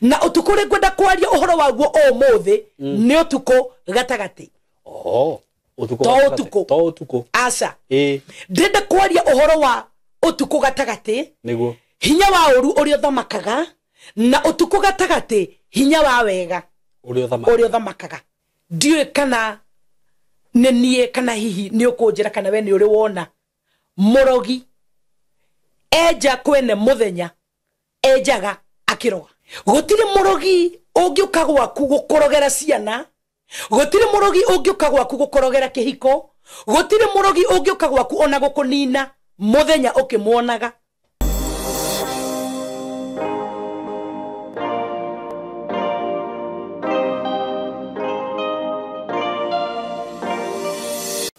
Na ũtukũ ũrĩa ngwenda kwaria ũhoro waguo ũmũthĩ nĩ ũtukũ gatagatĩ. Oh, ũtukũ To gatagatĩ. ũtukũ. To ũtukũ. Aca. Ĩĩ. Ndĩrenda kwaria ũhoro wa ũtukũ gatagatĩ, Nĩguo. hinya wa ũru ũrĩa ũthamakaga, na ũtukũ gatagatĩ hinya wa wega Ũrĩa ũthamakaga. Ũrĩa ũthamakaga. Ndiũĩ kana nĩ niĩ kana hihi nĩ ũkũnjĩra kana we nĩ ũrĩ wona mũrogi enja kwene mũthenya enjaga akĩroga. Gũtirĩ mũrogi ũngĩũka gwaku gũkũrogera ciana, gũtirĩ mũrogi ũngĩũka gwaku gũkũrogera kĩhiko, gũtirĩ mũrogi ũngĩũka gwaku ona gũkũnina mũthenya ũkĩmuonaga.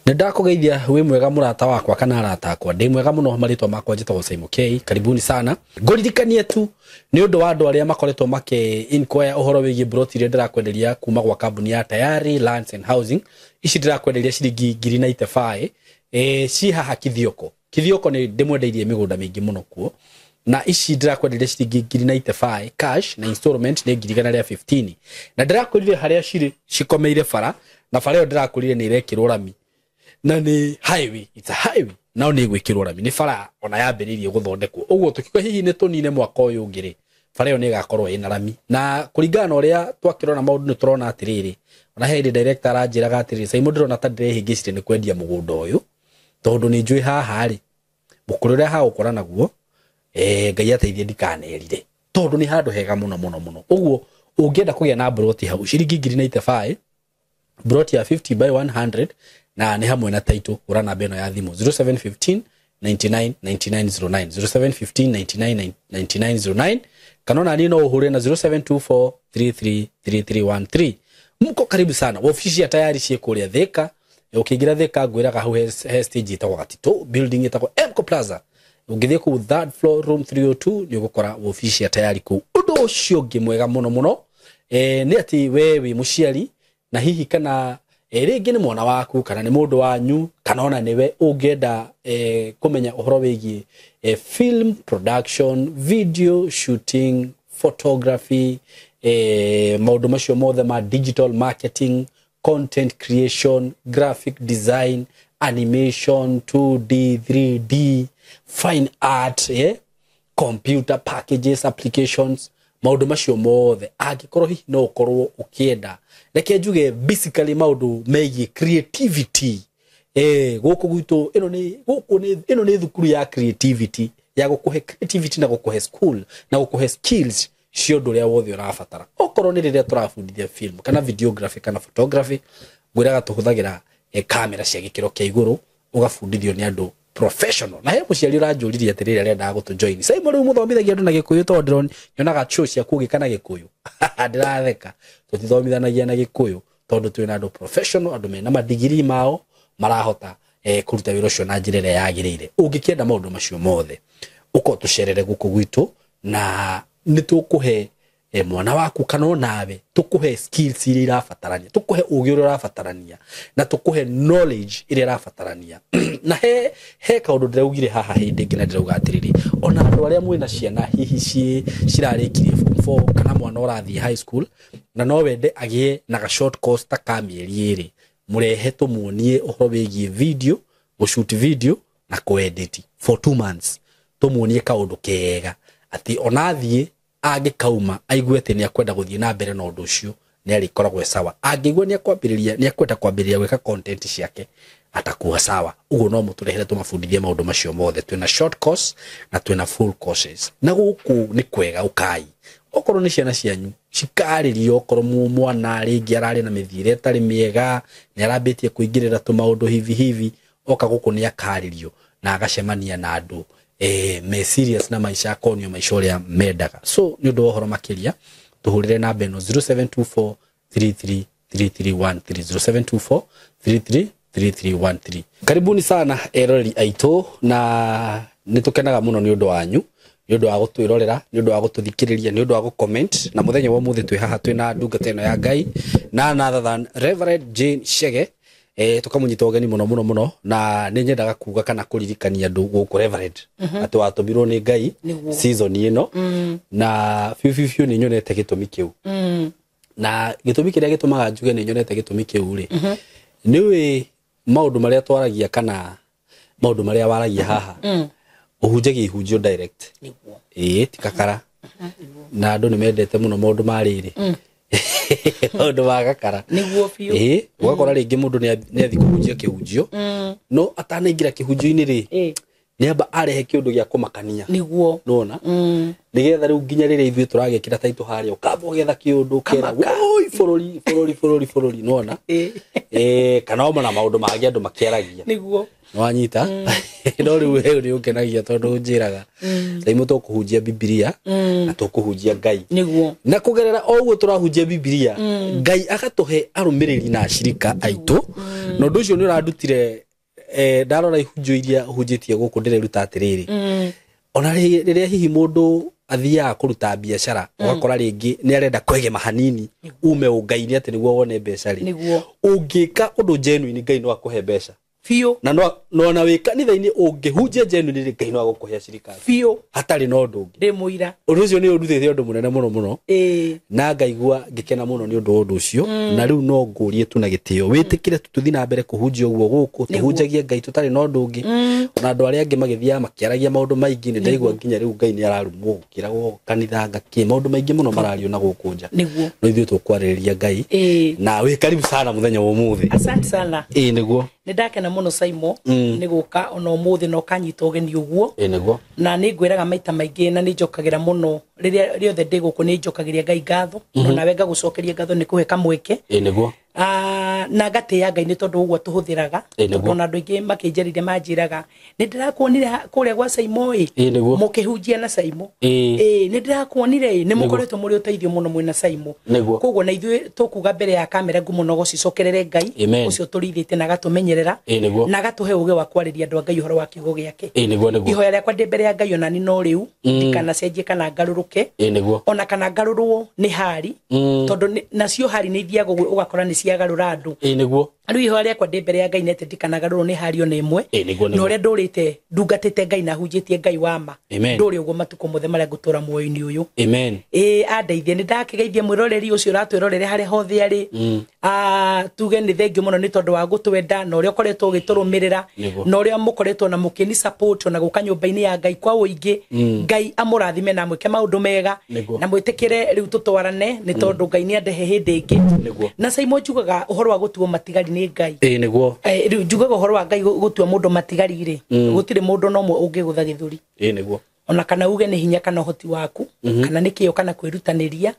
Nĩ ndakũgeithia wĩ mwega mũrata wakwa kana arata akwa, ndĩ mwega mũno. Marĩtwa makwa njĩtagwo Simon K. Karibuni sana. Ngũririkanie tu nĩ ũndũ wa andũ arĩa makoretwo makĩ inquire ũhoro wĩgiĩ broti iria ndĩrakwenderia kuma gwa kambuni ya Tayari Lands and Housing. Ici ndĩrakwenderia ciringi ngiri na itebaĩ, ci haha Kithioko. Kithioko nĩ ndĩmwendeirie mĩgũnda mĩingĩ mũno kuo, na ici ndĩrakwenderia ciringi ngiri na itebaĩ cash, na installment nĩ ngiri igana rĩa 15. Na ndĩrakwĩrire harĩa cirĩ cikomeire bara, na bara ĩyo ndĩrakwĩrire nĩ ĩrekĩrwo rami, na nĩ highway, it's a highway, nao nĩ ĩgwĩkĩrwo rami, nĩ bara ona yambĩrĩirie gũthondekwo. Ũguo tũkiuga hihi nĩ tũnine mwaka ũyũ ũngĩ rĩ, bara ĩyo nĩ ĩgakorwo ĩna rami. Na kũringana na ũrĩa twakĩrona maũndũ, nĩ tũrona atĩrĩrĩ, ona he hĩndĩ director aranjĩraga atĩrĩrĩ, Simon, ndĩrona ta ndĩrehĩngĩcire nĩ kwendia mũgũnda ũyũ, tondũ nĩ njũĩ haha rĩ mũkũrũ ũrĩa hagũkora naguo, Ngai ateithie ndikanerire, tondũ nĩ handũ hega mũno mũno mũno. Ũguo ũngĩenda kũgĩa na broti hau, ciringi ngiri na itebaĩ, broti ya 50 by 100, na nĩ hamwe na title. Hũra namba ĩno ya thimũ 0715 99 9909, 0715 99 9909, kana ona niĩ no ũhũre na 0724 333313. Mko karibu sana. Wabici ya Tayari ciĩ kũrĩa Thika. Ũkĩingĩra Thika, ngwĩraga hau he stage ĩtagwo Gatitũ, building ĩtagwo Emco Plaza. Ũngĩthiĩ kũu third floor, room 302, nĩ ũgũkora wabici ya Tayari kũu. Ũndũ ũcio ũngĩ mwega mũno mũno, nĩ atĩ we wĩ mũciari na hihi kana rĩngĩ nĩ mwana waku kana nĩ mũndũ wanyu kana ona nĩwe ũngĩenda kũmenya ũhoro wĩgiĩ film production, video shooting, photography, maũndũ macio mothe ma digital marketing, content creation, graphic design, animation, 2D, 3D, fine art, computer packages, applications, maũndũ macio mothe, angĩkorwo hihi no ũkorwo ũkĩenda, reke njuge basically maũndũ megiĩ creativity, gũkũ gwitũ ĩno nĩ gũkũ nĩ ĩno nĩ thukuru ya creativity, ya gũkũhe creativity na gũkũhe school na gũkũhe skills cia ũndũ ũrĩa wothe ũrabatara. Okorwo nĩ rĩrĩa tũrabundithia film kana videography kana photography, ngwĩraga tũhũthagĩra kamera cia gĩkĩro kĩa igũrũ, ũgabundithio nĩ andũ professional. Na he mũciari ũranjũririe atĩrĩrĩ, arendaga gũtũ join, Simon, rĩu mũthomithagia andũ na Gĩkũyũ? Tondũ ndĩron nyonaga show ciaku ũgĩka na Gĩkũyũ. Ndĩratheka. Tũtithomithanagia na Gĩkũyũ tondũ twĩna andũ professional, andũ mena madigiri mao, marahota kũruta wĩra ũcio na njĩra ĩrĩa yagĩrĩire. Ũngĩkĩenda maũndũ macio mothe, ũko tũcerere gũkũ gwitũ, na nĩ tũkũhe mwana waku kana onawe, tũkũhe skills iria irabatarania, tũkũhe ũgĩ ũrĩa ũrabatarania, na tũkũhe knowledge ĩrĩa ĩrabatarania. Na he kaũndũ ndĩraugire haha hĩndĩ ĩngĩ, na ndĩrauga atĩrĩrĩ, ona andũ arĩa mwĩna ciana hihi cirarĩkirie form 4 kana mwana ũrathiĩ high school na no wende agĩe na ga short course ta ka mĩeri 2, mũrehe tũmuonie ũhoro wĩgiĩ video, gũshoot video na kũedit for 2 months, tũmuonie kaũndũ kega atĩ ona athiĩ angĩkauma aigue atĩ nĩ akwenda gũthiĩ na mbere na ũndũ ũcio, nĩ arĩkoragwo e sawa. Angĩigua nĩ akwambĩrĩria, nĩ akwenda kwambĩrĩria gwĩka content ciake, atakuwa sawa. Ũguo no mũtũrehere tũmabundithie maũndũ macio mothe. Twĩna short course na twĩna full courses, na gũkũ nĩ kwega. Ũkai, okorwo nĩ ciana cianyu cikarĩrio, okorwo mwana rĩngĩ ararĩ na mĩthiĩre ĩtarĩ mĩega, nĩ arambĩtie kũingĩrĩra tũmaũndũ hivi hivi, oka gũkũ nĩ akarĩrio na agacemania na andũ me serious na maica, akonio maica ũrĩa mendaga. So nĩ ũndũ wa ũhoro makĩria, tũhũrĩre namba ĩno 0724 333313, 0724 333313. Karibuni sana eroreri aitũ, na nĩ tũkenaga mũno nĩ ũndũ wanyu, nĩ ũndũ wa gũtwĩrorera, nĩ ũndũ wa gũtũthikĩrĩria, nĩ ũndũ wa gũcomment. Na mũthenya wa ũmũthĩ twĩ haha twĩna ndungata ĩno ya Ngai na none other than Reverend Jane Chege. Tukamunyita ũgeni mũno mũno mũno, na nĩ nyendaga kuga kana kũririkania andũ gũkũ Reverend atĩ watũmirwo nĩ Ngai season ĩno, na biũ biũ biũ nĩ nyonete gĩtũmi kĩu. Na gĩtũmi kĩrĩa gĩtũmaga njuge nĩ nyonete gĩtũmi kĩu rĩ, nĩũĩ maũndũ marĩa twaragia kana maũndũ marĩa waragia haha, ũhunjagia ihunjio direct. Ĩĩ, ti kakara. Na andũ nĩ mendete mũno maũndũ ma rĩrĩ, maũndũ ma gakara. Nĩguo biũ. Ĩĩ, ũgakora rĩngĩ mũndũ nĩ athiĩ kũhunjia kĩhunjio, no atanaingĩra kĩhunjio-inĩ rĩ, nĩ amba arehe kĩũndũ gĩa kũmakania. Nĩguo. Nĩwona? Nĩgetha rĩu nginya rĩrĩa ithuĩ tũragĩkĩra taitũ harĩa, ũkamba ũgetha kĩũndũ ũkera woi bũrũri bũrũri bũrũri bũrũri, nĩwona? Kana ona na maũndũ mangĩ andũ makĩaragia. Nĩguo. Nĩwanyita? No rĩu we nĩ ũngenagia tondũ ũnjĩraga Thaimũ tũkũhunjia Bibilia na tũkũhunjia Ngai. Nĩguo. Na kũgerera o ũguo tũrahunjia Bibilia, Ngai agatũhe arũmĩrĩri na acirika aitũ. Na ũndũ ũcio nĩ ũrandutire, ndarora ihunjio iria ũhunjĩtie gũkũ ndĩreruta atĩrĩrĩ, ona rĩrĩa hihi mũndũ athiaga kũruta biacara, ũgakora rĩngĩ nĩ arenda kwegema hanini ume ũngai-inĩ atĩ nĩguo wone mbeca rĩ, ũngĩka ũndũ genuine Ngai no akũhe mbeca biũ. Na no ona wĩ kanitha-inĩ ũngĩhunjia genuine rĩ, Ngai no agũkũhe acirika biũ, hatarĩ na ũndũ ũngĩ. Ndĩ mũira. Ũndũ ũcio nĩ ũndutĩte ũndũ mũnene mũno mũno, na ngaigua ngĩkena mũno nĩ ũndũ wa ũndũ ũcio. Na rĩu no ngũrie tu na gĩtĩo wĩtĩkĩre tu tũthiĩ na mbere kũhunjia ũguo gũkũ, tũhunjagie Ngai tũtarĩ na ũndũ ũngĩ. Ona andũ arĩa angĩ magĩthiaga makĩaragia maũndũ maingĩ, nĩ ndaigua nginya rĩu Ngai nĩ ararumwo gũkĩragwo kanitha ngakĩ, maũndũ maingĩ mũno marario na gũkũ nja. Nĩguo. No ithuĩ tũkwarĩrĩria Ngai. Na wĩ karibu sana mũthenya wa ũmũthĩ. Asante sana. Ĩĩ nĩguo. Nĩ ndakena mũno Saimo nĩ gũka ona ũmũthĩ na ũkanyita ũgeni ũguo. Ĩĩ nĩguo. Na nĩ ngwĩraga maita maingĩ na nĩ njokagĩra mũno rĩrĩa rĩothe ndĩ gũkũ, nĩ njokagĩria Ngai ngatho, mm nawe ngagũcokeria ngatho nĩ kũhe kamweke. Ĩĩ nĩguo. Na ngatĩĩa Ngai nĩ tondũ ũguo tũhũthĩraga, tondũ ona andũ aingĩ makĩnjarĩria manjĩraga nĩ ndĩrakuonire kũrĩa gwa Saimo ĩ, mũkĩhunjia na Saimo, ĩ nĩ ndĩrakuonire ĩ, nĩ mũkoretwo mũrĩ ũteithio mũno mwĩna Saimo. Koguo na ithuĩ tũkuga mbere ya kamera ngumo no gũcicokerere Ngai ũcio tũrĩithĩtie na agatũmenyerera na agatũhe ũgĩ wa kwarĩria andũ a Ngai ũhoro wa kiugo gĩake. Ihoya rĩakwa ndĩ mbere ya Ngai ona ni no rĩu ndikanacenjie kana ngarũrũke, ona kana ngarũrwo nĩ hari, tondũ nacio hari nĩ ithiaga ũguo ũgakora nĩ ciagarũra andũ. Nĩguo. Rĩu ihoya rĩakwa ndĩ mbere ya Ngai nĩ atĩ ndikanagarũrwo nĩ hari ona ĩmwe, na ũrĩa ndũrĩte ndungatĩte Ngai na hunjĩtie Ngai wa ma, ndũrĩ ũguo matukũ mothe marĩa ngũtũra muoyo-inĩ ũyũ. Amen. Ĩĩ, andeithie. Nĩ ndakĩgeithia mwĩroreri ũcio ũratwĩrorere harĩa hothe arĩ. Tuge nĩ thengio mũno nĩ tondũ wa gũtwenda na ũrĩa ũkoretwo ũgĩtũrũmĩrĩra na ũrĩa mũkoretwo na mũkĩni support na gũka nyũmba-inĩ ya Ngai kwa ũingĩ. Ngai amũrathime na amwĩke maũndũ mega na mwĩtĩkĩre rĩu tũtwarane nĩ tondũ Ngai nĩ andehe hĩndĩ ĩngĩ. Na Saimo njugaga ũhoro wa gũtuo matigari nĩ Ngai. Ĩĩ nĩguo. Rĩu njugaga ũhoro wa Ngai gũtua mũndũ matigari rĩ, gũtirĩ mũndũ no ũmwe ũngĩgũtha gĩthũri. Ĩĩ nĩguo. Ona kana uge nĩ hinya kana ũhoti waku, kana nĩ kĩyo kana kwĩrutanĩria,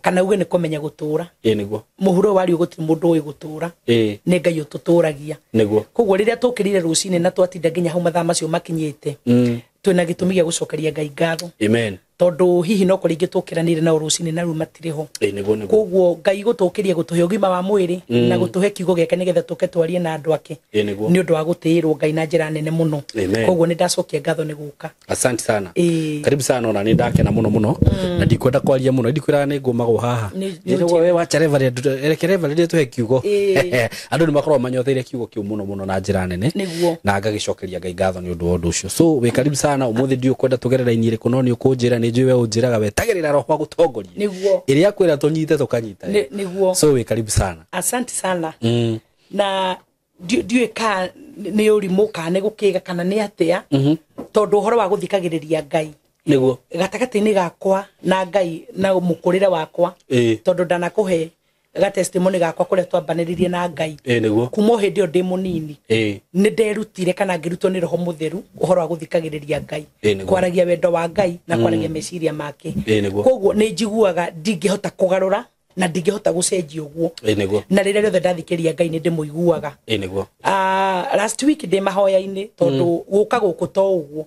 kana uge nĩ kũmenya gũtũra. Ĩĩ nĩguo. Mũhuro wario gũtirĩ mũndũ ũĩ gũtũra. Nĩ Ngai ũtũtũragia. Nĩguo. Koguo rĩrĩa tũkĩrire rũcinĩ na twatinda nginya hau mathaa macio makinyĩte, twĩna gĩtũmi gĩa gũcokeria Ngai ngatho. Amen. Tondũ hihi no kũrĩ ingĩ tũkĩranĩire nao rũcinĩ na rĩu matirĩ ho. Nĩguo nĩguo. Koguo Ngai gũtũkĩria gũtũhe ũgima wa mwĩrĩ na gũtũhe kiugo gĩake nĩgetha tũke twarie na andũ ake. Nĩguo. Nĩ ũndũ wa gũtĩĩrwo Ngai na njĩra nene mũno. Koguo nĩ ndacokia ngatho nĩ gũka. Asante sana. Karibu sana. Ona nĩ ndakena mũno mũno na ndikwenda kwaria mũno, ndikwĩraga nĩ ngũmagwo haha. Nĩguo we wacha Reverend, reke Reverend tũhe kiugo. Andũ nĩ makoragwo manyoteire kiugo kĩu mũno mũno na njĩra nene. Na ngagĩcokeria Ngai ngatho nĩ ũndũ wa ũndũ ũcio. So wĩ karibu sana. Ũmũthĩ ndiũ kwenda tũgerera raini ĩrĩkũ, no nĩ ũkũnjĩra, nĩ njũĩ we ũnjĩraga wetagĩrĩra roho agũtongorie. Nĩguo. Ĩrĩa akwĩra tũnyite tũkanyita. Nĩguo. So wĩ karibu sana. Asante sana. Na ndiũĩ ka nĩ ũrimũ kana nĩ gũkĩga kana nĩ atĩa, tondũ ũhoro wa gũthikagĩrĩria Ngai Nĩguo. gatagatĩ-inĩ gakwa na Ngai na mũkũrĩre wakwa, tondũ ndanakũhe ga testimony gakwa kũrĩa twambanĩrĩrie na Ngai. Nĩguo. Kuma o hĩndĩ ĩyo ndĩ mũnini nĩ nderutire kana ngĩrutwo nĩ roho mũtheru ũhoro wa gũthikagĩrĩria Ngai, kwaragia wendo wa Ngai na kwaragia meciria make. Nĩguo. Koguo nĩ njiguaga ndingĩhota kũgarũra na ndingĩhota gũcenjia ũguo. Nĩguo. Na rĩrĩa rĩothe ndathikĩrĩria Ngai nĩ ndĩmũiguaga. Nĩguo. Last week ndĩ mahoya-inĩ tondũ gũka gũkũ to ũguo,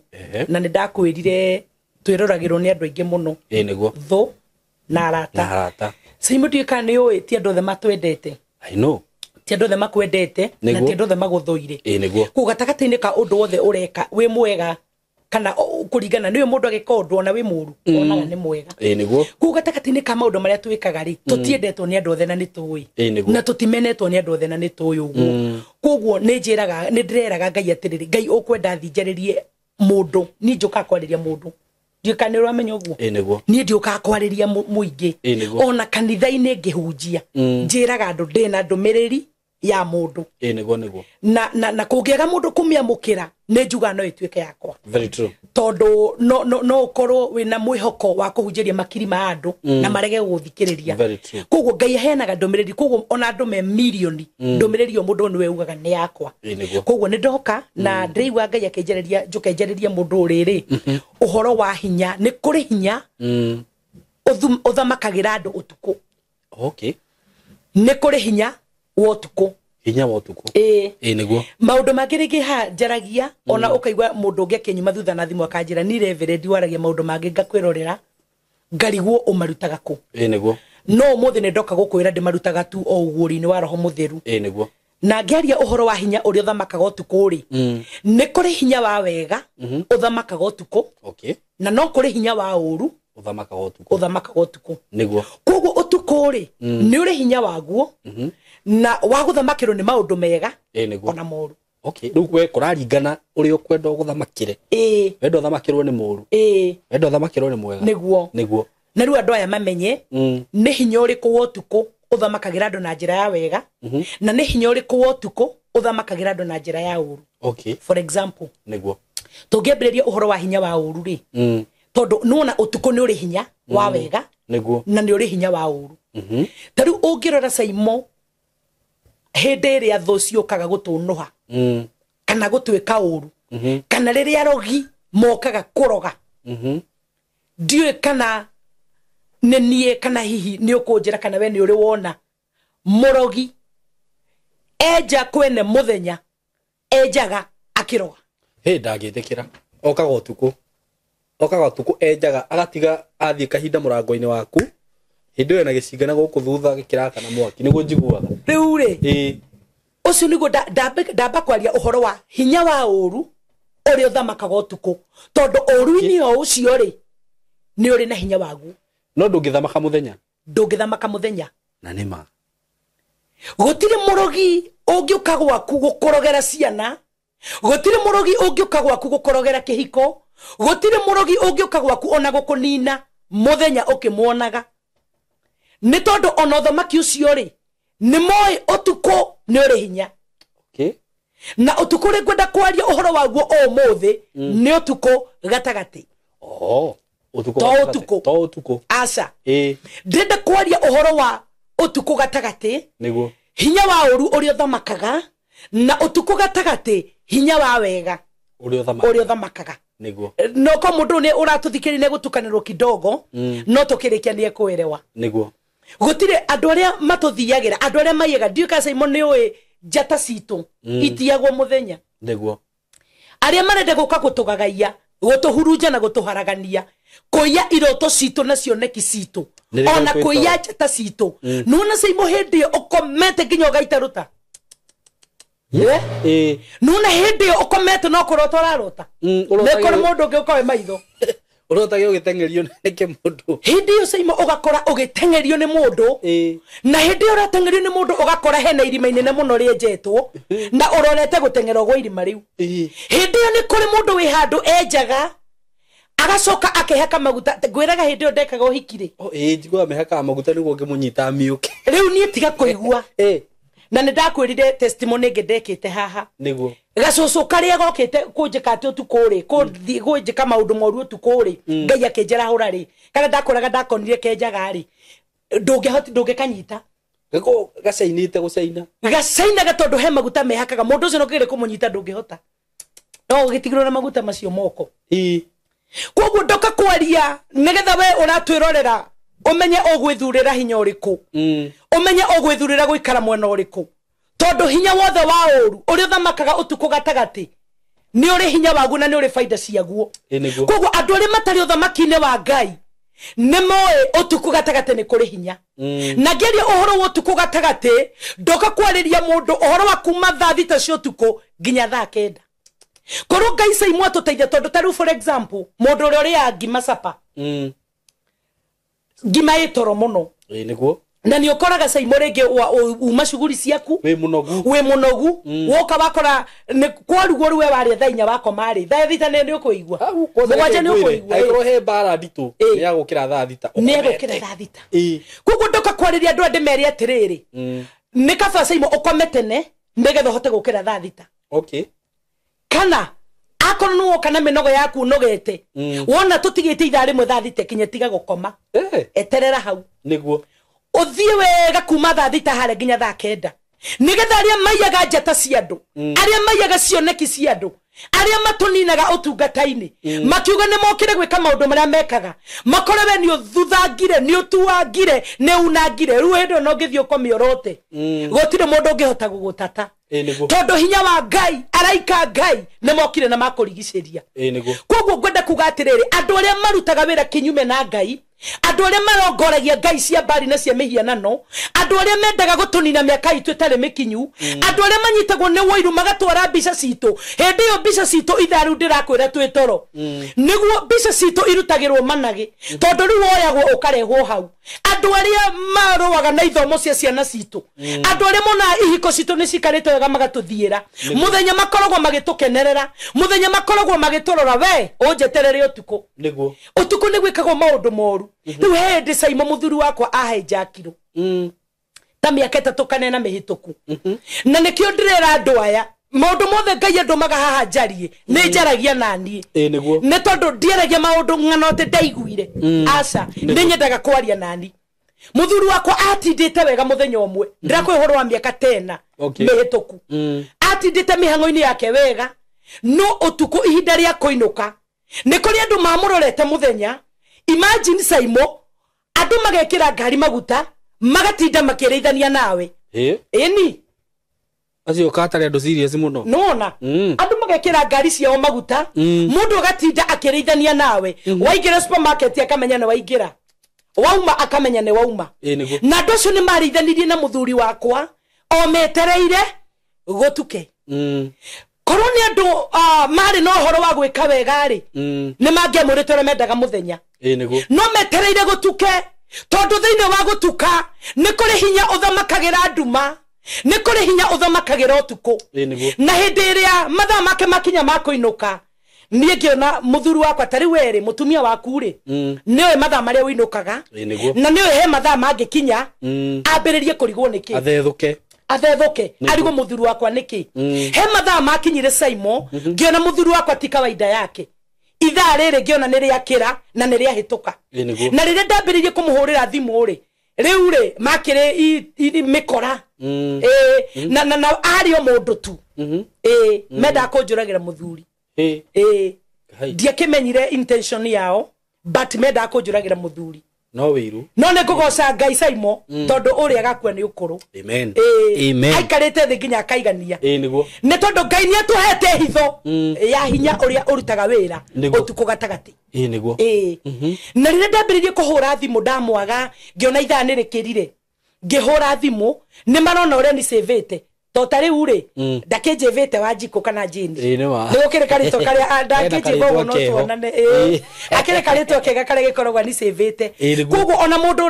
na nĩ ndakwĩrire twĩroragĩrwo nĩ andũ aingĩ mũno. Nĩguo. Thũ na arata. Na arata. Saimo ndiũĩ kana nĩ ũĩ ti andũ othe matwendete. I know. Ti andũ othe makwendete na ti andũ othe magũthũire. Nĩguo. Koguo gatagatĩ-inĩ ka ũndũ wothe ũreka wĩ mwega Kana kũringana nĩwe mũndũ agĩka ũndũ ona wĩ mũru onaga nĩ mwega. Ĩĩ nĩguo. Koguo gatagatĩ-inĩ ka maũndũ marĩa twĩkaga rĩ, tũtiendetwo nĩ andũ othe na nĩ tũĩ. Ĩĩ nĩguo. Na tũtimenetwo nĩ andũ othe na nĩ tũĩ ũguo. Koguo nĩ njĩraga, nĩ ndĩreraga Ngai atĩrĩrĩ, Ngai ũkwenda thiĩ njarĩrie mũndũ, niĩ njũkaga kwarĩria mũndũ. Ndiũĩ kana nĩ ũramenya ũguo. Ĩĩ nĩguo. Niĩ ndiũkaga kwarĩria mũingĩ. Ĩĩ nĩguo. Ona kanitha-inĩ ngĩhunjia, njĩraga andũ ndĩna ndũmĩrĩri ya mũndũ. Ĩĩ nĩguo nĩguo. Na kũngĩaga mũndũ kũmĩamũkĩra, nĩ njugaga no ĩtuĩke yakwa. Very true. Tondũ no ũkorwo wĩna mwĩhoko wa kũhunjĩria makiri ma andũ na marege gũgũthikĩrĩria. Very true. Koguo Ngai aheanaga ndũmĩrĩri, koguo ona andũ me mirioni, ndũmĩrĩri ĩyo mũndũ nĩwe ugaga nĩ yakwa. Ĩĩ nĩguo. Koguo nĩ ndoka na ndĩraigua Ngai akĩnjarĩria, njũke njarĩrie mũndũ rĩrĩ ũhoro wa hinya. Nĩ kũrĩ hinya ũthamakagĩra andũ ũtukũ. Okay. Nĩ kũrĩ hinya wa ũtukũ. Hinya wa ũtukũ. Ĩĩ. Ĩĩ nĩguo. Maũndũ mangĩ rĩngĩ haha njaragia, ona ũkaigua mũndũ ũngĩ akĩnyuma thutha na thimũ akanjĩra, ni reverend waragia maũndũ mangĩ ngakwĩrorera, ngarigwo ũmarutaga kũ. Ĩĩ nĩguo. No ũmũthĩ nĩ ndoka gũkwĩra ndĩmarutaga tu o ũguũri-inĩ wa Roho Mũtheru. Ĩĩ nĩguo. Na ngĩaria ũhoro wa hinya ũrĩa ũthamakaga ũtukũ rĩ, nĩ kũrĩ hinya wa wega ũthamakaga ũtukũ. Okay. Na no kũrĩ hinya wa ũru ũthamakaga ũtukũ. Ũthamakaga ũtukũ. Nĩguo. Koguo ũtukũ rĩ, nĩ ũrĩ hinya waguo na wa gũthamakĩrwo nĩ maũndũ mega Ĩĩ nĩguo. ona moru. Okay, rĩu we kũraringana ũrĩa ũkwenda ũgũthamakĩre. Ĩĩ. Wenda ũthamakĩrwo nĩ mũru. Ĩĩ. Wenda ũthamakĩrwo nĩ mwega. Nĩguo. Nĩguo. Na rĩu andũ aya mamenye nĩ hinya ũrĩkũ wa ũtukũ ũthamakagĩra andũ na njĩra ya wega, na nĩ hinya ũrĩkũ wa ũtukũ ũthamakagĩra andũ na njĩra ya ũru. Okay. For example, Nĩguo. tũngĩambĩrĩria ũhoro wa hinya wa ũru rĩ, tondũ nĩwona ũtukũ nĩ ũrĩ hinya wa wega Nĩguo. na nĩ ũrĩ hinya wa ũru. Ta rĩu ũngĩrora Saimo, hĩndĩ ĩrĩa thũ ciũkaga gũtũnũha kana gũtuĩka ũru, kana rĩrĩa arogi mokaga kũroga, ndiũĩ kana nĩ niĩ kana hihi nĩ ũkũnjĩra kana we nĩ ũrĩ wona mũrogi enja kwene mũthenya, enjaga akĩroga. Hĩ, ndangĩtĩkĩra. Okaga ũtukũ. Okaga ũtukũ enjaga agatiga athiĩ kahinda mũrango-inĩ waku. Hĩndĩ ĩyo ena gĩcinga na gũkũ thutha gĩkĩrakana mwaki, nĩguo njiguaga. Rĩu rĩ, Ĩĩ. ũcio nĩguo ndamba kwaria ũhoro wa hinya wa ũru ũrĩa ũthamakaga ũtukũ, tondũ ũru-inĩ o ũcio rĩ, nĩ ũrĩ na hinya waguo. No ndũngĩthamaka mũthenya. Ndũngĩthamaka mũthenya. Na nĩ ma. Gũtirĩ mũrogi ũngĩũka gwaku gũkũrogera ciana, gũtirĩ mũrogi ũngĩũka gwaku gũkũrogera kĩhiko, gũtirĩ mũrogi ũngĩũka gwaku ona gũkũnina mũthenya ũkĩmuonaga. Nĩ tondũ ona ũthamaki ũcio rĩ, nĩ moĩ ũtukũ nĩ ũrĩ hinya. Okay. Na ũtukũ ũrĩa ngwenda kwaria ũhoro waguo ũmũthĩ nĩ ũtukũ gatagatĩ. Oh, ũtukũ To gatagatĩ. ũtukũ. To ũtukũ. Aca. Ĩĩ. Ndĩrenda kwaria ũhoro wa ũtukũ gatagatĩ. Nĩguo. Hinya wa ũru ũrĩa ũthamakaga, na ũtukũ gatagatĩ hinya wa wega Ũrĩa ũthamakaga. ũrĩa ũthamakaga. Nĩguo. No ko mũndũ nĩ ũratũthikĩrĩria nĩ gũtukanĩrwo kidogo, no tũkĩrĩkia nĩ ekũerewa. Nĩguo. Gũtirĩ andũ arĩa matũthiagĩra, andũ arĩa maiyaga, ndiũĩ kana Simon nĩ ũĩ njata citũ itiagwo mũthenya. Nĩguo. Arĩa marenda gũka gũtũgagaia, gũtũhurunja na gũtũharagania, kũiya iroto citũ na cioneki citũ, Nĩ rĩrĩa ona kwĩtoro. kũiya njata citũ. Nĩwona Simon hĩndĩ ĩyo ũkomete nginya ũgaita rũta. Ĩĩ. Nĩwona hĩndĩ ĩyo ũkomete no kũrota ũrarota. Ũrota Nĩ kũrĩ gĩ- mũndũ ũngĩ ũkoe maitho. Ũrota gĩ ũgĩteng'erio nĩ kĩmũndũ. Hĩndĩ ĩyo Simon ũgakora ũgĩteng'erio nĩ mũndũ. Ĩĩ. Na hĩndĩ ĩyo ũrateng'erio nĩ mũndũ ũgakora hena irima inene mũno rĩenjetwo, na ũrorete gũteng'erwo gwa irima rĩu. Ĩĩ. Hĩndĩ ĩyo nĩ kũrĩ mũndũ wĩ handũ enjaga, agacoka akehaka maguta. Ngwĩraga hĩndĩ ĩyo ndekaga ũhiki rĩ. Oh, ĩĩ, njiguaga mehakaga maguta nĩguo ngĩmũnyita miũke. Rĩu niĩ tiga kũigua. Ĩĩ. Na nĩ ndakwĩrire testimony ĩngĩ ndekĩte haha. Nĩguo. Gacũcũ karĩa gokĩte kũnjĩka atĩ ũtukũ rĩ, kũnjĩka maũndũ moru ũtukũ rĩ, Ngai akĩnjĩra hũra rĩ, karĩa ndakoraga ndakonire kenjaga rĩ, ndũngĩkanyita. Gako gacainĩte gũcaina. Gacainaga tondũ he maguta mehakaga, mũndũ ũcio no kĩgerie kũmũnyita ndũngĩhota. No ũgĩtigĩrwo na maguta macio moko. Ĩĩ. Koguo ndoka kwaria nĩgetha we ũratwĩrorera ũmenye ũgwĩthurĩra hinya ũrĩkũ. Ũmenye ũgwĩthurĩra gũikara mwena ũrĩkũ. Tondũ hinya wothe wa ũru ũrĩa ũthamakaga ũtukũ gatagatĩ nĩ ũrĩ hinya waguo na nĩ ũrĩ baida ciaguo. Ĩĩ nĩguo. Koguo andũ arĩa matarĩ ũthamaki-inĩ wa Ngai nĩ moĩ ũtukũ gatagatĩ nĩ kũrĩ hinya. Na ngĩaria ũhoro wa ũtukũ gatagatĩ, ndoka kwarĩria mũndũ ũhoro wa kuma thaa 6 cia ũtukũ nginya thaa 9. Korwo Ngai Saimo atũteithia tondũ ta rĩu for example mũndũ ũrĩa ũrĩaga ngima capa, ngima ĩ toro mũno. Ĩĩ nĩguo. Na nĩ ũkoraga Saimo rĩngĩ uma cuguri ciaku wĩ mũnogu, wĩ mũnogu, woka wakora nĩ kwarugwo rĩu we warĩa thaa 4 wakoma rĩ, thaa 6 nĩ ũkũigua, 7 nĩ ũkũigua. Angĩkorwo he mbara nditũ nĩ agũkĩra thaa 6, nĩ egũkĩra thaa 6. Koguo ndoka kwarĩria andũ ndĩmere atĩrĩrĩ, nĩ kaba Saimo ũkome tene nĩgetha ũhote gũkĩra thaa 6. Okay. Kana akorwo nĩ woka na mĩnogo yaku ũnogete, wona tũtigĩte ithaa rĩmwe thaa 6 kinya tiga gũkoma, eterera hau nĩguo ũthiĩ wega kuma thaa 6 harĩa nginya thaa 9, nĩgetha arĩa maiyaga njata cia andũ, arĩa maiyaga cioneki cia andũ, arĩa matũninaga ũtungata-inĩ, makiuga nĩ mokire gwĩka maũndũ marĩa mekaga, makore we nĩ ũthuthangire, nĩ ũtuangire, nĩ unangire. Rĩu hĩndĩ ĩyo no ũngĩthiĩ ũkome ũrote, gũtirĩ mũndũ ũngĩhota gũgũtata, tondũ hinya wa Ngai, araika Ngai nĩ mokire na makũrigicĩria. Koguo ngwenda kuga atĩrĩrĩ, andũ arĩa marutaga wĩra kinyume na Ngai, andũ arĩa marongoragia ngai cia mbari na cia mĩhianano, andũ arĩa mendaga gũtũnina mĩaka itũ ĩtarĩ mĩkinyu, andũ arĩa manyitagwo nĩ wũiru magatwara mbica citũ, hĩndĩ ĩyo mbica citũ ithaa rĩu ndĩrakwĩra twĩ toro, nĩguo mbica citũ irutagĩrwo managĩ, tondũ rĩu woyagwo ũkarehwo hau. Andũ arĩa marũaga na ithomo cia ciana citũ, andũ arĩa monaga ihiko citũ nĩ cikarĩte wega magatũthiĩra, mũthenya makoragwo magĩtũkenerera, mũthenya makoragwo magĩtũrora, we ũnjeterere ũtukũ. Nĩguo ũtukũ nĩ gwĩkagwo maũndũ moru. Rĩu he hĩndĩ Saimo mũthuri wakwa ahenjakirwo ta mĩaka 3 kana 4 mĩhĩtũku, na nĩkĩo ndĩrera andũ aya maũndũ mothe Ngai andũmaga haha njarie, nĩ njaragia naniĩ. Nĩguo. Nĩ tondũ ndiaragia maũndũ ng'ano atĩ ndaiguire, aca, nĩ nyendaga kwaria nani. Mũthuri wakwa atindĩte wega mũthenya ũmwe, ndĩrakũhe ũhoro wa mĩaka 10 mĩhĩtũku, atindĩte mĩhang'o-inĩ yake wega, no ũtukũ ihinda rĩa kũinũka nĩ kũrĩ andũ mamũrorete mũthenya. Imagine Saimo, andũ magekĩra ngari maguta, magatinda makĩrĩithania nawe. Ĩni acio katarĩ andũ serious mũno. Nĩwona? Andũ magekĩra ngari ciao maguta, mũndũ agatinda akĩrĩithania nawe. Waingĩra supermarket akamenya nĩ waingĩra, wauma akamenya nĩ wauma. Na andũ acio nĩ marĩithanirie na mũthuri wakwa o metereire gũtuke. Korwo nĩ andũ marĩ na ũhoro wa gwĩka wega rĩ, nĩ mangĩamũrĩte ũrĩa mendaga mũthenya. No metereire gũtuke, tondũ thĩinĩ wa gũtuka nĩ kũrĩ hinya ũthamakagĩra nduma, nĩ kũrĩ hinya ũthamakagĩra ũtukũ. Na hĩndĩ ĩrĩa mathaa make makinya ma kũinũka, niĩ ngĩona mũthuri wakwa ta rĩu werĩ, mũtumia waku rĩ, nĩoĩ mathaa marĩa ũinũkaga, na nĩoĩ he mathaa mangĩkinya ambĩrĩrie kũrigwo nĩkĩ, athethũke, arigwo mũthuri wakwa nĩkĩ. He mathaa makinyire Saimo, ngĩona mũthuri wakwa ti kawaida yake. Ithaa rĩrĩ ngĩona nĩ rĩakĩra na nĩ rĩahĩtũka. Na rĩrĩa ndambĩrĩirie kũmũhũrĩra thimũ rĩ, rĩu rĩ makĩrĩ mĩkora, na arĩ o mũndũ tu, mendaga kũnjũragĩra mũthuri. Ndiakĩmenyire intention yao, but mendaga kũnjũragĩra mũthuri. No wĩiru. No nĩ ngũgoca Ngai Saimo, tondũ ũrĩa agakua nĩ ũkũrũ. Amen. Amen. Aikarĩte thĩ nginya akaigania. Nĩguo. Nĩ tondũ Ngai nĩ atũhete hitho ya hinya ũrĩa ũrutaga wĩra ũtukũ gatagatĩ. Nĩguo. Na rĩrĩa ndambĩrĩirie kũhũra thimũ ndamwaga, ngĩona ithaa nĩ rĩkĩrire, ngĩhũra thimũ nĩ marona ũrĩa nĩ-save-ĩte. To ta rĩu rĩ, ndakĩnjĩvĩte Wanjikũ kana Jane. Nĩ gũkĩrĩ karĩtwa karĩa ndakĩnjĩva ũguo no tuonane. Akĩrĩ karĩtwa kega karĩa gĩkoragwo nĩ-save-ĩte. Koguo ona mũndũ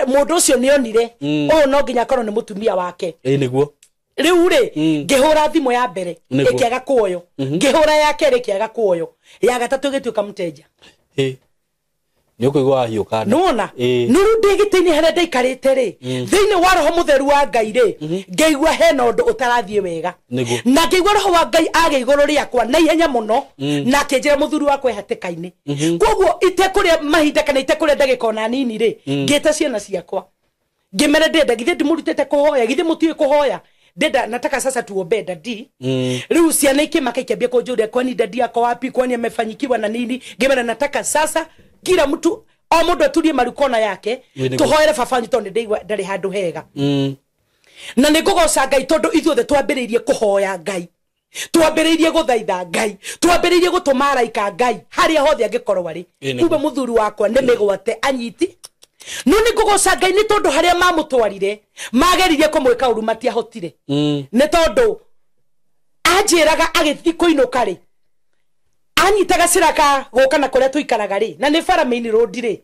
mũndũ ũcio nĩonire, ũyũ no nginya akorwo nĩ mũtumia wake. Nĩguo. Rĩu rĩ, ngĩhũra thimũ ya mbere, ĩkĩaga kuoyo, ngĩhũra ya kerĩ ĩkĩaga kuoyo, ya gatatũ ĩgĩtuĩka mũteja. Nĩ ũkũigua wahiũka. Nĩwona? No rĩu ndĩ gĩtĩ-inĩ harĩa ndaikarĩte rĩ, thĩinĩ wa roho mũtheru wa Ngai rĩ, ngĩigua hena ũndũ ũtarathiĩ wega. Na ngĩigua roho wa Ngai agĩa igũrũ rĩakwa na ihenya mũno, na akĩnjĩra mũthuri wakwa e hatĩka-inĩ. Koguo itekũrĩa mahinda kana itekũrĩa ndagĩka ona nini rĩ, ngĩta ciana ciakwa, ngĩmera ndĩrenda, githĩ ndimũrutĩte kũhoya, githĩ mũtiũĩ kũhoya, ndenda nataka sasa tuombe dadi. Rĩu ciana ikĩmaka ikĩambia kũnjũria, kwani dadi yako wapi, kwani amefanyikiwa na nini? Ngĩmera nataka sasa kila mtu o mũndũ aturie marukona yake, tũhoere baba wanyu tondũ nĩndaigua ndarĩ handũ hega. Na nĩ ngũgoca Ngai tondũ ithuothe twambĩrĩirie kũhoya Ngai, twambĩrĩirie gũthaitha Ngai, twambĩrĩirie gũtũma araika Ngai harĩa hothe angĩkorwo arĩ. Kumbe mũthuri wakwa nĩ mĩgwate anyiti. No nĩ ngũgoca Ngai nĩ tondũ harĩa mamũtwarire mageririe kũmwĩka ũru matiahotire. Nĩ tondũ anjĩraga agĩthiĩ kũinũka rĩ, Anyita gacĩra ka gũka na kũrĩa tũikaraga rĩ, na nĩ bara main road rĩ,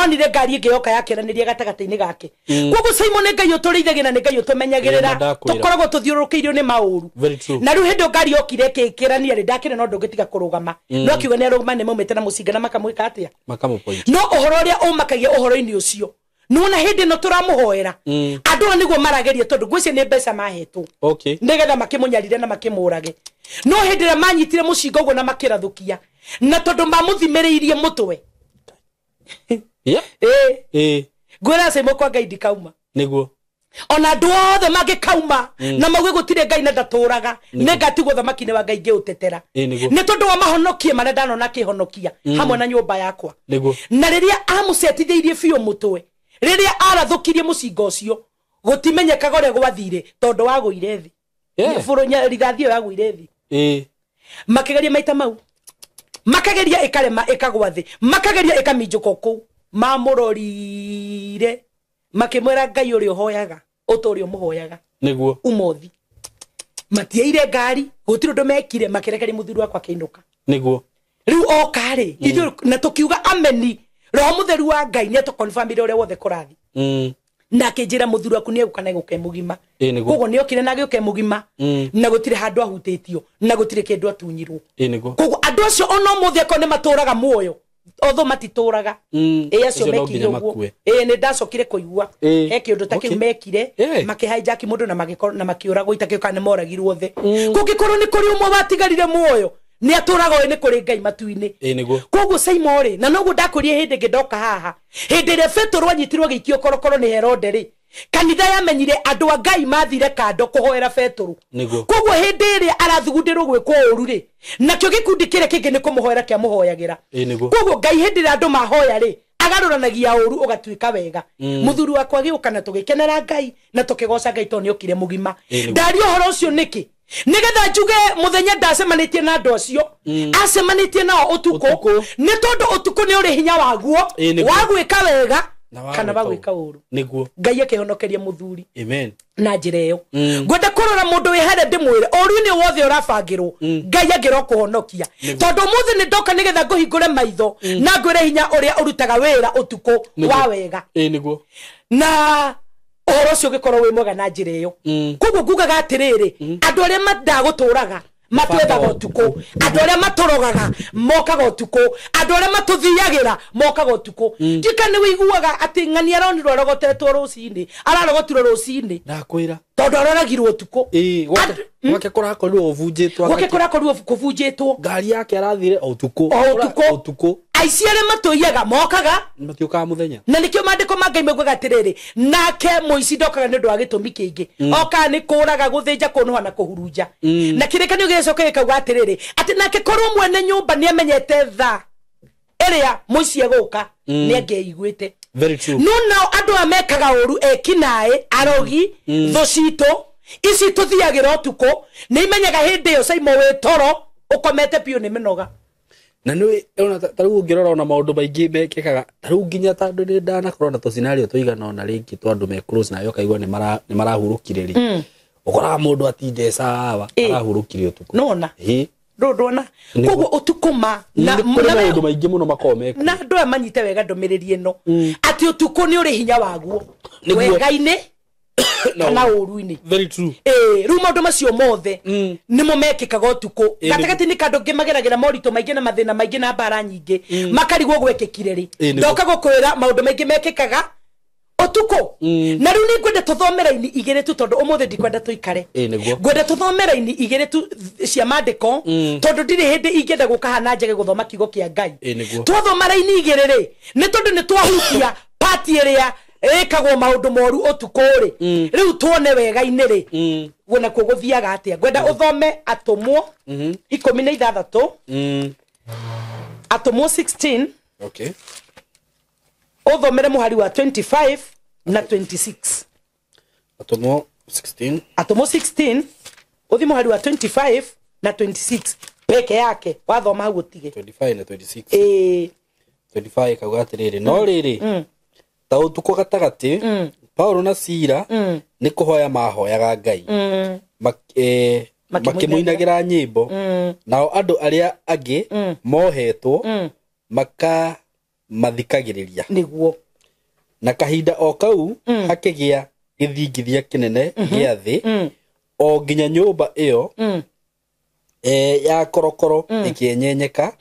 onire ngari ĩngĩ yoka yakĩranĩria gatagatĩ-inĩ gake. Koguo Simon nĩ Ngai ũtũrĩithagia na nĩ Ngai ũtũmenyagĩrĩra, tũkoragwo tũthiũrũrũkĩirio nĩ maũru. Na rĩu hĩndĩ ĩyo ngari yokire ĩkĩkĩrania rĩ, ndakĩrĩ no ndũngĩtiga kũrũgama. No akiuga nĩ arũgama nĩ maumĩte na mũcinga na makamwĩka atĩa? Makamũpoint. No ũhoro ũrĩa ũmakagia ũhoro-inĩ ũcio, nĩwona hĩndĩ ĩno tũramũhoera, andũ aya nĩguo marageria, tondũ ngwĩciria nĩ mbeca mahetwo nĩgetha makĩmũnyarire na makĩmũrage. No hĩndĩ ĩrĩa manyitire mũcinga ũguo na makĩrathũkia, na tondũ mamũthimĩrĩirie mũtwe. Ngwĩra Simon kwa Ngai ndikauma. Nĩguo. Ona andũ othe mangĩkauma na mauge gũtirĩ Ngai na ndatũraga, nĩngatigwo thamaki-inĩ wa Ngai ngĩũtetera. Nĩ tondũ wa mahonokie marĩa ndanona akĩhonokia hamwe na nyũmba yakwa. Na rĩrĩa amũcetithĩirie biũ mũtwe, rĩrĩa arathũkirie mũcinga ũcio, gũtimenyekaga ũrĩa gwathire tondũ wagũire thĩ. Rithathi ĩyo yagũire thĩ. Makĩgeria maita mau, makageria ĩkarema ĩkagwa thĩ, makageria ĩkaminjũka kũu. Mamũrorire makĩmwĩra Ngai ũrĩa ũhoyaga ũtũũre ũmũhoyaga. Nĩguo. Ũmũthĩ matiaire ngari, gũtirĩ ũndũ mekire, makĩrekeria mũthuri wakwa akĩinũka. Nĩguo. Rĩu oka rĩ, ithuĩ na tũkiuga ameni, Roho Mũtheru wa Ngai nĩ atũconfirmire ũrĩa wothe kũrathiĩ. Na akĩnjĩra mũthuri waku nĩ egũka na egũka e mũgima. Koguo nĩ okire na agĩũka e mũgima, na gũtirĩ handũ ahutĩtio, na gũtirĩ kĩndũ atunyirwo. Koguo andũ acio ona ũmũthĩ akorwo nĩ matũraga muoyo, otho matitũraga. Acio mekire ũguo. Nĩ ndacokire kũigua he kĩũndũ ta kĩu mekire, makĩhijack mũndũ na magĩkorwo na makĩũragwo itakĩũka kana nĩ moragirwo othe. Kũngĩkorwo nĩ kũrĩ ũmwe watigarire muoyo, nĩ atũraga ũyũ nĩ kũrĩ Ngai matu-inĩ. Koguo Simon rĩ, na noguo ndakwĩrire hĩndĩ ĩngĩ ndoka haha, hĩndĩ ĩrĩa Petero anyitirwo agĩikio korokoro nĩ Herode rĩ, kanitha yamenyire andũ a Ngai mathire kando kũhoera Petero. Koguo hĩndĩ ĩrĩa arathugundĩrwo gwĩkwo ũru rĩ, nakĩo gĩkundi kĩrĩa kĩngĩ nĩ kũmũhoera kĩamũhoyagĩra. Koguo Ngai hĩndĩ ĩrĩa andũ mahoya rĩ, agarũranagia ũru ũgatuĩka wega. Mũthuri wakwa agĩũka na tũgĩkenera Ngai na tũkĩgoca Ngai tondũ nĩokire mũgima. Ndaria ũhoro ũcio nĩkĩ? Nĩgetha njuge mũthenya ndacemanĩtie na andũ acio, acemanĩtie nao ũtukũ, nĩ tondũ ũtukũ nĩ ũrĩ hinya waguo wa gwĩka wega kana wa gwĩka ũru. Nĩguo. Ngai akĩhonokeria mũthuri. Amen. Na njĩra ĩyo. Ngwenda kũrora mũndũ wĩ harĩa ndĩmwĩre ũru-inĩ wothe ũrabangĩrwo, Ngai angĩro kũhonokia. Tondũ ũmũthĩ nĩ ndoka nĩgetha ngũhingũre maitho na ngwĩre hinya ũrĩa ũrutaga wĩra ũtukũ wa wega. Nĩguo. Na ũhoro ũcio ũgĩkorwo wĩ mwega na njĩra ĩyo. Koguo ngugaga atĩrĩrĩ, andũ arĩa mandagũtũraga matwethaga ũtukũ, andũ arĩa matũrogaga mokaga ũtukũ, andũ arĩa matũthiagĩra mokaga ũtukũ. Ndika nĩ wĩiguaga atĩ ng'ani aronirwo arogotetwo rũcinĩ, ararogotirwo rũcinĩ. Ndakwĩra. Tondũ aroragirwo ũtukũ. Gwake kũrakorirwo kũbunjĩtwo. Gwake kũrakorirwo kũbunjĩtwo. Ngari yake arathire o ũtukũ. O ũtukũ. Ũtukũ. Aici arĩa matũiyaga mokaga matiũkaga mũthenya. Na nĩkĩo maandĩko ma Ngai maugaga atĩrĩrĩ, nake mũici ndokaga nĩ ũndũ wa gĩtũmi kĩngĩ, okaga nĩ kũraga, gũthĩnja, kũnũha na kũhurunja. Na kĩrĩkanĩro gĩgacoka gĩkauga atĩrĩrĩ, atĩ nake korwo mwene nyũmba nĩamenyete thaa ĩrĩa mũici egũka, nĩangĩaiguĩte. Very true. No nao andũ aya mekaga ũru, ekinaĩ, arogi, thũ citũ, ici tũthiagĩra ũtukũ, nĩ imenyaga hĩndĩ ĩyo Simon wĩ toro, ũkomete biũ nĩ mĩnoga. Na nĩ ona ta rĩu ũngĩrora ona maũndũ maingĩ mekĩkaga, ta rĩu nginya ta andũ nĩ ndanakorwo na tũscenario tũigana ona rĩngĩ twa andũ me close nawe ũkaigua nĩ marahurũkire rĩ. Ũkoraga mũndũ atinde sawa, arahurũkire ũtukũ. Nona. Ndũndona. Koguo ũtukũ ma na maũndũ maingĩ mũno makoragwo mekwo. Na andũ aya manyite wega ndũmĩrĩri ĩno, atĩ ũtukũ nĩ ũrĩ hinya waguo. Wega-inĩ kana ũru-inĩ. Very true. Rĩu maũndũ macio mothe nĩmo mekĩkaga ũtukũ. Gatagatĩ-inĩ ka andũ ngĩmageragĩra moritũ maingĩ na mathĩna maingĩ na mbara nyingĩ, makarigwo gwekĩkire rĩ. Ndoka gũkwĩra maũndũ maingĩ mekĩkaga ũtukũ. Na rĩu nĩ ngwenda tũthome raini igĩrĩ tu, tondũ ũmũthĩ ndikwenda tũikare. Ngwenda tũthome raini igĩrĩ tu cia maandĩko, tondũ ndirĩ hĩndĩ ingĩenda gũka haha na njage gũthoma kiugo kĩa Ngai. Twathoma raini igĩrĩ rĩ, nĩ tondũ nĩ twahutia pati ĩrĩa ĩkagwo maũndũ moru ũtukũ rĩ. Rĩu tuone wega-inĩ rĩ, nakuo gũthiaga atĩa. Ngwenda ũthome Atũmwo 16, Atũmwo 16. Ũthomere mũhari wa 25 na 26. Atũmwo 16. Atũmwo 16, ũthi mũhari wa 25 na 26 peke yake, wathoma hau ũtige. 25 na 26. 25 kauga atĩrĩrĩ, no rĩrĩ, ta ũtukũ gatagatĩ, Paulo na Sila nĩ kũhoya mahoyaga Ngai, Makĩmũinagĩra nyĩmbo. Nao andũ arĩa angĩ mohetwo makamathikagĩrĩria. Nĩguo. Na kahinda o kau hakĩgĩa gĩthingithia kĩnene gĩa thĩ o nginya nyũmba ĩyo ya korokoro ĩkĩenyenyeka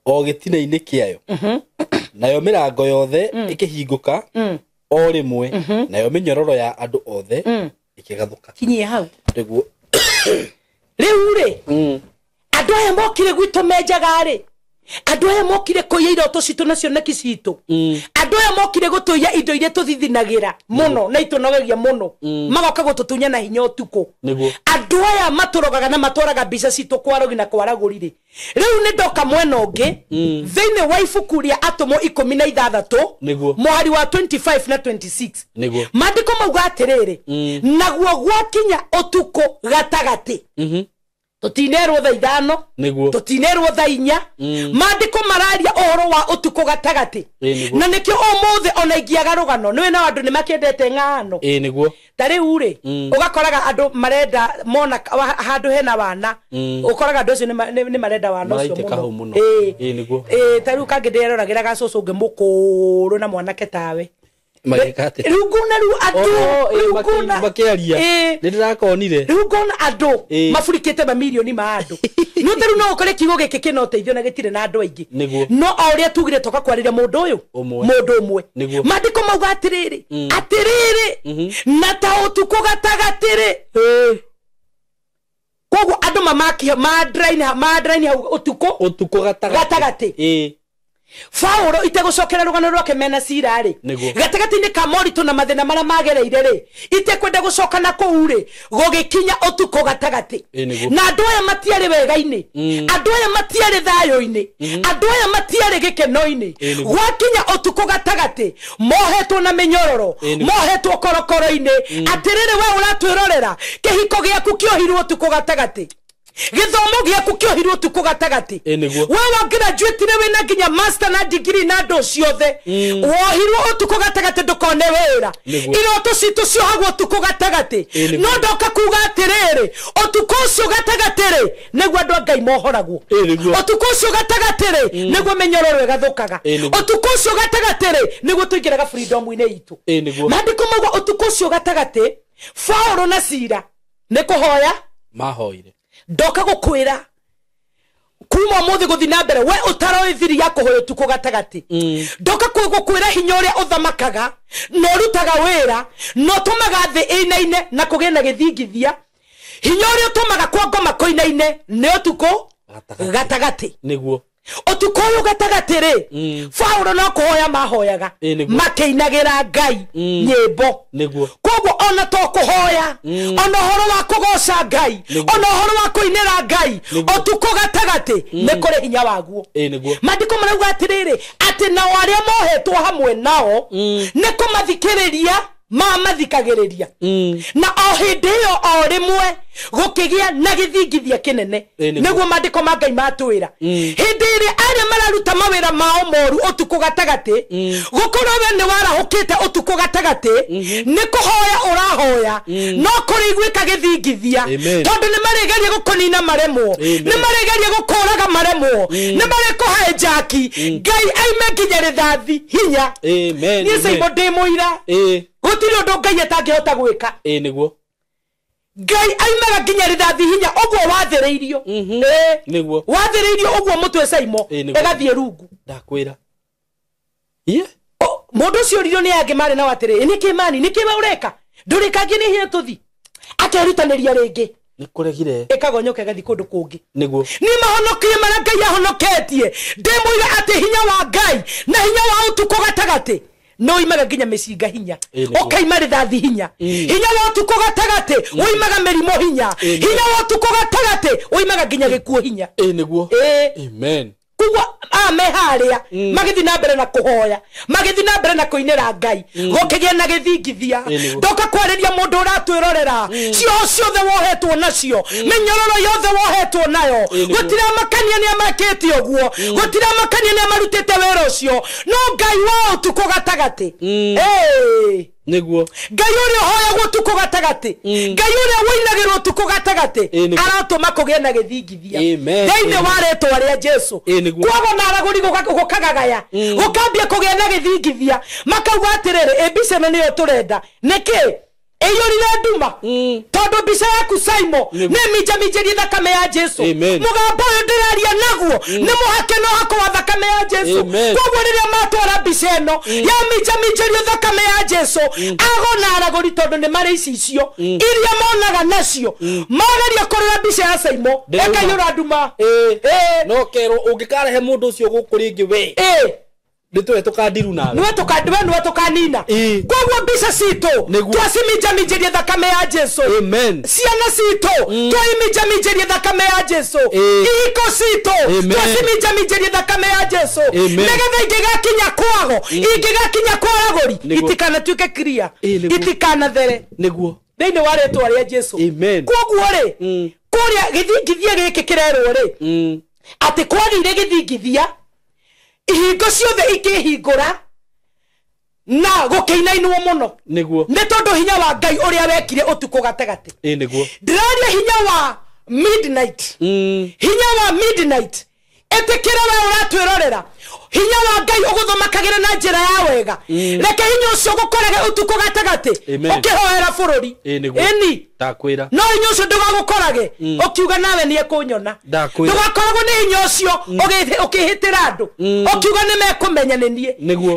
o gĩtina-inĩ kĩayo. Nayo mĩrango yothe ĩkĩhingũka o rĩmwe, nayo mĩnyororo ya andũ othe ĩkĩgathũka. Kinyie hau. Nĩguo. Rĩu rĩ, andũ aya mokire gwitũ menjaga rĩ, andũ aya mokire kũiya iroto citũ na cioneki citũ, andũ aya mokire gũtũiya indo iria tũthithinagĩra mũno na itũnogagia mũno, magoka gũtũtunya na hinya ũtukũ. Andũ aya matũrogaga na matwaraga mbica citũ kwarogi na kwaragũri rĩ. Rĩu nĩ ndoka mwena ũngĩ thĩinĩ wa ibuku rĩa Atũmwo 16 mũhari wa 25 na 26. Maandĩko mauga atĩrĩrĩ, naguo gwakinya ũtukũ gatagatĩ, tũtinerwo thaa 5, tũtinerwo thaa 4, maandĩko mararia ũhoro wa ũtukũ gatagatĩ. Na nĩkĩo ũmũthĩ ona ingĩaga rũgano, nĩwe na andũ nĩmakĩendete ng'ano. Ta rĩu rĩ, ũgakoraga andũ marenda mona handũ hena wana, ũkoraga andũ acio nĩ marenda wana ũcio mũno. Ta rĩu kangĩ ndĩreroragĩra gacũcũ ũngĩ mũkũrũ na mwanake tawe. Rĩu ngona rĩu andũ, rĩu ngona makĩaria, nĩ ndĩrakonire. Rĩu ngona andũ maburikĩte mamirioni ma andũ. No ta rĩu no ũkore kiugo gĩkĩ kĩna ũteithio na gĩtirĩ na andũ aingĩ. No o ũrĩa tugire toka kwarĩria mũndũ ũyũ, mũndũ ũmwe. Maandĩko mauga atĩrĩrĩ, atĩrĩrĩ, na ta ũtukũ gatagatĩ rĩ. Koguo andũ mamakio mandraini hau ũtukũ, ũtukũ gatagatĩ. Faũrũ itegũcokera rũgano rwake mena cira rĩ, gatagatĩ-inĩ ka moritũ na mathĩna marĩa magereire rĩ, itekwenda gũcoka na kũu rĩ, gũgĩkinya ũtukũ gatagatĩ. Na andũ aya matiarĩ wega-inĩ, andũ aya matiarĩ thayũ-inĩ, andũ aya matiarĩ gĩkeno-inĩ. Gwakinya ũtukũ gatagatĩ, mohetwo na mĩnyororo, mohetwo korokoro-inĩ. Atĩrĩrĩ, we ũratwĩrorera, kĩhiko gĩaku kĩohirwo ũtukũ gatagatĩ, gĩthomo gĩaku kĩohirwo ũtukũ gatagatĩ. We wagraduatire wĩna nginya master na degree na andũ ciothe, wohirwo ũtukũ gatagatĩ ndũkone wĩra. Iroto citũ ciohagwo ũtukũ gatagatĩ. No ndoka kuga atĩrĩrĩ, ũtukũ ũcio gatagatĩ rĩ, nĩguo andũ a Ngai mohoragwo. Ũtukũ ũcio gatagatĩ rĩ, nĩguo mĩnyororo ĩgathũkaga. Ũtukũ ũcio gatagatĩ rĩ, nĩguo tũingĩraga freedom-inĩ itũ. Maandĩko mauga ũtukũ ũcio gatagatĩ, Faũrũ na Sila nĩ kũhoya mahoire. Ndoka gũkwĩra kuma ũmũthĩ gũthiĩ na mbere, we ũtaroĩ thiri ya kũhoya ũtukũ gatagatĩ. Ndoka gũkwĩra hinya ũrĩa ũthamakaga na ũrutaga wĩra na ũtũmaga thĩ ĩinaine na kũgĩe na gĩthingithia. Hinya ũrĩa ũtũmaga kwa ngoma kũinaine nĩ ũtukũ gatagatĩ. Nĩguo. Ũtukũ ũyũ gatagatĩ rĩ, Faũrũ no kũhoya mahoyaga, makĩinagĩra Ngai nyĩmbo. Koguo ona to kũhoya, ona ũhoro wa kũgoca Ngai, ona ũhoro wa kũinĩra Ngai, ũtukũ gatagatĩ nĩ kũrĩ hinya waguo. Maandĩko marauga atĩrĩrĩ, atĩ nao arĩa mohetwo hamwe nao nĩ kũmathikĩrĩria mamathikagĩrĩria. Na o hĩndĩ ĩyo o rĩmwe gũkĩgĩa na gĩthingithia kĩnene. Nĩguo maandĩko ma Ngai matwĩra. Hĩndĩ ĩrĩa arĩa mararuta mawĩra mao moru ũtukũ gatagatĩ, gũkorwo we nĩ warahũkĩte ũtukũ gatagatĩ, nĩ kũhoya ũrahoya, no kũrĩiguĩka gĩthingithia, tondũ nĩ marĩgeria gũkũnina maremwo, nĩ marĩgeria gũkũraga maremwo, nĩ marĩkũhae njaki. Ngai aime nginya rĩthathi hinya. Niĩ Saimo ndĩ mũira, gũtirĩ ũndũ Ngai atangĩhota gwĩka. Nĩguo. Ngai aimaga nginya rĩthathi hinya ũguo wathĩrĩirio. Nĩguo. Wathĩrĩirio ũguo mũtwe Saimo ĩgathiĩ rungu. Ndakwĩra. Mũndũ ũcio oririo nĩ angĩ marĩ nao atĩrĩ, nĩkĩ mani, nĩkĩ we ũreka, ndũrĩkangie nĩ hinya tũthi. Akerutanĩria rĩngĩ, nĩkũregire, ĩkagonyoka ĩgathiĩ kũndũ kũngĩ. Nĩguo. Nĩ mahonokie marĩa Ngai ahonoketie. Ndĩmũira atĩ hinya wa Ngai na hinya wa ũtukũ gatagatĩ no imaga nginya mĩcinga hinya, ũkaima rĩthathi hinya. Hinya wa ũtukũ gatagatĩ ũimaga mĩrimũ hinya. Hinya wa ũtukũ gatagatĩ ũimaga nginya gĩkuũ hinya. Nĩguo. Amen. Koguo ame harĩa magĩthiĩ na mbere na kũhoya, magĩthiĩ na mbere na kũinĩra Ngai, gũkĩgĩa na gĩthingithia. Ndoka kwarĩria mũndũ ũratwĩrorera, cioho ciothe wohetwo nacio, mĩnyororo yothe wohetwo nayo, gũtiramakania nĩ amakĩte ũguo, gũtiramakania nĩ amarutĩte wĩra ũcio, no Ngai wa ũtukũ gatagatĩ. Niguo Ngai ũrĩa ũhoyagwo ũtukũ gatagatĩ, Ngai ũrĩa wũinagĩrwo ũtukũ gatagatĩ, aratũma kũgĩe na gĩthingithia thĩinĩ wa rĩtwa rĩa Jesu. Kwago na aragũri gũkagagaya, gũkambia kũgĩa na gĩthingithia, makauga atĩrĩrĩ, ĩ mbica ĩno nĩyo tũrenda. Nĩkĩ ĩiyũrire nduma? Tondũ mbica yaku Saimo nĩ minjaminjĩrie thakame ya Jesu. Mũgambo ũyũ ndĩraria naguo nĩ mũhake na ũhako wa thakame ya Jesu. Koguo rĩrĩa matwara mbica ĩno ya minjaminjĩrio thakame ya Jesu, ago na aragũri tondũ nĩ marĩ icicio iria monaga nacio, mageria kũrora mbica ya Saimo ĩkaiyũra nduma. No kerwo ũngĩkarehe mũndũ ũcio gũkũ rĩngĩ we nĩtũwe tũkandiru nawe, nĩwe tũkanina. Koguo mbica citũ twaciminjaminjĩrie thakame ya Jesu. Ciana citũ twaiminjaminjĩrie thakame ya Jesu. Ihiko citũ twaciminjaminjĩrie thakame ya Jesu, nĩgetha ingĩgakinya kwago, ingĩgakinya kwa aragũri, itikanatuĩke clear, itikanathere. Nĩguo thĩinĩ wa rĩtwa rĩa Jesu. Koguo rĩ, kũrĩa gĩthingithia gĩkĩ kĩrerwo rĩ, atĩ kwagĩire gĩthingithia, ihingo ciothe ikĩhingũra na gũkĩinainwo mũno. Nĩguo nĩ tondũ hinya wa Ngai ũrĩa wekire ũtukũ gatagatĩ. Nĩguo ndĩraria hinya wa midnight, hinya wa midnight. Ĩtĩkĩra we ũratwĩrorera, hinya wa Ngai ũgũthamakagĩra na njĩra ya wega. Reke hinya ũcio ũgũkorage ũtukũ gatagatĩ ũkĩhoera bũrũri. Ĩni ndakwĩra, no hinya ũcio ndũgagũkorage ũkiuga nawe nĩ ekũnyona. Ndũgakoragwo nĩ hinya ũcio ũkĩhĩtĩra andũ ũkiuga nĩ mekũmenya nĩ niĩ.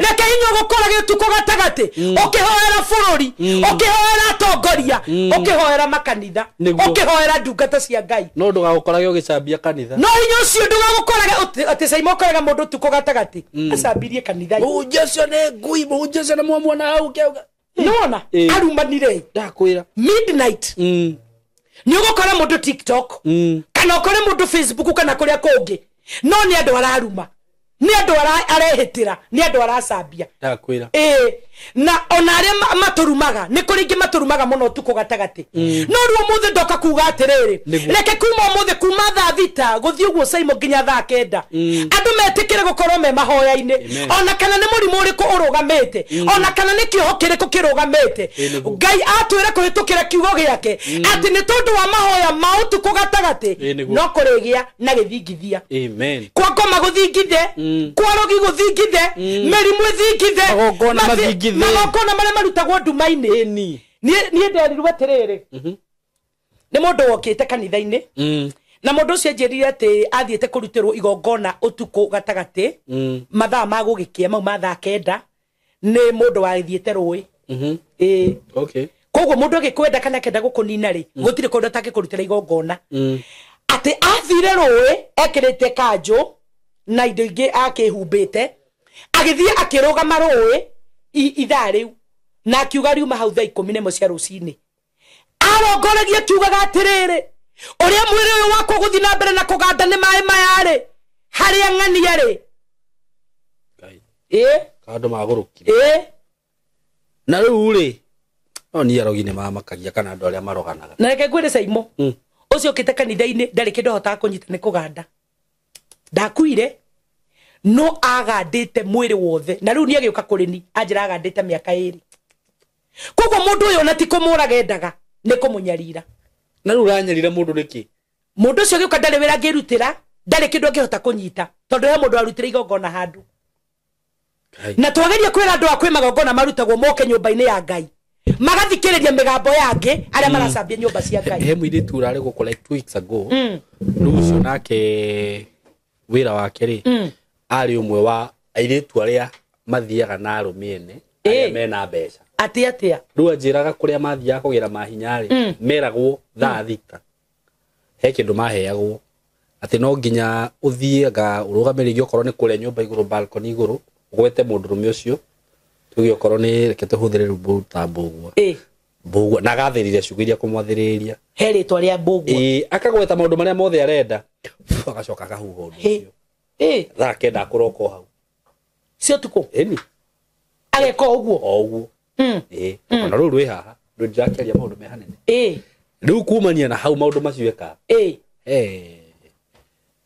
Reke hinya ũgũkorage ũtukũ gatagatĩ ũkĩhoera bũrũri, ũkĩhoera atongoria, ũkĩhoera makanitha, ũkĩhoera ndungata cia Ngai. No ndũgagũkorage ũgĩcambia kanitha. No hinya ũcio ndũgagũkorage atĩ Saimo ũkoraga mũndũ ũtukũ gatagatĩ acambirie kanitha. Mũhunjia ũcio nĩ ngui, mũhunjia ũcio nĩ mwamuona hau kĩauga. Nĩwona arumanire. Ndakwĩra midnight nĩ ũgũkora mũndũ TikTok kana ũkore mũndũ Facebook kana kũrĩa kũngĩ, no nĩ andũ araruma, nĩ andũ arehĩtĩra, nĩ andũ aracambia. Ndakwĩra na ona arĩa matũrumaga, nĩ kũrĩ ingĩ matũrumaga mũno ũtukũ gatagatĩ. No rĩu ũmũthĩ ndoka kuga atĩrĩrĩ, reke kuma ũmũthĩ, kuma thaa 6 gũthiĩ ũguo Saimo nginya thaa 9, andũ metĩkĩre gũkorwo me mahoya-inĩ, ona kana nĩ mũrimũ ũrĩkũ ũrũgamĩte, ona kana nĩ kĩoho kĩrĩkũ kĩrũgamĩte. Ngai atwĩre kũhĩtũkĩra kiugo gĩake atĩ nĩ tondũ wa mahoya ma ũtukũ gatagatĩ no kũrĩgĩa na gĩthingithia. Kwa ngoma gũthingithe, kwa rogi gũthingithe, mĩrimũ ĩthingithe, magongona marĩa marutagwo nduma-inĩ. Niĩ nderirwo atĩrĩrĩ, nĩ mũndũ wokĩte kanitha-inĩ, na mũndũ ũcio anjĩrire atĩ athiĩte kũrutĩrwo igongona ũtukũ gatagatĩ, mathaa ma gũgĩkĩa mau ma thaa 9, nĩ mũndũ wathiĩte rũĩ. Koguo mũndũ agĩkwenda kana akenda gũkũnina rĩ, gũtirĩ kũndũ atangĩkũrutĩra igongona. Atĩ athire rũĩ ekĩrĩte kanjũ na indo ingĩ akĩhumbĩte, agĩthiĩ akĩrũgama rũĩ ithaa rĩu, na akiuga riuma hau thaa 11 cia rũcinĩ. Arongoragia akiugaga atĩrĩrĩ, ũrĩa mwĩrĩ ũyũ wakwa ũgũthiĩ na mbere na kũganda nĩ maĩ maya rĩ, harĩa ng'ania rĩ. Andũ magũrũkire. Na rĩu rĩ, no niĩ arogi nĩ mamakagia kana andũ arĩa maroganaga. Na reke ngwĩre Saimo, ũcio ũkĩte kanitha-inĩ ndarĩ kĩndũ ahotaga kũnyita nĩ kũganda. Ndakuire, no agandĩte mwĩrĩ wothe, na rĩu nĩ agĩũka kũrĩ ni anjĩra agandĩte mĩaka 2. Koguo mũndũ ũyũ ona ti kũmũraga endaga, nĩ kũmũnyarira. Na rĩu ũranyarira mũndũ nĩkĩ? Mũndũ ũcio agĩũka ndarĩ wĩra angĩrutĩra, ndarĩ kĩndũ angĩhota kũnyita, tondũ he mũndũ arutĩra igongona handũ. Na twageria kwĩra andũ a kwĩ magongona marutagwo moke nyũmba-inĩ ya Ngai, magathikĩrĩria mĩgambo yangĩ arĩa maracambia nyũmba cia Ngai. He mũirĩtu ũrarĩ gũkũ like 2 weeks ago, rĩu ũcio nake wĩra wake rĩ, arĩ ũmwe wa airĩtu arĩa mathiaga na arũme ene arĩa mena mbeca. Atĩ atĩa? Rĩu anjĩraga kũrĩa mathiaga kũgĩra mahinya rĩ, meragwo thaa 6 he kĩndũ maheagwo atĩ no nginya ũthiĩ anga ũrũgame rĩngĩ okorwo nĩ kũrĩa nyũmba igũrũ, balcony igũrũ, ũgwete mũndũrũme ũcio, tuge okorwo nĩ reke tũhũthĩre rĩu ta Mbũgua. Mbũgua na agathĩrĩria ciugo iria kũmwathĩrĩria. He rĩtwa rĩa Mbũgua. Akagweta maũndũ marĩa mothe arenda, agacoka akahuha ũndũ ũcio. Thaa 9 akũroka o hau. Cia ũtukũ? Ĩni. Ageka o ũguo? O ũguo. Ona rũu rwĩ haha, rũu ndirakĩaria maũndũ me hanene. Rĩu kumania na hau maũndũ macio ekaga.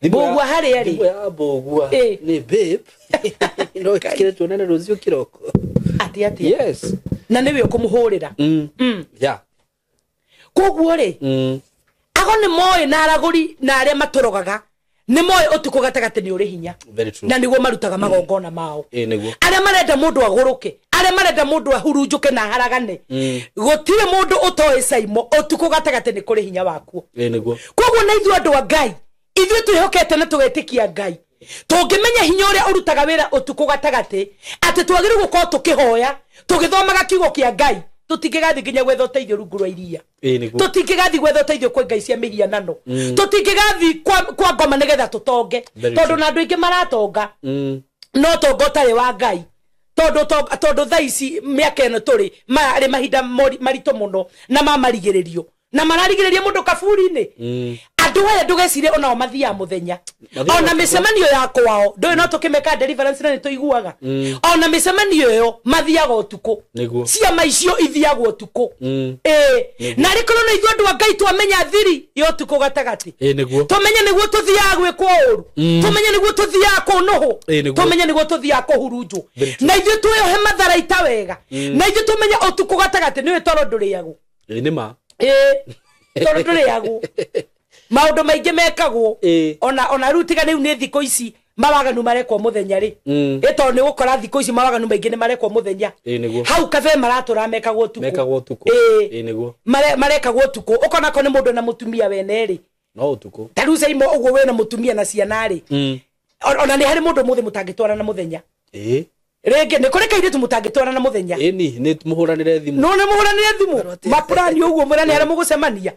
Mbũgua harĩa rĩ? Thimũ ya Mbũgua nĩ babe. No ĩkĩre tuonane rũciũ kĩroko. Atĩ atĩa? Yes. Na nĩwe ũkũmũhũrĩra. Yeah. Koguo rĩ, ago nĩ moĩ na aragũri na arĩa matũrogaga nĩ moĩ ũtukũ gatagatĩ nĩ ũrĩ hinya. Very true. Na nĩguo marutaga magongona mao. Nĩguo. Arĩa marenda mũndũ agũrũke, arĩa marenda mũndũ ahurunjũke na haragane, gũtirĩ mũndũ ũtoĩ Saimo ũtukũ gatagatĩ nĩ kũrĩ hinya wakuo. Nĩguo. Koguo na ithuĩ andũ a Ngai, ithuĩ twĩhokete na tũgetĩkia Ngai, tũngĩmenya hinya ũrĩa ũrutaga wĩra ũtukũ gatagatĩ, atĩ twagĩrĩirwo gũkorwo tũkĩhoya, tũgĩthomaga kiugo kĩa Ngai, tũtingĩgathiĩ nginya gwetha ũteithio rungu rwa iria. Nĩguo. Tũtingĩgathiĩ gwetha ũteithio kwĩ ngai cia mĩhianano. Tũtingĩgathiĩ kwa ngoma nĩgetha tũtonge. Very Tondũ true. na andũ aingĩ maratonga. No tonga ũtarĩ wa Ngai. Tondũ thaa ici mĩaka ĩno tũrĩ marĩ mahinda maritũ mũno na mamarigĩrĩrio. Na mararigĩrĩria mũndũ kaburi-inĩ. Andũ aya ndũgecirie onao mathiaga mũthenya. Mathiaga Ona ũtukũ. mĩcemanio ya kwao, ndũĩ no tũkĩmeka deliverance na nĩtũiguaga. Ona mĩcemanio ĩyo mathiaga ũtukũ. Nĩguo. Ciama icio ithiagwo ũtukũ. Na rĩkorwo na ithuĩ andũ a Ngai twamenya thiri ya ũtukũ gatagatĩ. Nĩguo. Tũmenye nĩguo tũthiaga gwĩkwo ũru. Tũmenye nĩguo tũthiaga kũnũhwo. Nĩguo. Tũmenye nĩguo tũthiaga kũhurunjwo. Very true. Na ithuĩ twĩohe matharaita wega. Na ithuĩ tũmenye ũtukũ gatagatĩ nĩũĩ toro ndũrĩagwo. Nĩ ma. Toro ndũrĩagwo. Maũndũ maingĩ mekagwo. Ona rĩu tiga rĩu nĩ thikũ ici mawaganu marekwo mũthenya rĩ. Tondũ nĩ ũgũkora thikũ ici mawaganu maingĩ nĩ marekwo mũthenya. Nĩguo. Hau kabe maratũra mekagwo ũtukũ. Mekagwo ũtukũ. Nĩguo. Marekagwo ũtukũ. Ũkona ko nĩ mũndũ na mũtumia wene rĩ. No ũtukũ. Ta rĩu Saimo ũguo wĩna mũtumia na ciana rĩ. Ona nĩ harĩ mũndũ mũthĩ mũtangĩtwarana mũthenya. Rĩngĩ nĩ kũrĩ kairĩtu mũtangĩtwarana mũthenya. Nĩ mũhũranĩre thimũ. No nĩ mũhũranĩre thimũ. Mapurani ũguo mũrane harĩa mũgũcemania.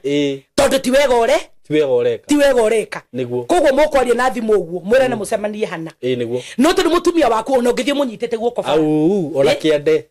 Tondũ ti wega ũre. Ti wega ũreka. Ti wega ũreka. Nĩguo. Koguo mũkwaria na thimũ ũguo, mwĩrane mũcemanie hana. Nĩguo. No tondũ mũtumia waku ona ũngĩthiĩ mũnyitĩte guoko bara. Au, ona kĩande.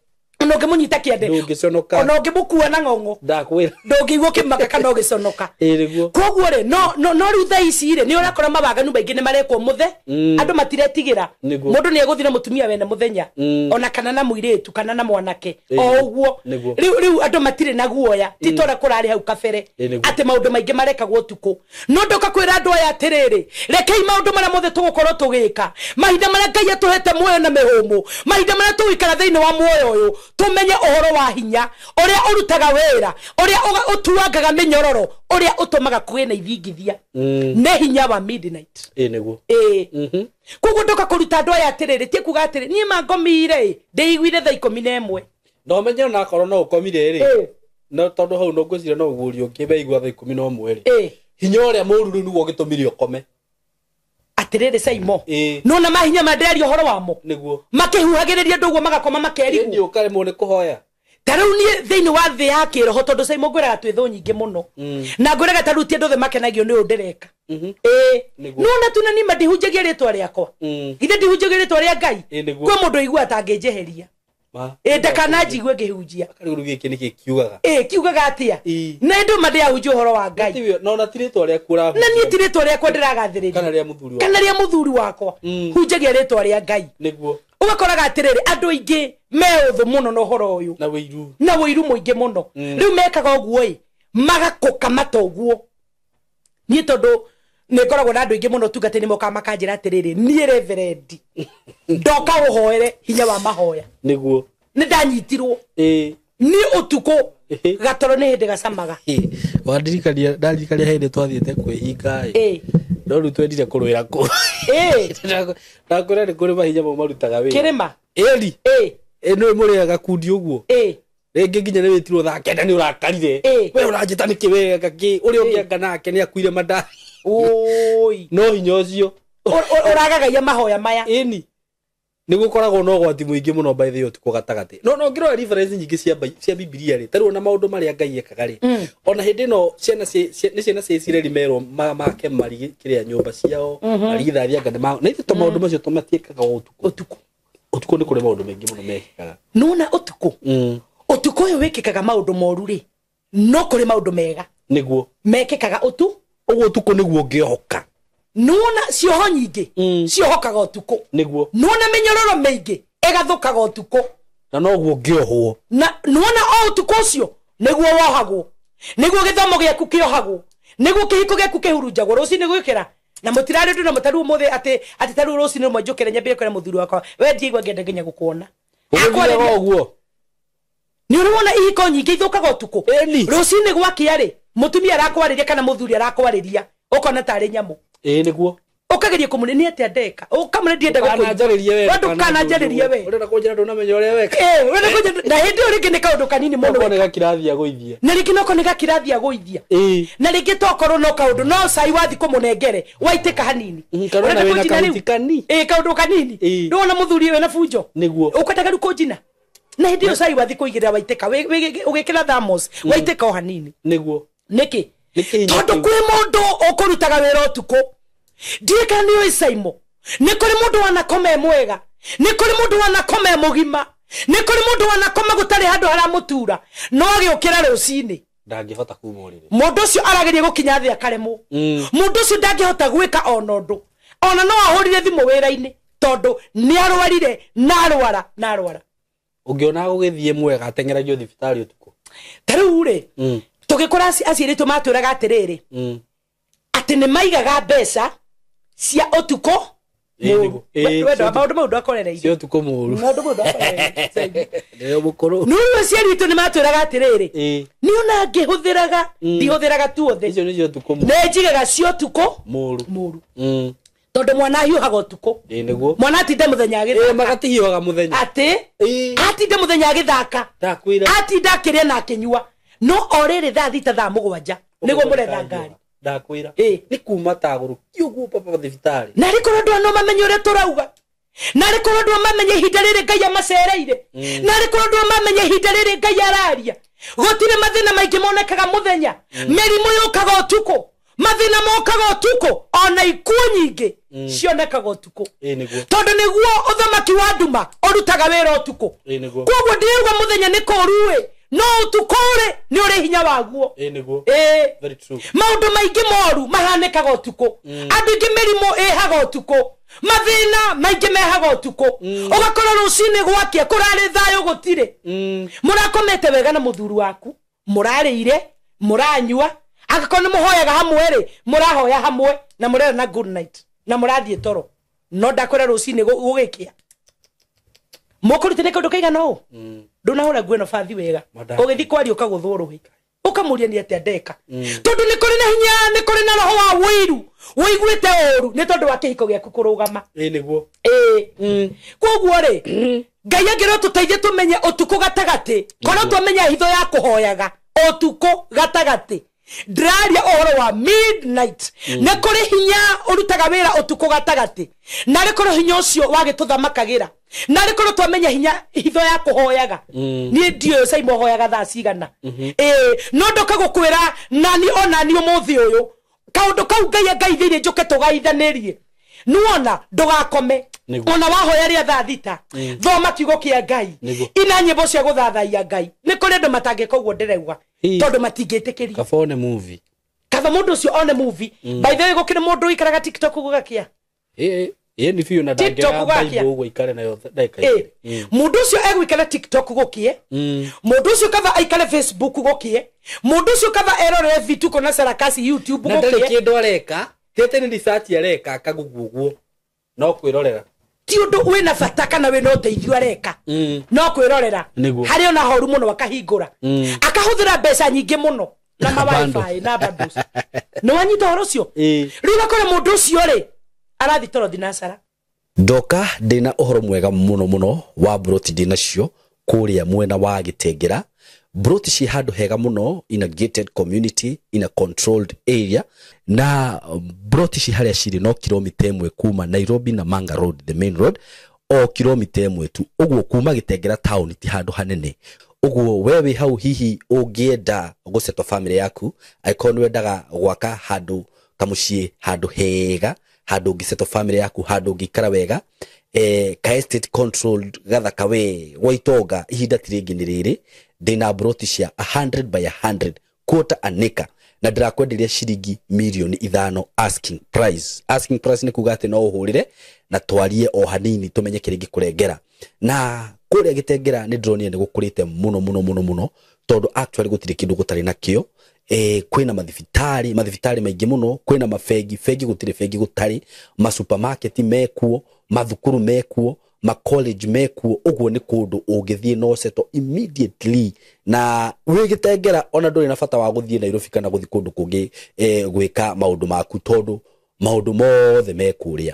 Ona ũngĩmũnyita kĩande. Ndũngĩconoka. Ona ũngĩmũkua na ng'ong'o. Ndakwĩra. Ndũngĩigua ũkĩmaka kana ũgĩconoka. Nĩguo. Koguo rĩ, no rĩu thaa ici rĩ, nĩ ũrakora mawaganu maingĩ nĩ marekwo mũthe. Andũ matiretigĩra. Nĩguo. Mũndũ nĩ egũthiĩ na mũtumia wene mũthenya. Ona kana na mũirĩtu, kana na mwanake. O ũguo. Nĩguo. Rĩu andũ matirĩ na guoya. Ti ta ũrĩa kũrarĩ hau kabere. Nĩguo. Atĩ maũndũ maingĩ marekagwo ũtukũ. No ndoka kwĩra andũ aya atĩrĩrĩ, rekei maũndũ marĩa mothe tũgũkorwo tũgĩka. Mahinda marĩa Ngai atũhete muoyo na mĩhũmũ, mahinda marĩa tũgũikara thĩinĩ wa muoyo ũyũ, tũmenye ũhoro wa hinya ũrĩa ũrutaga wĩra, ũrĩa ũtuangaga mĩnyororo, ũrĩa ũtũmaga kũgĩe na ithingithia. Nĩ hinya wa midnight. Nĩguo. Koguo ndoka kũruta andũ aya atĩrĩrĩ, ti kuga atĩrĩ, niĩ mangomire, ndĩiguire thaa 11. No menye ona akorwo no ũkomire rĩ. No tondũ hau no ngwĩciria no ũguũrio ũngĩ weigua thaa 11 rĩ. Hinya ũrĩa mũũru rĩu nĩguo ũgĩtũmire ũkome. Atĩrĩrĩ Saimo. No na mahinya mandĩaria ũhoro wamo. Nĩguo. Makĩhuhagĩrĩria andũ ũguo magakoma makerigwo. Ĩni ũkaremwo nĩ kũhoya. Ta rĩu niĩ thĩinĩ wa thĩ ya kĩroho tondũ Saimo ngwĩraga twĩ thũ nyingĩ mũno. Na ngwĩraga ta rĩu ti andũ othe makenagio nĩ ũũ ndĩreka. No na tu na niĩ mandihunjagia rĩtwa rĩakwa. Githĩ ndihunjagia rĩtwa rĩa Ngai? Nĩguo. Kwĩ mũndũ ũiguaga ta angĩnjeheria. Ndakananjigue ngĩhunjia. Rĩu gĩkĩ nĩkĩ kiugaga? Kiugaga atĩa? Na andũ mandĩahunjia ũhoro wa Ngai. No na ti rĩtwa rĩaku ũrahunjia. Na niĩ ti rĩtwa rĩakwa ndĩragathĩrĩria. Kana rĩa mũthuri wakwa. Kana rĩa mũthuri wakwa. Hunjagia rĩtwa rĩa Ngai. Nĩguo. Ũgakoraga atĩrĩrĩ, andũ aingĩ me ũthũ mũno na ũhoro ũyũ. Na wĩiru. Na wĩiru mũingĩ mũno. Rĩu mekaga ũguo ĩ, magakũkamata ũguo. Niĩ tondũ nĩ ngoragwo na andũ aingĩ mũno ũtungata-inĩ mokaga makanjĩra atĩrĩrĩ, niĩ reverendi ndoka ũhoere hinya wa mahoya. Nĩguo. Nĩ ndanyitirwo. Niĩ ũtukũ gatoro nĩ hĩndĩ gacamaga. Wandirikania, ndarikania hĩndĩ twathiĩte kwĩhinga ĩ. No rĩu twendire kũrũĩra kũ. Ndakwĩra nĩ kũrĩ mahinya mau marutaga wĩra. Kĩrĩma. Ĩri. Nĩwe mũrĩaga gakundi ũguo. Rĩngĩ nginya nĩ wĩtirwo thaa kenda nĩ ũrakarire. We ũranjĩta nĩkĩ wega kĩ? Ũrĩa ũngĩanga nake nĩ akuire mandathi. Oi. No hinya ũcio. Ũragagaia mahoya maya. Ĩni. Nĩ gũkoragwo na ũgwati mũingĩ mũno by the way ũtukũ gatagatĩ. No ngĩrora reference nyingĩ cia Bibilia rĩ, ta rĩu ona maũndũ marĩa Ngai ekaga rĩ. Ona hĩndĩ ĩno ciana nĩ ciana cia Isiraeli merwo make mari kĩrĩa nyũmba ciao, marigithathi anga nĩ ma. Na ithuĩ to maũndũ macio tũmatiĩkaga ũtukũ. Ũtukũ. Ũtukũ nĩ kũrĩ maũndũ maingĩ mũno mekĩkaga. Nona ũtukũ. Ũtukũ ũyũ wĩkĩkaga maũndũ moru rĩ, no kũrĩ maũndũ mega. Nĩguo. Mekĩkaga ũtukũ. Ũguo ũtukũ nĩguo ũngĩohoka. Nona cioho nyingĩ ciohokaga ũtukũ. Nĩguo. Nona mĩnyororo mĩingĩ ĩgathũkaga ũtukũ. Na noguo ũngĩohwo. Na nona o ũtukũ ũcio nĩguo wohagwo. Nĩguo gĩthomo gĩaku kĩohagwo. Nĩguo kĩhiko gĩaku kĩhurunjagwo rũcinĩ gwĩkĩra. Na mũtirarĩ ndũ na mũtarũ ũmũthĩ atĩ tarĩu rũcinĩ rũmwe njũkĩre nyambĩrĩrie kwĩra mũthuri wakwa, we ndiaigua ngĩenda nginya gũkuona. Ũgũthiaga ũguo. Nĩ ũrĩ wona ihiko nyingĩ ithũkaga ũtukũ? Rũcinĩ gwakĩa rĩ, mũtumia arakwarĩria kana mũthuri arakwarĩria, ũkona tarĩ nyamũ. Ĩĩ nĩguo. Ũkageria kũmũria nĩ atĩa ndeka, ũkamũria ndienda gũkũnanjarĩrie we, ndũkananjarĩrie we, ũrenda kũnjĩra ndũnamenya ũrĩa weka. Ĩĩ, ũrenda kũnjĩra. Na hĩndĩ ĩyo rĩngĩ nĩ kaũndũ kanini mũno. Noko nĩ gakirathi agũithia. Na rĩngĩ noko nĩ gakirathi agũithia. Ĩĩ. Na rĩngĩ tokorwo no kaũndũ no cai wathi kũmũnengere waitĩka hanini. Ũrenda kũnjina rĩu? Ĩĩ, kaũndũ kanini. Nĩwona mũthuri wĩna bunjo. Nĩguo. Ũkwendaga rĩu kũnjina. Na hĩndĩ ĩyo cai wathi kũigĩrĩra waitĩka, ũgĩkĩra thermos waitĩka o hanini. Nĩguo. Nĩkĩ? Tondũ kwĩ mũndũ ũkũrutaga wĩra ũtukũ. Ndiũĩ kana nĩ ũĩ Saimo. Nĩ kũrĩ mũndũ wanakoma e mwega, nĩ kũrĩ mũndũ wanakoma e mũgima, nĩ kũrĩ mũndũ wanakoma gũtarĩ handũ haramũtura, no agĩũkĩra rũcinĩ ndangĩhota kuma ũrĩrĩ. Mũndũ ũcio arageria gũkinya thĩ akaremwo. Mũndũ ũcio ndangĩhota gwĩka ona ũndũ, ona no ahũrire thimũ wĩra-inĩ tondũ nĩ arwarire na arwara na arwara. Ũngĩona gũgĩthiĩ mwega ateng'eragio thibitarĩ ũtukũ. Ta rĩu rĩ, tũgĩkũra aciari aitũ matwĩraga atĩrĩrĩ, atĩ nĩ maigaga mbeca cia ũtukũ mũru. Maũndũ mau ndwakorereire. Cia ũtukũ mũru. Maũndũ mau ndwakorereire. Ndĩrĩ mũkũrũ. Nĩ ũrĩa aciari aitũ nĩ matwĩraga atĩrĩrĩ, nĩ ona ngĩhũthĩraga, ndihũthĩraga tuothe. Icio nĩ cia ũtukũ mũru. Nĩ njigaga cia ũtukũ mũru. Mũru. Tondũ mwana ahiũhaga ũtukũ. Ĩĩ nĩguo. Mwana atinda mũthenya agĩthaka. Ĩĩ magatihiũhaga mũthenya. Atĩ? Atinda mũthenya agĩthaka. Ndakwĩra. Atinda akĩrĩa na akĩnyua. No o rĩrĩ thaa 6 thaa 7 nĩguo mũretha ngari. Ndakwĩra. Nĩ kuma tagũrũkio ũguo papa thibitarĩ. Na rĩ korwo andũ no mamenye ũrĩa tũrauga. Na rĩ korwo andũ mamenye ihinda rĩrĩ Ngai amacereire. Na rĩ korwo andũ mamenye ihinda rĩrĩ Ngai araria. Gũtirĩ mathĩna maingĩ monekaga mũthenya. Mĩrimũ yũkaga ũtukũ. Mathĩna mokaga ũtukũ, ona ikuũ nyingĩ cionekaga ũtukũ. Ĩĩ nĩguo. Tondũ nĩguo ũthamaki wa nduma ũrutaga wĩra ũtukũ. Ĩĩ nĩguo. Koguo ndĩrauga mũthenya nĩ kũũru ĩ, no ũtukũ rĩ nĩ ũrĩ hinya waguo. Ĩĩ nĩguo. Ĩĩ. Very true. Maũndũ maingĩ moru mahanĩkaga ũtukũ. Andũ aingĩ mĩrimũ ĩhaga ũtukũ. Mathĩna maingĩ mehaga ũtukũ. Ũgakora rũcinĩ gwakĩa kũrarĩ thayũ gũtirĩ. Mũrakomete wega na mũthuri waku, mũrarĩire, mũranyua, angĩkorwo nĩ mũhoyaga hamwe rĩ, mũrahoya hamwe na mũrera na good night na mũrathiĩ toro. No ndakwĩra rũcinĩ gũgĩkĩa. Mũkũrutĩte kaũndũ kaigana ũũ? Ndũnahũra nguo ĩno bathi wega. Ũgĩthiĩ kwaria ũkagũthwo rũhĩ. Ũkamũria nĩ atĩa ndeka. Tondũ nĩ kũrĩ na hinya, nĩ kũrĩ na roho wa ũiru, ũiguĩte ũũru nĩ tondũ wa kĩhiko gĩaku kũrũgama. Ĩĩ nĩguo. Ĩĩ. Koguo rĩ, Ngai angĩrwo tũteithie tũmenye ũtukũ gatagatĩ, korwo twamenya hitho ya kũhoyaga ũtukũ gatagatĩ. Ndĩraria ũhoro wa midnight. Nĩ kũrĩ hinya ũrutaga wĩra ũtukũ gatagatĩ. Na rĩ korwo hinya ũcio wagĩtũthamakagĩra. Na rĩ korwo twamenya hinya hitho ya kũhoyaga. Niĩ ndiũĩ Saimo hoyaga thaa cigana. Ĩĩ, no ndoka gũkwĩra nani ona ni ũmũthĩ ũyũ. Kaũndũ kau Ngai angaithĩirie njũke tũgaithanĩrie. Nĩwona ndũgakome. Ona wahoya rĩa thaa 6. Thoma kiugo kĩa Ngai. Ina nyĩmbo cia gũthathaiya Ngai. Nĩ kũrĩ andũ matangĩka ũguo ndĩrauga. Tondũ matingĩtĩkĩria. Kaba one movie. Kaba mũndũ ũcio one movie. By the way gũkĩrĩ mũndũ ũikaraga TikTok gũgakĩa. Ĩĩ, ĩĩ nĩ biũ na ndangĩoya Bible ũguo aikare nayo ndagĩka igĩrĩ. Mũndũ ũcio egũikara TikTok gũkĩe. Mũndũ ũcio kaba aikare Facebook gũkĩe. Mũndũ ũcio kaba erorere vituko na sarakasi YouTube gũkĩe. Na ndarĩ kĩndũ areka. Tete nĩ research areka akagũgwo ũguo. No kwĩrorera. Ti ũndũ wĩna bata kana wĩna ũteithio areka. No kwĩrorera. Harĩ ona horu mũno akahingũra. Akahũthĩra mbeca nyingĩ mũno na ma wifi na bundles. Nĩ wanyita ũhoro ũcio? Rĩu ũgakora mũndũ ũcio rĩ arathi toro thinacara. Ndoka ndĩna ũhoro mwega mũno mũno wa broti ndĩnacio kũrĩa mwena wa Gĩtengera. Broti ci handũ hega mũno in a gated community in a controlled area, na broti ci harĩa cirĩ no kilomita 1 kuma Nairobi na Manga Road, the main road, o kilomita 1 tu. Ũguo kuma Gĩtengera town ti handũ hanene. Ũguo we wĩ hau hihi ũngĩenda gũsettle family yaku, angĩkorwo nĩ wendaga gwaka handũ kamũciĩ, handũ hega, handũ ũngĩsettle family yaku, handũ ũngĩikara wega, ka estate controlled gathaka we gwa itonga, ihinda ti rĩngĩ nĩ rĩrĩ. Ndĩna broti cia 100 by 100 quarter an acre, na ndĩrakwenderia ciringi mirioni 5 asking price. Asking price nĩ kuga atĩ no ũhũrĩre na twarie o hanini tũmenye kĩrĩa ingĩkũrengera. Na kũrĩa Gĩtengera nĩ ndĩronire nĩ gũkũrĩte mũno mũno mũno mũno, tondũ actually gũtirĩ kĩndũ gũtarĩ nakĩo. Kwĩna mathibitarĩ, mathibitarĩ maingĩ mũno, kwĩna mabengi, bengi gũtirĩ bengi gũtarĩ, masupermarket mekuo, mathukuru mekuo, Ma college mekuo, ũguo nĩ kũndũ ũngĩthiĩ no settle immediately na wĩ Gĩtengera, ona ndũrĩ na bata wa gũthiĩ Nairobi kana gũthiĩ kũndũ kũngĩ gwĩka maũndũ maku, tondũ maũndũ mothe me kũrĩa.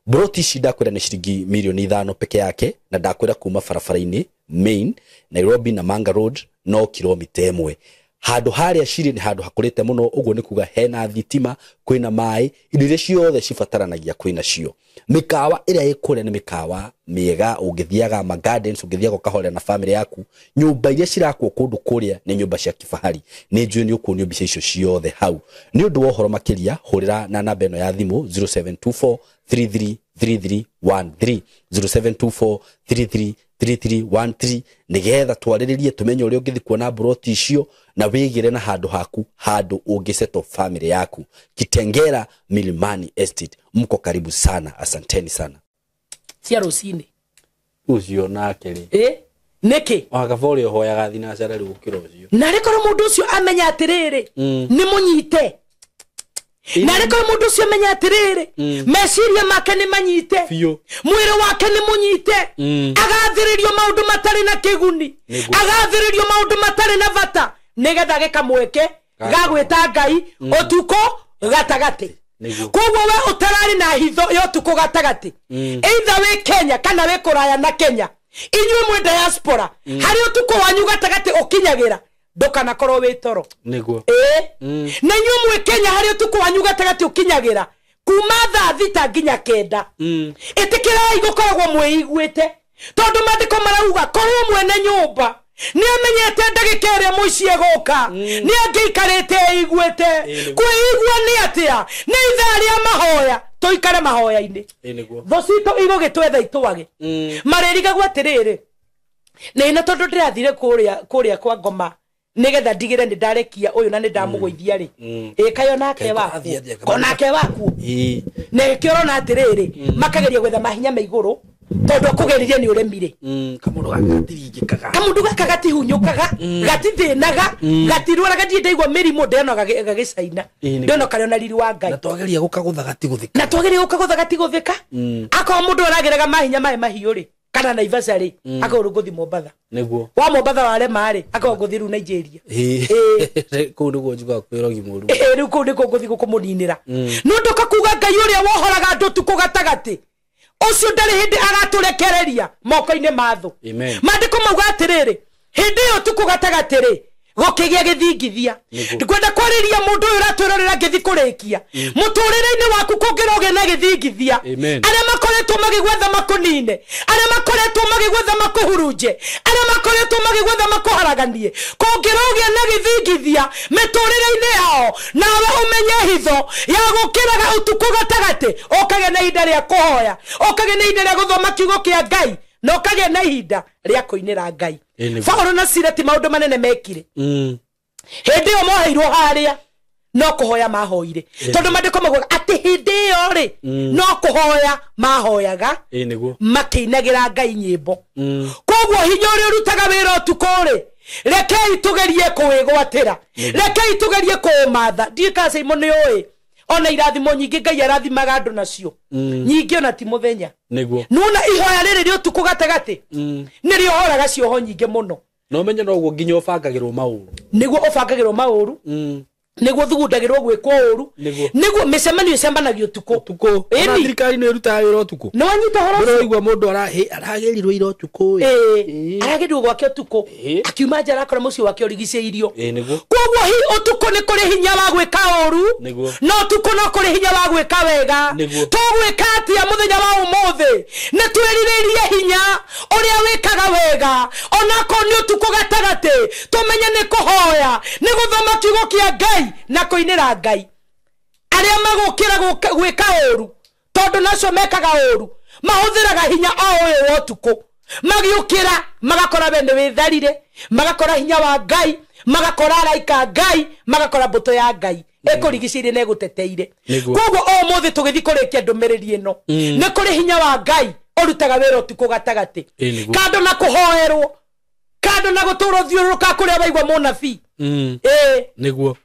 Broti ici ndakwĩra nĩ ciringi mirioni 5 peke yake, na ndakwĩra kuma barabara-inĩ main Nairobi na Manga Road no kilomita 1. Handũ harĩa cirĩ nĩ handũ hakũrĩte mũno, ũguo nĩ kuga hena thitima, kwĩna maĩ, indo iria ciothe cibataranagia kwĩna cio. Mĩkawa ĩrĩa ĩ kũrĩa nĩ mĩkawa mĩega, ũngĩthiaga ma gardens, ũngĩthiaga ũkahorera na family yaku. Nyũmba iria cirakwo kũndũ kũrĩa nĩ nyũmba cia kifahari. Nĩ njũĩ nĩ ũkuonio mbica icio ciothe hau. Nĩ ũndũ wa ũhoro makĩria, hũrĩra na namba ĩno ya thimũ 0724 333313, 0724 333313, nĩgetha twarĩrĩrie tũmenye ũrĩa ũngĩthiĩ kuona mburoti icio na wĩgĩre na handũ haku, handũ ũngĩsettle family yaku. Kitengela Milimani Estate, mko karibu sana, asanteni sana. Cia rũcinĩ. Ũcio nake rĩ? Ĩ nĩkĩ? Wakaba ũrĩa ũhoyaga thinacara rĩu gũkĩra ũcio. Na rĩkorwo mũndũ ũcio amenya atĩrĩrĩ, nĩ mũnyite, na rĩkorwo mũndũ ũcio amenya atĩrĩrĩ, meciria make nĩ manyite, Biũ. mwĩrĩ wake nĩ mũnyite, agathĩrĩrio maũndũ matarĩ na kĩguni, agathĩrĩrio maũndũ matarĩ na bata, nĩgetha gĩka mweke ga gwĩta Ngai ũtukũ gatagatĩ. Koguo we ũtararĩ na hitho ya ũtukũ gatagatĩ, either wĩ Kenya kana wĩ kũraya na Kenya, inyuĩ mwĩ diaspora, harĩ ũtukũ wanyu gatagatĩ ũkinyagĩra, ndũkanakorwo wĩ toro. Ĩ na inyuĩ mwĩ Kenya, harĩ ũtukũ wanyu gatagatĩ ũkinyagĩra kuma thaa 6 nginya 9, ĩtĩkĩrai gũkoragwo mwĩiguĩte, tondũ maandĩko marauga korwo mwene nyũmba nĩ amenyete ndagĩka ĩrĩa mũici egũka, nĩ angĩikarĩte eiguĩte. Kwĩigua nĩ atĩa? Nĩ ithaa rĩa mahoya, tũikare mahoya-inĩ. Thũ citũ igũgĩtwetha itwage, marĩrigagwo atĩrĩrĩ, nĩ na tondũ ndĩrathire kũrĩa kwa ngoma nĩgetha ndigĩre nĩ ndarekia ũyũ na nĩ ndamũgũithia rĩ, ĩ kayo nake waku konake waku, nĩkĩo ũrona atĩrĩrĩ, makageria gwetha mahinya me igũrũ, tondũ akũgeririe nĩ ũremire. Kamũndũ gaka gatiringĩkaga, kamũndũ gaka gatihunyũkaga, gatithĩnaga, gatirwaraga, ndirĩ ndaigua mĩrimũ, ndĩrona gagĩcaina, ndĩrona karĩ ona riri wa Ngai. Na twageria gũkagũtha gatigũthĩka, na twageria gũkagũtha gatigũthĩka. Akorwo mũndũ arageraga mahinya maĩ mahiũ rĩ, kana Naivasha rĩ, akorwo ngũthi Mombatha. Wa Mombatha warema rĩ, akorwo ngũthi rĩu Nigeria. Kũu nĩguo njugaga kwĩrogi mũru. Rĩu kũu nĩkuo ngũthi gũkũmũninĩra. Nĩ ũndũ kakuga Ngai ũrĩa wohoraga andũ ũtukũ gatagatĩ, ũcio ndarĩ hĩndĩ agatũrekereria moko-inĩ ma thũ. Maandĩko mauga atĩrĩrĩ, hĩndĩ ĩyo ũtukũ gatagatĩ rĩ, gũkĩgĩa gĩthingithia. Ngwenda kwarĩria mũndũ ũyũ ũratwĩrorera ngĩthi kũrĩkia, mũtũrĩre-inĩ waku kũngĩrogĩa na gĩthingithia, arĩa makoretwo magĩgwetha makũnine, arĩa makoretwo magĩgwetha makũhurunje, arĩa makoretwo magĩgwetha makũharaganie, kũngĩrogĩa na gĩthingithia mĩtũrĩre-inĩ yao, nawe ũmenye hitho ya gũkĩraga ũtukũ gatagatĩ, ũkagĩa na ihinda rĩa kũhoya, ũkagĩa na ihinda rĩa gũthoma kiugo kĩa Ngai, na ũkagĩa na ihinda rĩa kũinĩra Ngai. Paũlũ na Sila ti maũndũ manene mekire. Hĩndĩ ĩyo moheirwo harĩa no kũhoya mahoire, tondũ maandĩko maugaga atĩ hĩndĩ ĩyo rĩ, no kũhoya mahoyaga, makĩinagĩra Ngai nyĩmbo. Koguo hinya ũrĩa ũrutaga wĩra ũtukũ rĩ, rekei tũgerie kũwĩgwatĩra, rekei tũgerie kũũmatha. Ndiũĩ kana Simon nĩ ũĩ, ona irathimo nyingĩ Ngai arathimaga andũ nacio nyingĩ, ona ti mũthenya. Nĩwona ihoya rĩrĩ rĩa ũtukũ gatagatĩ nĩrĩo horaga cioho nyingĩ mũno. Na ũmenye noguo nginya ũbangagĩrwo maũru, nĩguo ũbangagĩrwo maũru, nĩguo thugundagĩrwo gwĩkwo ũru, nĩguo mĩcemanio ĩcemanagio ũtukũ. Ona thirikari nĩ ĩrutaga wĩra ũtukũ. Nĩ wanyita ũhoro ũcio? Ũraigua mũndũ aragĩrirwo ira ũtukũ. Ĩĩ, aragĩrirwo gwake ũtukũ, akiuma nja arakora mũciĩ wake ũrigicĩirio. Koguo hi ũtukũ nĩ kũrĩ hinya wa gwĩka ũru, no ũtukũ no kũrĩ hinya wa gwĩka wega. Tũgwĩka atĩa mũthenya wa ũmũthĩ? Nĩ twĩrirĩrie hinya ũrĩa wĩkaga wega, onakorwo nĩ ũtukũ gatagatĩ, tũmenye nĩ kũhoya, nĩ gũthoma kiugo kĩa Ngai na kũinĩra Ngai. Arĩa magũkĩra gwĩka ũru, tondũ nacio mekaga ũru, mahũthĩraga hinya o ũyũ wa ũtukũ, magĩũkĩra magakora we nĩ wĩtharire, magakora hinya wa Ngai, magakora araika Ngai, magakora mbũtũ ya Ngai ĩkũrigicĩirie na ĩgũteteire. Koguo ũmũthĩ tũgĩthiĩ kũrĩkia ndũmĩrĩri ĩno, nĩ kũrĩ hinya wa Ngai ũrutaga wĩra ũtukũ gatagatĩ, kando na kũhoerwo, kando na gũtũra ũthiũrũrũka kũrĩa waigua mũnabii. Nĩguo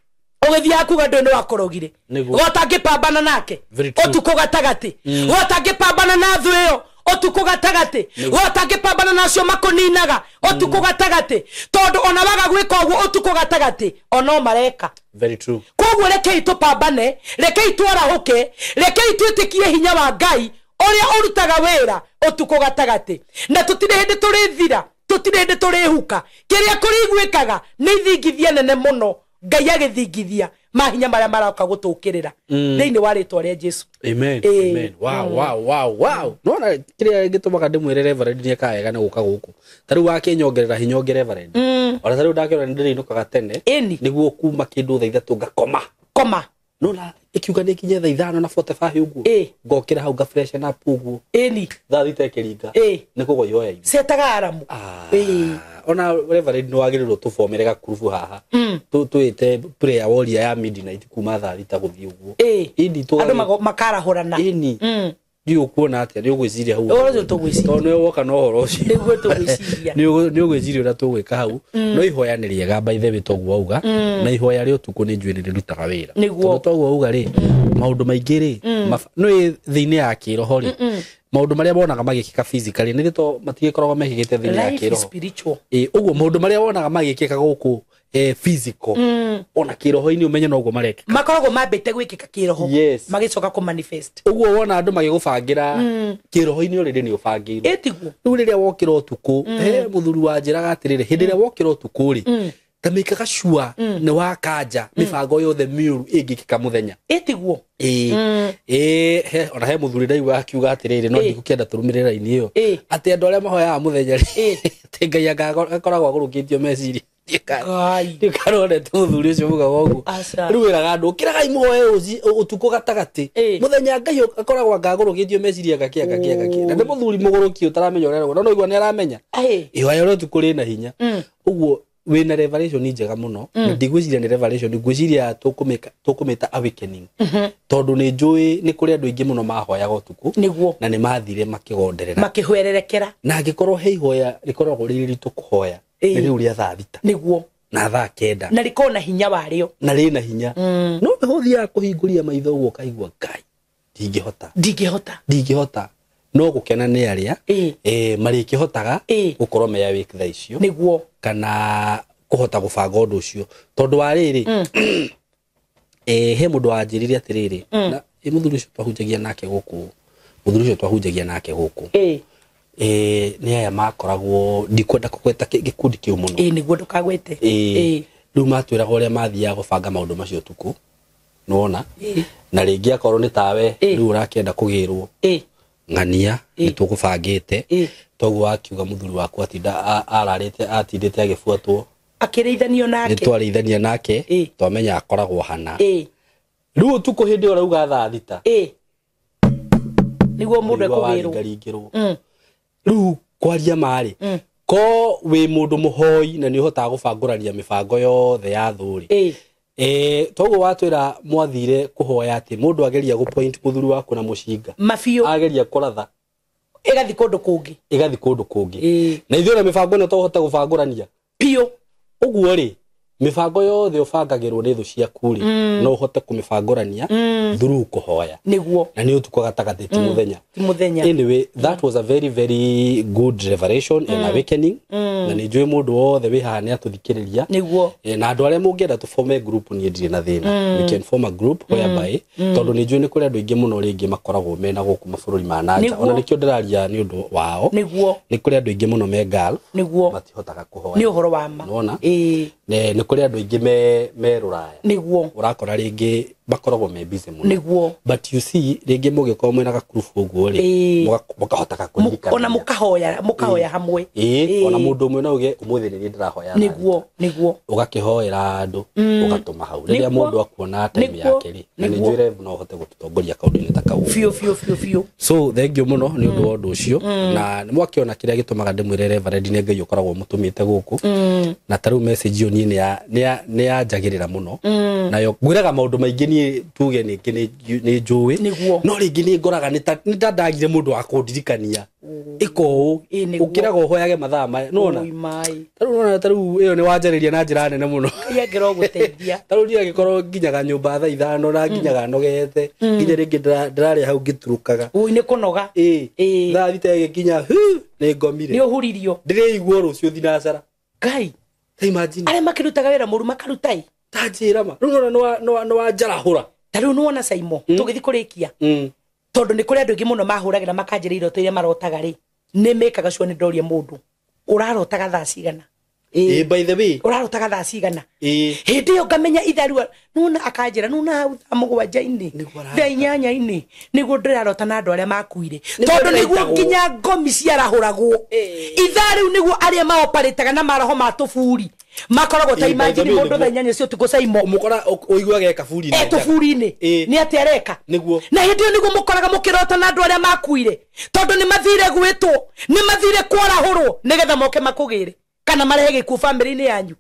ũgĩthiaga kuga ndũĩ nĩ wakorogire, gotangĩpambana nake ũtukũ gatagatĩ, gotangĩpambana na thũ ĩyo Ũtukũ gatagatĩ. Ũtangĩpambana nacio makũninaga ũtukũ gatagatĩ. Tondũ ona waga gwĩka ũguo ũtukũ gatagatĩ ono mareka. Very true. Koguo rekei tũpambane, rekei twarahũke, rekei twĩtĩkie hinya wa Ngai ũrĩa ũrutaga wĩra ũtukũ gatagatĩ. Na tũtirĩ hĩndĩ tũrĩthira, tũtirĩ hĩndĩ tũrĩhuka. Kĩrĩa kũrĩiguĩkaga nĩ ithingithia nene mũno Ngai agĩthingithia mahinya marĩa maroka gũtũkĩrĩra thĩinĩ wa rĩtwa rĩa Jesu. Amen. Amen. Wow, wow, wow, wow. Nona kĩrĩa gĩtũmaga ndĩmwĩre Reverend nĩ ekaga wega nĩ gũka gũkũ. Ta rĩu wakĩnyongerera hinya ũngĩ Reverend. Ona ta rĩu ndakĩona nĩ ndĩrĩinũkaga tene. Nĩguo kuma kĩndũ thaa 3 ngakoma. Koma. Nona ikiuga nĩ kinye thaa 5 na 45 ũguo. Ngokĩra hau nga freshen up ũguo. Thaa 6 ĩkĩringa. Nĩ kũgwa ihoya-inĩ. Cetaga aramu. Ona Reverend nĩ wagĩrĩirwo tũbomere gakurubu haha. Twĩte prayer warrior ya midnight kuma thaa 6 gũthiĩ ũguo. Andũ makarahũrana. Ĩni. Ndiũ ũkuona atĩa, nĩ ũgwĩciria hau. Ũhoro ũcio tũgwĩciria. Tondũ nĩwe woka na ũhoro ũcio. Nĩguo tũgwĩciria. Nĩ ũgwĩciria ũrĩa tũgwĩka hau. No ihoya nĩ rĩega by the way toguo wauga. Na ihoya rĩa ũtukũ nĩ njũĩ nĩ rĩrutaga wĩra. Nĩguo. Tondũ toguo wauga rĩ, maũndũ maingĩ rĩ, nĩ thĩinĩ ya kĩroho rĩ, maũndũ marĩa wonaga magĩkĩka physically nĩ to matigĩkoragwo mekĩkĩte thĩinĩ ya Life is kĩroho. spiritual. Ũguo maũndũ marĩa wonaga magĩkĩka gũkũ physical ona kĩroho-inĩ ũmenye noguo marekĩka. Makoragwo mambĩte gwĩkĩka kĩroho. Yes. Magĩcoka kũ manifest. Ũguo wona andũ magĩgũbangĩra kĩroho-inĩ already nĩ ũbangĩirwo. Ĩtiguo. Rĩu rĩrĩa wokĩra ũtukũ, he mũthuri wanjĩraga atĩrĩrĩ, hĩndĩ ĩrĩa wokĩra ũtukũ rĩ, ta mĩkaga sure nĩ wakanja mĩbango yothe mĩũru ĩngĩkĩka mũthenya. Ĩtiguo. Ona he mũthuri ndaigua akiuga atĩrĩrĩ, no ndikũkĩenda tũrũmĩrĩre raini ĩyo. Atĩ andũ arĩa mahoyaga mũthenya rĩ, atĩ Ngai akoragwo agũrũkĩtio meciria. Ndikaronete mũthuri ũcio mugaga ũguo. Rĩu wĩraga andũ ũkĩragai mũhoe ũtukũ gatagatĩ. Mũthenya Ngai akoragwo anga agũrũkĩtio meciria gakĩ gakĩ gakĩ. Na nĩ mũthuri mũgũrũki ũtaramenya ũrĩa arauga. No no igua nĩ aramenya. Ihoya rĩa ũtukũ rĩna hinya. Ũguo wĩna revelation njega mũno. Na ndigwĩciria nĩ revelation, ngwĩciria tũkũmĩta awakening. Tondũ nĩ njũĩ nĩ kũrĩ andũ aingĩ mũno mahoyaga ũtukũ. Nĩguo. Na nĩ mathire makĩgonderera. Makĩhwererekera. Na angĩkorwo he ihoya rĩkoragwo rĩrĩ ritũ kũhoya. Nĩ rĩu rĩa thaa 6. Nĩguo. Na thaa 9. Na rĩkorwo na hinya warĩo. Na rĩna hinya. No nĩho ũthiaga kũhingũria maitho ũguo ũkaigua Ngai. Ndingĩhota. Ndingĩhota. Ndingĩhota. No gũkena nĩ arĩa marĩkĩhotaga gũkorwo me awake thaa icio. Nĩguo. Kana kũhota gũbanga ũndũ ũcio. Tondũ wa rĩrĩ, he mũndũ wanjĩrire atĩrĩrĩ, na mũthuri ũcio twahunjagia nake gũkũ. Mũthuri ũcio twahunjagia nake gũkũ. Nĩ aya makoragwo, ndikwenda kũgweta gĩkundi kĩu mũno. Nĩguo ndũkagwete. Rĩu matwĩraga ũrĩa mathiaga gũbanga maũndũ macio ũtukũ. Nĩwona? Na rĩngĩ akorwo nĩ tawe, rĩu ũrakĩenda kũgĩrwo. Ng'ania, nĩ tũgũbangĩte. Toguo wakiuga mũthuri waku atinda ararĩte, atindĩte agĩbuatwo. Akĩrĩithanio nake. Nĩ twarĩithania nake, twamenya akoragwo hana. Rĩu ũtukũ hĩndĩ ĩyo ũrauga thaa 6. Nĩguo mũndũ ekũgĩrwo. Ringĩrwo. Rĩu kwaria marĩ, ko wĩ mũndũ mũhoi na nĩ ũhotaga gũbangũrania mĩbango yothe ya thũ rĩ. Toguo watwĩra mwathire kũhoya atĩ mũndũ ageria gũ point mũthuri waku na mũcinga. Mabiũ. Ageria kũratha. Ĩgathiĩ kũndũ kũngĩ. Ĩgathiĩ kũndũ kũngĩ. Na ithuĩ na mĩbango ĩno tũhote gũbangũrania. Biũ. Ũguo rĩ, mĩbango yothe ũbangagĩrwo nĩ thũ ciaku rĩ, no ũhote kũmĩbangũrania through kũhoya. Nĩguo. Na nĩ ũtukũ gatagatĩ ti mũthenya. Ti mũthenya. Anyway, that was a very very good revelation and awakening. Na nĩ njũĩ mũndũ wothe wĩ haha nĩ atũthikĩrĩria. Nĩguo. Na andũ arĩa mũngĩenda tũbome group niĩ ndirĩ na thĩna. We can form a group whereby tondũ nĩ njũĩ nĩ kũrĩ andũ aingĩ mũno rĩngĩ makoragwo mena gũkũ mabũrũri ma na nja. Ona nĩkĩo ndĩraria nĩ ũndũ wao. Nĩguo. Nĩ kũrĩ andũ aingĩ mũno me girl. Nĩguo. Matihotaga kũhoya. Nĩ ũhoro wa ma. Nĩwona? Nĩ kũrĩ andũ aingĩ me rũraya. Nĩguo. Ũrakora rĩngĩ makoragwo me busy mũno. Nĩguo. But you see rĩngĩ mũgĩkorwo mwĩna gakurubu ũguo rĩ, mũkahotaga kũririkana. Ona mũkahoya hamwe. Ona mũndũ ũmwe no uge ũmũthĩ nĩ ndĩrahoya. Nĩguo, nĩguo. Ũgakĩhoera andũ, ũgatũma hau. Rĩrĩa mũndũ akuona time yake rĩ, na nĩ njũĩ Rev no ũhote gũtũtongoria kaũndũ-inĩ ta kau. Biũ biũ biũ biũ. So thank you mũno nĩ ũndũ wa ũndũ ũcio. Na nĩ mwakĩona kĩrĩa gĩtũmaga ndĩmwĩre Reverend nĩ Ngai ũkoragwo mũtũmĩte gũkũ. Na ta rĩu message ĩyo niĩ nĩ yanjagĩrĩra mũno. Nayo ngwĩraga maũndũ maingĩ niĩ niĩ tuge nĩngĩ nĩ njũĩ no rĩngĩ nĩ ngoraga nĩ ta ndagire mũndũ wa kũndirikania ĩka ũũ ũkĩraga ũhoyage mathaa maya nĩwona tarĩu tarĩu ĩyo nĩ wanjarĩria na njĩra nene mũno tarĩu niĩ angĩkorwo nginyaga nyũmba thaa 5 na nginyaga nogete nginya rĩngĩ ndĩrarĩa hau ngĩturũkaga nĩ kũnoga thaa 6 ĩgĩkinya nĩ ngomire nĩ ũhuririo ndĩreigua rũciũ thinacara Ngai ta imagine arĩa makĩrutaga wĩra mũru makaruta ĩ ta njĩra ma rĩu nĩwona nĩ wanjarahũra ta rĩu nĩwona Saimo tũgĩthiĩ kũrĩkia tondũ nĩ kũrĩ andũ aingĩ mũno mahũragĩra makanjĩra iroto iria marotaga rĩ nĩ mĩkaga sure nĩ ndoria mũndũ ũrarotaga thaa cigana by the way ũrarotaga thaa cigana hĩndĩ ĩyo ngamenya ithaa rĩu nĩwona akanjĩra nĩwona hau thaa 7-inĩ thaa 8-inĩ nĩguo ndĩrarota na andũ arĩa makuire tondũ nĩguo nginya ngomi ciarahũragwo ithaa rĩu nĩguo arĩa maoparĩtaga na maroho ma tũburi makoragwo ta imagine mũndũ thaa 8 cia ũtukũ Saimo mũkora ũiguaga e kaburi-inĩ tũburi-inĩ nĩ atĩ areka nĩguo na hĩndĩ ĩyo nĩguo mũkoraga mũkĩrota na andũ arĩa makuire tondũ nĩ mathire gwĩtwo nĩ mathire kwarahũrwo nĩgetha moke makũgĩre kana marehe gĩkuũ bamĩrĩ-inĩ yanyu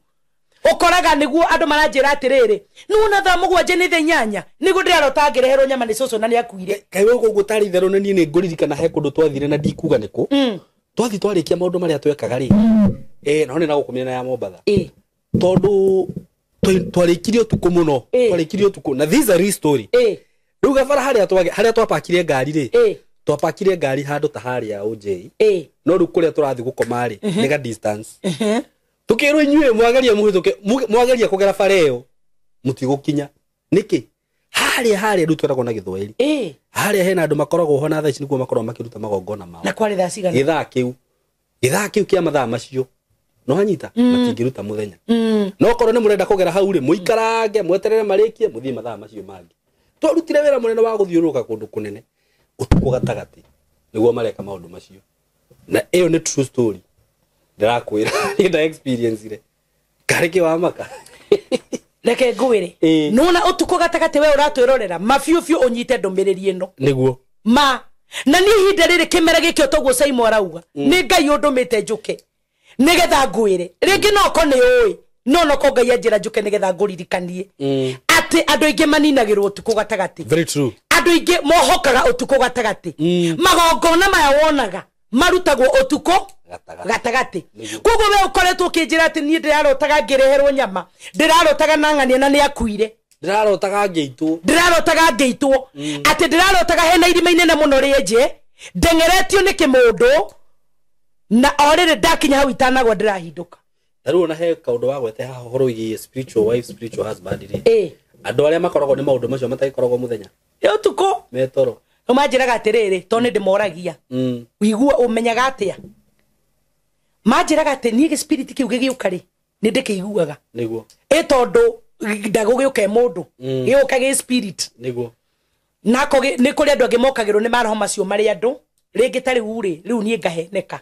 ũkoraga nĩguo andũ maranjĩra atĩrĩrĩ nĩwona thaa 7 nĩ thaa 8 nĩguo ndĩrarota ngĩreherwo nyama nĩ cũcũ na nĩ akuire kaĩ we ũguo tarĩ itherũ na niĩ nĩ ngũririkana he kũndũ twathire na ndikuga nĩkũ twathi twarĩkia maũndũ marĩa twekaga rĩ no nĩ na gũkũ mĩena ya Mombatha tondũ twarĩkirie ũtukũ mũno twarĩkirie ũtukũ na this is a real story rĩu gabara harĩa twapakire ngari rĩ twapakire ngari handũ ta harĩa OJ no rĩu kũrĩa tũrathiĩ gũkoma rĩ nĩ ga distance tukĩrwo inyuĩ mwageria mũhĩtũke mwageria kũgera bara ĩyo mũtigũkinya nĩkĩ harĩa rĩu tweragwo na Gĩthwaĩri harĩa hena andũ makoragwo ho na thaa ici nĩkuo makoragwo makĩruta magongona mao na kwarĩ thaa cigana gĩthaa kĩu kĩa mathaa macio no anyita matingĩruta mũthenya no korwo nĩ mũrenda kũgera hau rĩ mũikarange mweterere marĩkie mũthiĩ mathaa macio mangĩ twarutire wĩra mũnene wa gũthiũrũrũka kũndũ kũnene ũtukũ gatagatĩ nĩguo mareka maũndũ macio na ĩyo nĩ true story ndĩrakwĩra niĩ nda experience ire karĩ kĩ wa maka reke ngwĩre nĩwona ũtukũ gatagatĩ we ũratwĩrorera mabiũ biũ ũnyite ndũmĩrĩri ĩno nĩguo ma na niĩ ihinda rĩrĩ kĩmera gĩkĩ toguo Saimo arauga nĩ Ngai ũndũmĩte njũke nĩgetha ngwĩre rĩngĩ noko nĩ ũĩ no noko Ngai anjĩra njũke nĩgetha ngũririkanie atĩ andũ aingĩ maninagĩrwo ũtukũ gatagatĩ very true andũ aingĩ mohokaga ũtukũ gatagatĩ magongona maya wonaga marutagwo ũtukũ gatagatĩ koguo we ũkoretwo ũkĩnjĩra atĩ niĩ ndĩrarotaga ngĩreherwo nyama ndĩrarotaga na ng'ania na nĩ akuire ndĩrarotaga ngĩitwo atĩ ndĩrarotaga hena irima inene mũno rĩenje ndeng'eretio nĩ kĩmũndũ na o rĩrĩ ndakinya hau itanagwa ndĩrahindũka ta rĩu ona he kaũndũ wagwete haha ũhoro wĩgiĩ spiritual wife spiritual husband rĩ andũ arĩa makoragwo nĩ maũndũ macio matagĩkoragwo mũthenya ĩ ũtukũ metoro rĩu manjĩraga atĩrĩrĩ tondũ nĩ ndĩmoragia ũigua ũmenyaga atĩa manjĩraga atĩ niĩ gĩspiriti kĩu gĩgĩũka rĩ nĩ ndĩkĩiguaga nĩguo ĩ tondũ ndagũgĩũka mũndũ gĩũka gĩ spirit nĩguo nako nĩ kũrĩ andũ angĩ mokagĩrwo nĩ maroho macio marĩ andũ rĩngĩ ta rĩu rĩ rĩu niĩ ngaheneka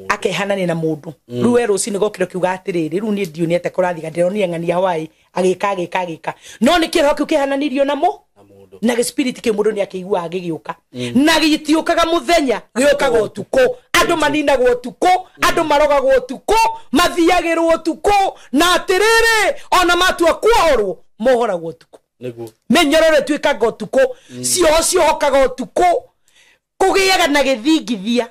akehanania na mũndũ rĩu we rũcinĩ gokĩra ũkiuga atĩrĩrĩ rĩu niĩ ndiũ nĩ atĩa kũrathiga ndĩronire ng'ania Hawaii agĩka no nĩ kĩroho kĩu kĩhananirio namo na gĩspiriti kĩu mũndũ nĩ akĩiguaga gĩgĩũka na gĩtiũkaga mũthenya gĩũkaga ũtukũ andũ maninagwo ũtukũ andũ marogagwo ũtukũ mathiagĩrwo ũtukũ na atĩrĩrĩ ona matua kuohorwo mohoragwo ũtukũ nĩguo mĩnyororo ĩtuĩkaga ũtukũ cioho ciohokaga ũtukũ kũgĩaga na gĩthingithia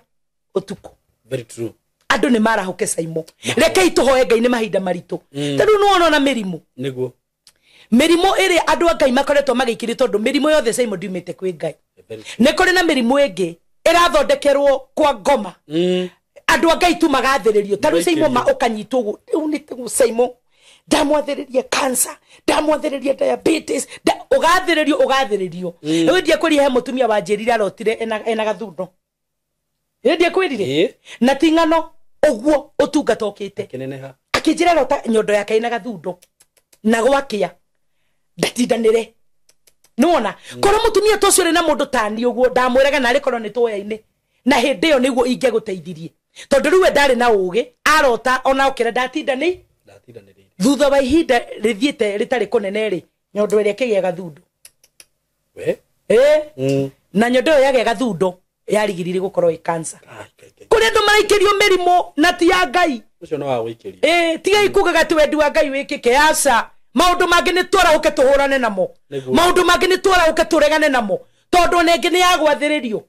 ũtukũ very true andũ nĩ marahũke Saimo rekei tũhoe Ngai nĩ mahinda maritũ ta rĩu nĩwona ona mĩrimũ nĩguo mĩrimũ ĩrĩa andũ a Ngai makoretwo magĩikĩrio tondũ mĩrimũ yothe Saimo ndiumĩte kwĩ Ngai nĩ kũrĩ na mĩrimũ ĩngĩ ĩrathondekerwo kwa ngoma andũ a Ngai tu magathĩrĩrio ta rĩu Saimo ma ũkanyitwo ũguo rĩu nĩ tiguo Saimo ndamwathĩrĩria cancer ndamwathĩrĩria diabetes ũgathĩrĩrio rĩu ndiakwĩrire he mũtumia wanjĩrire arotire ena gathundo rĩu ndiakwĩrire na ti ng'ano ũguo ũtungata ũkĩte akĩnjĩra arota nyondo yake ĩna gathundo na gwakĩa ndatindanĩre nĩwona korwo mũtumia ta ũcio ũrĩ na mũndũ tani ũguo ndamwĩraga narĩ korwo nĩ twoya-inĩ na hĩndĩ ĩyo nĩguo ingĩagũteithirie tondũ rĩu we ndarĩ na ũgĩ arota ona okĩra ndatindanĩ thutha wa ihinda rĩthiĩte rĩtarĩ kũnene rĩ nyondo ĩrĩa ĩkĩgĩa gathundo na nyondo ĩyo yagĩa gathundo yarigirire gũkorwo ĩ cancer kũrĩ andũ maraikĩrio mĩrimũ na ti ya Ngai ũcio no wa gũikĩrio tigai kugaga atĩ wendi wa Ngai wĩkĩke aca Maũndũ mangĩ nĩ twarahũke tũhũrane namo. Maũndũ mangĩ nĩ twarahũke tũregane namo. Tondũ nengĩ nĩ yagwathĩrĩrio.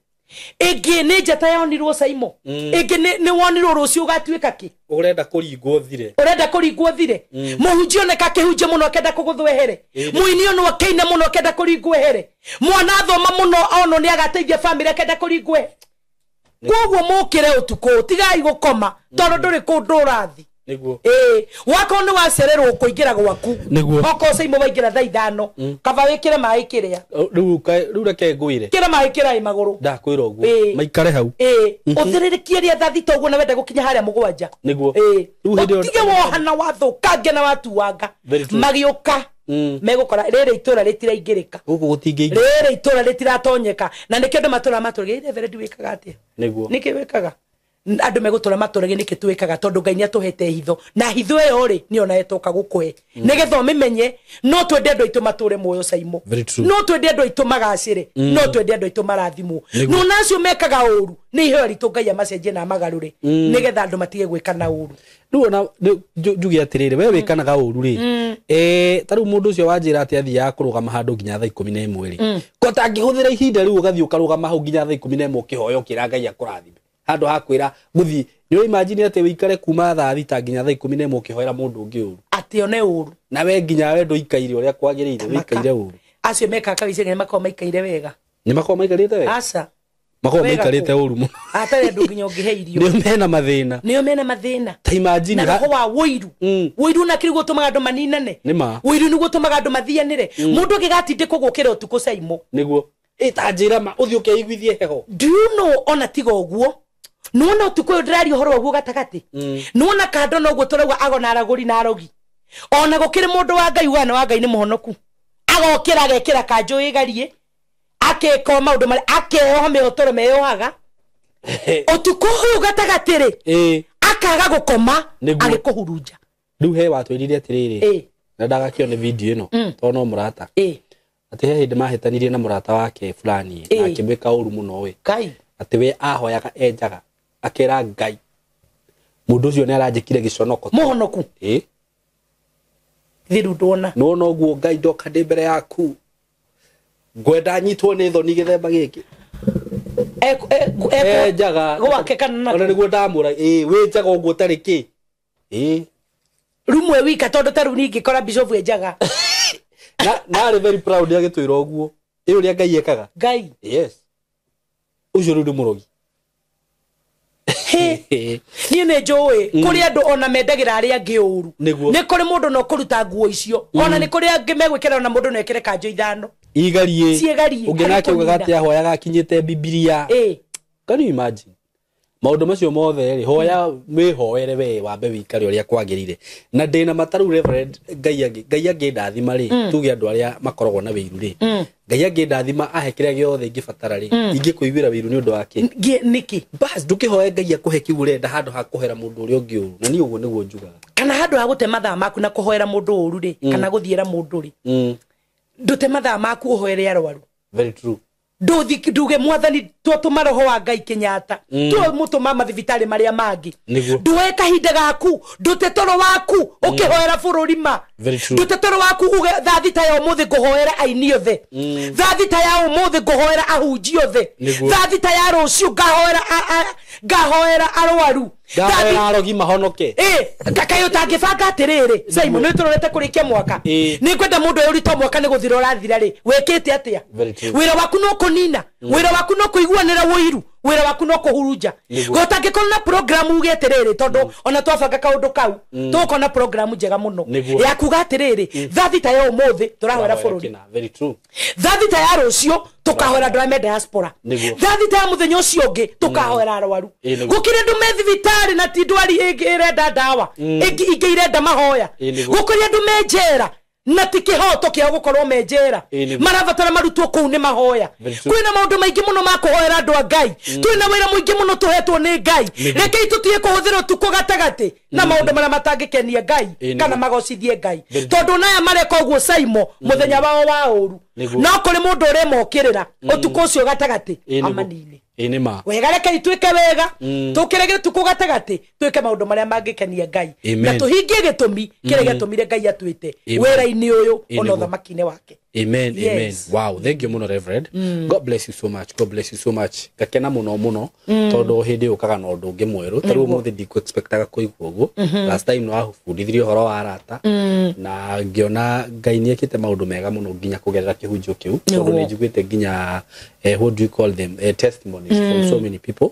Ĩngĩ nĩ njata yonirwo Saimo. Ĩngĩ nĩ wonirwo rũciũ ũgatuĩka kĩ. Ũrenda kũringwo thire. Ũrenda kũringwo thire. Mũhunjia oneka akĩhunjia mũno akenda kũgũthwo ehere. Mũini ono akĩina mũno akenda kũringwo ehere. Mwana athoma mũno ono nĩ agateithia famĩlĩ akenda kũringwo ehere. Koguo mũkĩre ũtukũ tigai gũkoma tondũ ndũrĩ kũndũ ũrathi. Niguo. Wakorwo nĩ wacererwo kũingĩra gwaku. Niguo. Okorwo Saimo waingĩra thaa 5 kaba wĩkĩre maĩ kĩrĩa. Rĩu reke ngwĩre. Kĩra maĩ kĩra magũrũ. Ndakwĩra ũguo. Maikare hau. Ũthĩrĩrĩkie rĩa thaa 6 ũguo na wenda gũkinya harĩa 7. Niguo. Rĩu hĩndĩ ĩyo ũtige wohana wathũkangia na watuanga. Magĩũka. Megũkora rĩrĩ itũra rĩtiraingĩrĩka. Gũkũ gũtingĩingĩrĩka. Rĩrĩ itũra rĩtiratonyeka. Na nĩkĩo andũ matũra matũragĩire Reverend wĩkaga atĩa? Niguo. Nĩkĩ wĩkaga? Andũ megũtũra matũrage nĩkĩ twĩkaga tondũ Ngai nĩatũhete hitho na hitho ĩyo rĩ nĩyo nayo tũka gũkũhe nĩgetha ũmĩmenye. No twende andũ aitũ matũre muoyo Saimo, no twende andũ aitũ magacĩre, no twende andũ aitũ marathimwo. No nacio mekaga ũru nĩ iheo ritũ Ngai amacenjie na amagarũre nĩgetha andũ matige gwĩka na ũru. Rĩu ona njuge atĩrĩrĩ, we wĩkanaga ũru rĩ, ta rĩu mũndũ ũcio wanjĩra atĩ athiaga kũrũgama handũ nginya thaa 11 rĩ, ko tangĩhũthĩra ihinda rĩu ũgathiĩ ũkarũgama hau nginya thaa 11 ũkĩhoya ũkĩra Ngai akũrathime handũ ha kwĩra gũthiĩ. Nĩ imagine atĩ wĩikare kuma thaa 6 nginya thaa 11 ũkĩhoera mũndũ ũngĩ ũru atĩ one ũru, na we nginya we ndũikaire ũrĩa kwagĩrĩire, wĩikaire ũru. Acio mekaga kabica nĩ makoragwo maikaire wega. Nĩ makoragwo maikarĩte wega? Aca. Makoragwo maikarĩte ũru mũno. Atarĩ andũ nginya ũngĩhe irio. Nĩo mena mathĩna. Nĩo mena mathĩna. Ta imagine na roho wa ũiru. Ũiru na kĩrĩ gũtũmaga andũ maninane. Nĩ ma. Ũiru nĩguo ũtũmaga andũ mathianĩre. Mũndũ angĩgatindĩkwo gũkĩra ũtukũ Saimo. Nĩguo. Ta njĩra ma ũthiĩ ũkeiguithie heho. Do you know ona tiga ũguo? Nĩwona ũtukũ ũyũ ndĩraria ũhoro waguo gatagatĩ. Nĩwona kando noguo tũrauga agona aragũri na arogi. Ona gũkĩrĩ mũndũ wa Ngai wana wa Ngai nĩ mũhonoku. Agokĩra agekĩra kanjũ ĩgarie. Akeka maũndũ marĩa akeoha mĩhotoro meyohaga. Ũtukũ ũyũ gatagatĩ rĩ, akaga gũkoma agĩkũhurunja. Rĩu he watwĩrire atĩrĩrĩ, na ndagakĩone video ĩno tondũ no mũrata. Atĩ he hĩndĩ mahĩtanirie na mũrata wake fulani na akĩmwĩka ũru mũno we. Atĩ we ahoyaga enjaga akera Ngai mũndũ ũcio nĩ aranjĩkire gĩconoko. Mũhonoku. Thiru ndwona. Nĩwona ũguo Ngai ndoka ndĩ mbere yaku ngwenda nyitwo nĩ thoni gĩthemba gĩkĩ. Enjaga gwake kana ona nĩguo ndamũra. Wĩ njaga ũguo ũtarĩ kĩ. Rumwe wika tondũ ta rĩu ningĩkora bishop enjaga. Na arĩ very proud agĩtwĩra ũguo. Ĩ ũrĩa Ngai ekaga. Ngai. Yes. Ũcio rĩu nĩ mũrogi. Niĩ nĩ njũĩ kũrĩ andũ ona mendagĩra arĩa angĩ ũru. Nĩ kũrĩ mũndũ no kũruta nguo icio. Ona nĩ kũrĩ angĩ megwĩkĩra ona mũndũ no ekĩre kanjũ 5. Igarie. Ciĩgarie. Ũngĩ nake augaga atĩ ahoyaga akinyĩte Bibilia. Can you imagine? Maũndũ macio mothe rĩ, hoya wĩhoere we wambe wĩikare ũrĩa kwagĩrĩire. Na ndĩna mataru Reverend Ngai angĩndathima rĩ, tuge andũ arĩa makoragwo na wĩiru rĩ, Ngai angĩndathima ahe kĩrĩa gĩothe ingĩbatara rĩ, ingĩkũiguĩra wĩiru nĩ ũndũ wa kĩ? Nĩkĩ? Bas ndũkĩhoe Ngai akũhe kĩu ũrenda handũ ha kũhera mũndũ ũrĩa ũngĩ ũru. Na niĩ ũguo nĩguo njugaga. Kana handũ ha gũte mathaa maku na kũhoera mũndũ ũru rĩ, kana gũthiĩra mũndũ rĩ, ndũte mathaa maku ũhoere arwaru. Very true. Nduge mwathani twatũma roho wa Ngai Kenyatta, twamũtũma mathibitarĩ marĩa mangĩ, ndũe kahinda gaku, ndũte toro waku ũkĩhoera bũrũri ma, ndũte toro waku uge thaa 6 ya ũmũthĩ ngũhoera aini othe, thaa 6 ya ũmũthĩ ngũhoera ahunji othe, thaa 6 ya rũciũ ngahoera arwaru, ngahoera arogi mahonoke. Kaĩ ũtangĩbanga atĩrĩrĩ Saimo, nĩ tũrorete kũrĩkia mwaka, nĩ ngwenda mũndũ ũyũ ũrĩ to mwaka nĩ gũthira ũrathira rĩ, wĩkĩte atĩa? Wĩra waku no kũnina, wĩra waku no kũiguanĩra ũiru, wĩra waku no kũhurunja. Gũtangĩkorwo na program uge atĩrĩrĩ, tondũ ona twabanga kaũndũ kau tũgũkorwo na program njega mũno ya kuga atĩrĩrĩ, thaa 6 ya ũmũthĩ tũrahoera bũrũri, thaa 6 ya rũciũ tũkahoera andũ arĩa me diaspora, thaa 6 ya mũthenya ũcio ũngĩ tũkahoera arwaru. Gũkĩrĩ andũ me thibitarĩ na ti ndwari ĩngĩ ĩrenda ndawa, ĩngĩ irenda mahoya. Gũkĩrĩ andũ me njera na ti kĩhoto kĩao gũkorwo me njera, marabatara marutwo kũu nĩ mahoya. Kwĩna maũndũ maingĩ mũno ma kũhoera andũ a Ngai, twĩna wĩra mũingĩ mũno tũhetwo nĩ Ngai. Rekei tũtige kũhũthĩra ũtukũ gatagatĩ na maũndũ marĩa matangĩkenia Ngai kana magocithie Ngai, tondũ naya mareka ũguo Saimo mũthenya wao wa ũru No kũrĩ mũndũ ũrĩmokĩrĩra ũtukũ ũcio gatagatĩ amanine. Ĩ nĩ ma. Wega reke itwĩke wega, tũkĩre gĩtukũ gatagatĩ, twĩke maũndũ marĩa mangĩkenia Ngai na tũhingie gĩtũmi kĩrĩa gĩatũmire Ngai atwĩte wĩra-inĩ ũyũ ona ũthamaki-inĩ wake. Amen. Yes. Amen. Wow, thank you muno Reverend. God bless you so much. God bless you so much. Gakena muno muno tondu hindi ukaga na undu ungi mweru. Ta riu umuthi ndiku expectaga kuigua uguo. Last time no wabundithirie uhoro wa arata na ngiona Ngai ni ekite maundu mega muno nginya kugerera kihunjio kiu tondu ni njiguite nginya what do you call them, testimonies from so many people.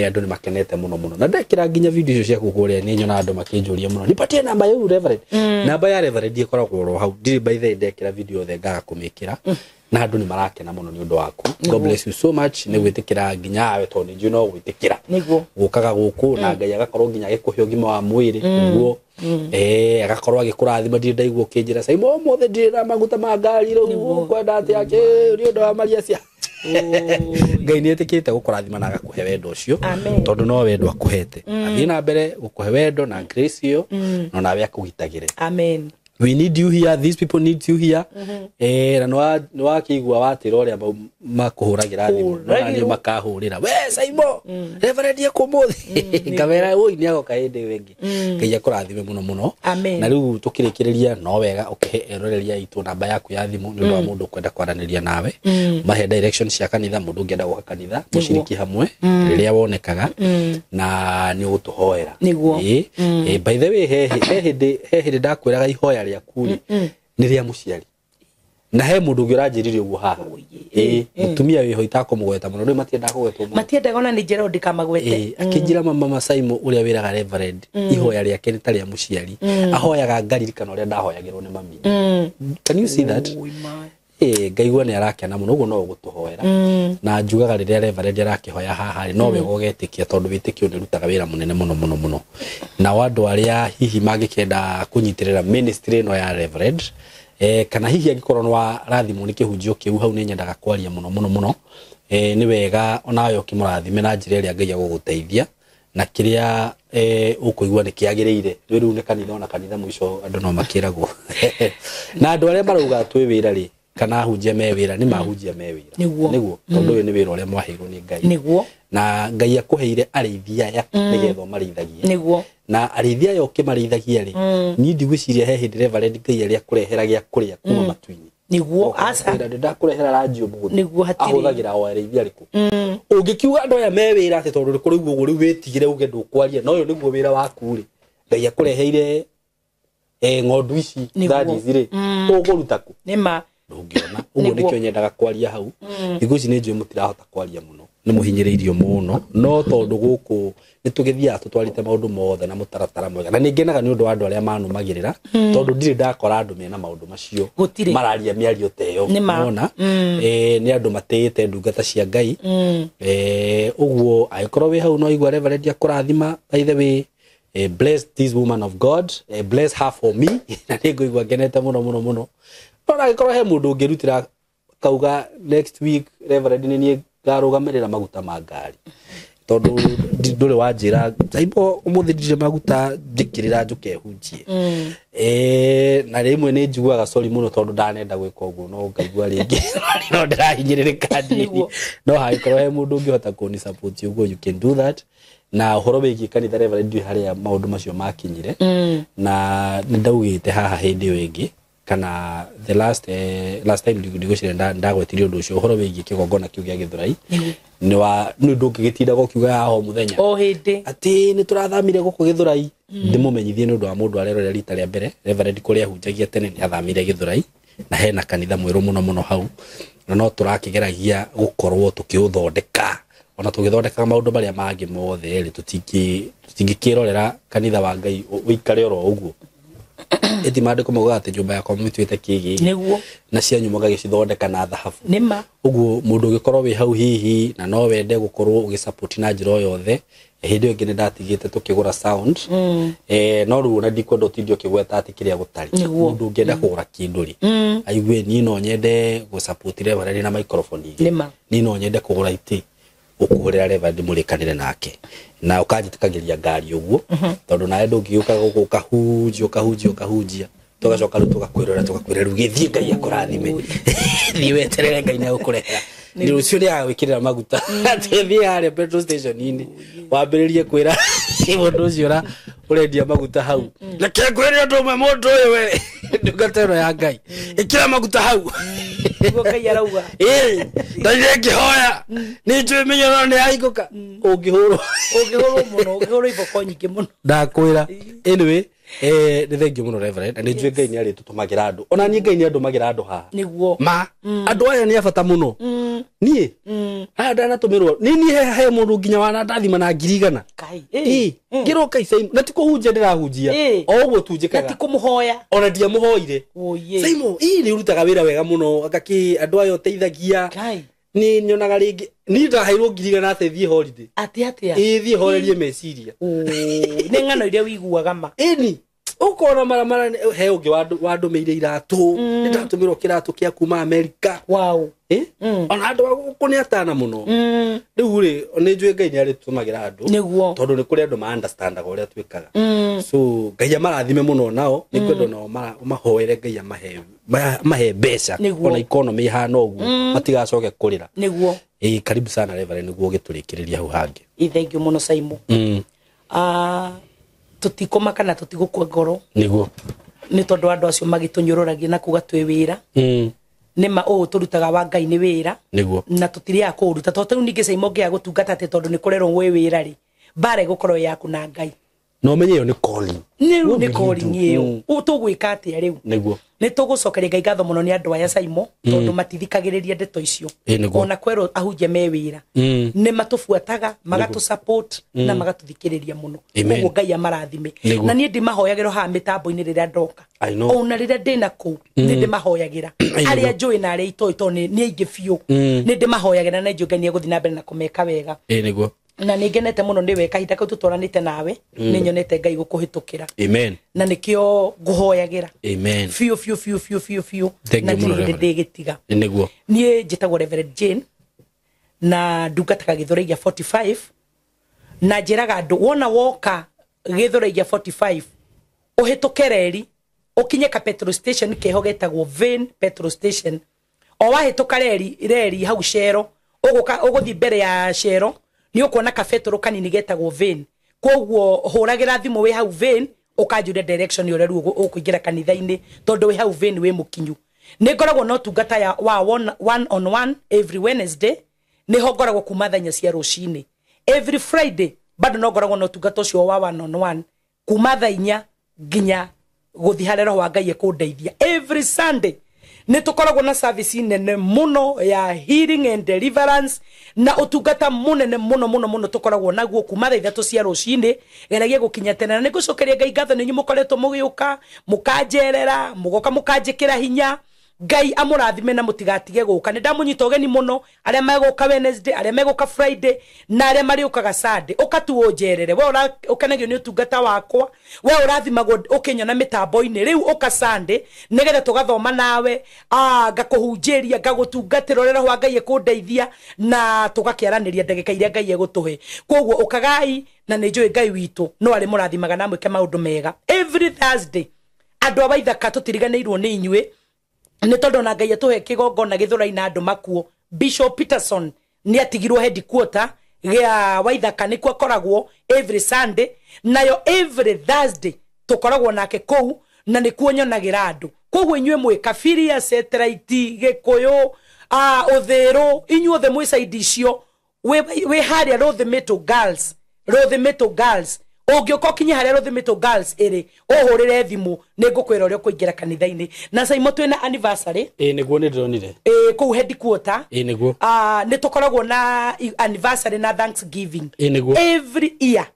Andu ni makenete muno muno na ndekira nginya video icio ciaku kuria ni nyona andu makinjuria muno nipatie namba yau Reverend. Namba ya Reverend ikoragwo oro hau ndiri by the way ndekira video othe ngaga kumikira na andu ni marakena muno ni undu waku. God bless you so much ni gwitikira nginya awe tondu ni njui no gwitikira niguo gukaga guku na Ngai agakorwo nginya agikuhe ugima wa mwiri uguo agakorwo agikurathima. Ndiri ndaigua ukinjira Saimo umuthi ndiri na maguta ma ngari riu kwenda atia ki ni undu wa maria cia Ngai ni etikite gukurathima na agakuhe wendo ucio tondu no wendo akuhete athie na mbere gukuhe wendo na grace iyo no nawe akugitagire. Amen. We need you here, these people need you here. Na no wakigua watira uria makuhuragira thimu no ni makahurira we Saimo Reverend ekumuthi ngamera oi ni agoka hindi wengi. Ngai akurathime muno muno. Na riu tukirikireria no wega ukihe eroreria itu namba yaku ya thimu ni undu wa mundu kwenda kwaraniria nawe mahe direction cia kanitha mundu ungienda guka kanitha muciriki hamwe riria wonekaga na ni ugutuhoera. By the way he hindi ndakwiraga ihoya rĩaku rĩ nĩ rĩa mũciari na he mũndũ ũngĩ ũranjĩrire ũguo haha mũtumia wĩho itakũmũgweta mũno rĩu matiendaga kũgwetwo mũno matiendaga ona nĩ njĩra ndikamagwete akĩnjĩra mama Saimo ũrĩa wĩraga Reverend ihoya rĩake nĩ ta rĩa mũciari ahoyaga ngaririkana ũrĩa ndahoyagĩrwo nĩ mami. Can you see that? Ngaigua nĩ arakena mũno ũguo no ũgũtũhoera na njugaga rĩrĩa Reverend arakĩhoya haha rĩ no wega ũgetĩkia tondũ wĩtĩkio nĩ ũrutaga wĩra mũnene mũno mũno mũno. Na andũ arĩa hihi mangĩkenda kũnyitĩrĩra ministry ĩno ya Reverend kana hihi angĩkorwo nĩ warathimwo nĩ kĩhunjio kĩu hau nĩ nyendaga kwaria mũno mũno mũno nĩ wega onawe ũkĩmũrathime na njĩra ĩrĩa Ngai agũgũteithia na kĩrĩa ũkũigua nĩ kĩagĩrĩire. Rĩu nĩ kanitha ona kanitha mũico andũ no makĩragwo na andũ arĩa marauga twĩ wĩra rĩ kana ahunjia me wĩra nĩ mahunjia me wĩra nĩguo tondũ ũyũ nĩ wĩra ũrĩa mwaheirwo nĩ Ngai nĩguo na Ngai akũheire arĩithia aya nĩgetha ũmarĩithagie nĩguo na arĩithia aya ũkĩmarĩithagia rĩ niĩ ndigwĩciria he hĩndĩ Reverend Ngai arĩa akũrehera gĩa kũrĩa kuma matu-inĩ nĩguo aca ndakũrehera ranji ũmũthĩ nĩguo hatirĩ ahũthagĩra o arĩithia arĩkũ ũngĩkiuga andũ aya me wĩra atĩ tondũ nĩkũraigua ũguo rĩu wĩtigĩre uge ndũkwaria na ũyũ nĩguo wĩra waku rĩ Ngai akũreheire ng'ondu ici thani ici rĩ ũkũruta kũ nĩma ndũngĩona ũguo nĩkĩo nyendaga kwaria hau. Thikũ ici nĩ njũĩ mũtirahota kwaria mũno nĩ mũhinyĩrĩirio mũno no tondũ gũkũ nĩ tũgĩthiaga tũtwarĩte maũndũ mothe na mũtaratara mwega na nĩ ngenaga nĩ ũndũ wa andũ arĩa manũmagĩrĩra tondũ ndirĩ ndakora andũ mena maũndũ macio mararia mĩario ta ĩyo nona nĩ andũ matĩĩte ndungata cia Ngai ũguo angĩkorwo wĩ hau no igua Reverend akũrathima by the way bless this woman of God, bless her for me na nĩ ngũigua ngenete mũno mũno mũno. No angĩkorwo he mũndũ ũngĩrutĩra kauga next week Reverend nĩ niĩ ngarũgamĩrĩra maguta ma ngari tondũ ndũrĩ wanjĩra Saimo ũmũthĩ ndirĩ maguta njĩkĩrĩra njũke hunjie na rĩmwe nĩ njiguaga sorry mũno tondũ ndanenda gwĩka ũguo no ngaigua rĩngĩ no ndĩrahinyĩrĩrĩka nini no hangĩkorwo he mũndũ ũngĩhota kũni support ũguo you can do that. Na ũhoro wĩgiĩ kanitha Reverend ndiũĩ harĩa maũndũ macio makinyire na nĩ ndaugĩte haha hĩndĩ ĩyo ĩngĩ kana the last last time ndigwĩciria ndagwetirie ũndũ ũcio ũhoro wĩgiĩ kĩgongona kĩu gĩa Gĩthũrai nĩ wa nĩ ndũngĩgĩtindaga ũkiuga haha o mũthenya o hĩndĩ atĩ nĩ tũrathamire gũkũ Gĩthũrai ndĩmũmenyithie nĩ ũndũ wa mũndũ arerorera rita rĩa mbere Reverend kũrĩa ahunjagia tene nĩ athamire Gĩthũrai na hena kanitha mwerũ mũno mũno hau na no tũrakĩgeragia gũkorwo tũkĩũthondeka ona tũgĩthondekaga maũndũ marĩa mangĩ mothe rĩ tũtingĩkĩrorera kanitha wa Ngai ũikare oro ũguo ĩti maandĩko maugaga atĩ nyũmba yakwa mũmĩtuĩte kĩgĩgĩ nĩguo na cianyu mũgagĩcithondeka na thahabu nĩma ũguo mũndũ ũngĩkorwo wĩ hau hihi na no wende gũkorwo ũgĩsupport na njĩra o yothe hĩndĩ ĩyo ĩngĩ nĩ ndatigĩte tũkĩgũra sound no rĩu ona ndikwenda ũtinde ũkĩgweta atĩ kĩrĩa gũtarĩ mũndũ ũngĩenda kũgũra kĩndũ rĩ aigue niĩ no nyende gũsupport Reverend na microphone igĩrĩ niĩ no nyende kũgũra itĩ ũkũhũrĩra Reverend mũrĩkanĩre nake na ũkanjĩtĩkagĩria ngari ũguo tondũ nawe ndũngĩũka gũkũ ũkahunjia ũkahunjia ũkahunjia Tũgacoka rĩu tũgakwĩrora tũgakwĩra rĩu gĩthiĩ Ngai akũrathime. Thiĩ weterere Ngai nĩ agũkũrehera. Nĩ rũciũ nĩ agagwĩkĩrĩra maguta. Atĩ thiĩ harĩa petrol station-inĩ wambĩrĩrie kwĩra mũndũ ũcio ũrendia maguta hau. Reke ngwĩre ũndũ ũmwe mũndũ ũyũ we ndungata ĩno ya Ngai. Ĩkĩra maguta hau. Niguo Ngai arauga. Ndaire ngĩhoya nĩ njũĩ mĩnyororo nĩ yahingũka. Ũngĩhũrwo. Ũngĩhũrwo mũno, ũngĩhũrwo iboko nyingĩ mũno. Ndakwĩra. Anyway, nĩ thengiũ mũno Reverend, na nĩ njũĩ Ngai nĩ arĩtũtũmagĩra andũ. Ona niĩ Ngai nĩ andũmagĩra andũ haha. Nĩguo. Ma andũ aya nĩ a bata mũno. Niĩ aya ndanatũmĩrwo nĩ niĩ he mũndũ nginya wanandathima na 100,000. Kai. Ngĩroka Saimo na ti kũhunjia ndĩrahunjia. O ũguo tu njĩkaga. Na ti kũmũhoya. Ona ndiamũhoire. Saimo, nĩ ũrutaga wĩra wega mũno, anga kĩ andũ aya ũteithagia. Nĩ nyonaga rĩngĩ niĩ ndaheirwo 100,000 atĩ thiĩ holiday. Atĩ atĩa? Thiĩ horerie meciria. Nĩ ng'ano iria wĩiguaga ma. Ĩni ũkona maramara he ũngĩ wandũmĩire iratũ. Nĩ ndatũmĩrwo kĩratũ kĩa kuma America. Wow. Ona andũ a gũkũ nĩ atana mũno. Rĩu rĩ nĩ njũĩ Ngai nĩ arĩtũmagĩra andũ. Nĩguo. Tondũ nĩ kũrĩ andũ ma understandaga ũrĩa twĩkaga. So Ngai amarathime mũno nao, nĩ kwenda nao mahoere Ngai amahe mbeca. Ona economy ĩhana ũguo matigacoke kũrĩra. Nĩguo. Karibu sana Reverend nĩguo ũgĩtũrĩkĩrĩria hau hangĩ. Thank you mũno Saimo. Tũtikũmaka na tũtigũkua ngoro. Nĩguo. Nĩ tondũ andũ acio magĩtũnyũrũragia na kuga twĩ wĩra. Nĩ ma ũũ tũrutaga wa Ngai nĩ wĩra. Nĩguo. Na tũtirĩaga kũũruta. Tondũ rĩu ningĩ Saimo ũngĩaga gũtungata atĩ tondũ nĩ kũrerwo wĩ wĩra rĩ, mbara ĩgũkorwo yaku na Ngai. Na ũmenye ĩyo nĩ calling. Rĩu nĩ calling ĩyo. Tũgwĩka atĩa rĩu? Nĩguo. Nĩ tũgũcokeria Ngai ngatho mũno nĩ andũ aya Saimo, tondũ matithikagĩrĩria ndeto icio. Ona kwerwo ahunjia me wĩra. Nĩ matũbuataga, magatũ support na magatũthikĩrĩria mũno. Koguo Ngai amarathime. Na niĩ ndimahoyagĩra haha mĩtambo-inĩ rĩrĩa ndoka. Ona rĩrĩa ndĩna kũu, nĩ ndĩmahoyagĩra. Arĩa njũĩ na arĩa itoĩ tondũ nĩ aingĩ biũ. Nĩ ndĩmahoyagĩra na njũĩ Ngai nĩ egũthiĩ na mbere na kũmeka wega. Nĩguo. Na nĩ ngenete mũno nĩwe kahinda kau tũtwaranĩte nawe, nĩ nyonete Ngai gũkũhĩtũkĩra. Amen. Na nĩkĩo ngũhoyagĩra. Amen. Biũ biũ biũ biũ biũ biũ. Na ndirĩ hĩndĩ ndĩgĩtiga. Nĩguo. Niĩ njĩtagwo Reverend Jane na ndungataga Gĩthũrai gĩa 45 na njĩraga andũ wona woka Gĩthũrai gĩa 45 ũhĩtũke reri ũkinye ka petrol station keho getagwo Vane petrol station. O wahĩtũka reri hau Cero ũgũka ũgũthiĩ mbere ya Cero nĩ ũkuona ka petrol kanini getagwo Vane. Koguo hũragĩra thimũ wĩ hau Vane ũkanjũria direction ũrĩa rĩu ũkũingĩra kanitha-inĩ tondũ wĩ hau Vane wĩ mũkinyu. Nĩ ngoragwo na ũtungata ya wa one on one every Wednesday, nĩho ngoragwo kuma thaa inya cia rũcinĩ. Every Friday bado no ngoragwo na ũtungata ũcio wa one on one kuma thaa inya nginya gũthiĩ harĩa Roho wa Ngai ekũndeithia. Every Sunday nĩ tũkoragwo na service nene mũno ya healing and deliverance na ũtungata mũnene mũno mũno mũno tũkoragwo naguo kuma thaa ithatũ cia rũcinĩ geragia gũkinya tene. Na nĩ ngũcokeria Ngai ngatho nĩ inyuĩ mũkoretwo mũgĩũka mũkanjerera mũgoka mũkanjĩkĩra hinya. Ngai amũrathime na mũtigatige gũka. Nĩ ndamũnyita ũgeni mũno arĩa megũka Wednesday, arĩa megũka Friday na arĩa marĩũkaga Sunday. Ũka tu ũnjerere. We ũkenagio nĩ ũtungata wakwa, we ũrathimagwo ũkĩnyona mĩtambo-inĩ. Rĩu ũka Sunday nĩgetha tũgathoma nawe, ngakũhunjĩria, ngagũtungatĩra ũrĩa Roho wa Ngai ekũndeithia na tũgakĩaranĩria ndagĩka iria Ngai egũtũhe. Koguo ũkagai na nĩ njũĩ Ngai witũ no arĩ mũrathimaga na mwĩke maũndũ mega. Every Thursday andũ a Waithaka tũtiriganĩirwo nĩ inyuĩ nĩ tondũ na Ngai atũhe kĩgongona Gĩthũrai na andũ makuo. Bishop Peterson nĩ atigirwo headquarter gĩa Waithaka nĩkuo akoragwo every Sunday, nayo every Thursday tũkoragwo nake kũu na nĩkuo nyonagĩra andũ. Koguo inyuĩ mwĩ Kabiria, Satellite, Gĩkũyũ, Ũthĩrũ, inyuothe mwĩ side icio, wĩ harĩa Rũthĩmĩtũ Girls, Rũthĩmĩtũ Girls. Ũngĩũka ũkinye harĩa Rũthĩmĩtũ Girls ĩrĩ, ũhũrĩre thimũ nĩ ngũkwĩra ũrĩa ũkũingĩra kanitha-inĩ. Na Saimo twĩna anniversary. Nĩguo nĩ ndĩronire. Kũu headquarter. Nĩguo. Nĩ tũkoragwo na anniversary na Thanksgiving. Nĩguo. Every year.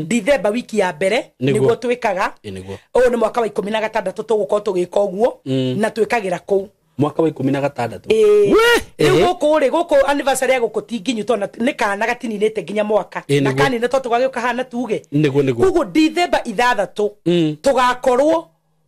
December wiki ya mbere nĩguo twĩkaga. Nĩguo. Ũyũ nĩ mwaka wa 16 tũgũkorwo tũgĩka ũguo na twĩkagĩra kũu. Mwaka wa 16. Rĩu gũkũ rĩ, gũkũ anniversary ya gũkũ ti nginyu tondũ nĩ kana gatininĩte nginya mwaka. Na kanine tondũ tũgagĩũka hana tuge. Nĩguo nĩguo. Koguo December 6 tũgakorwo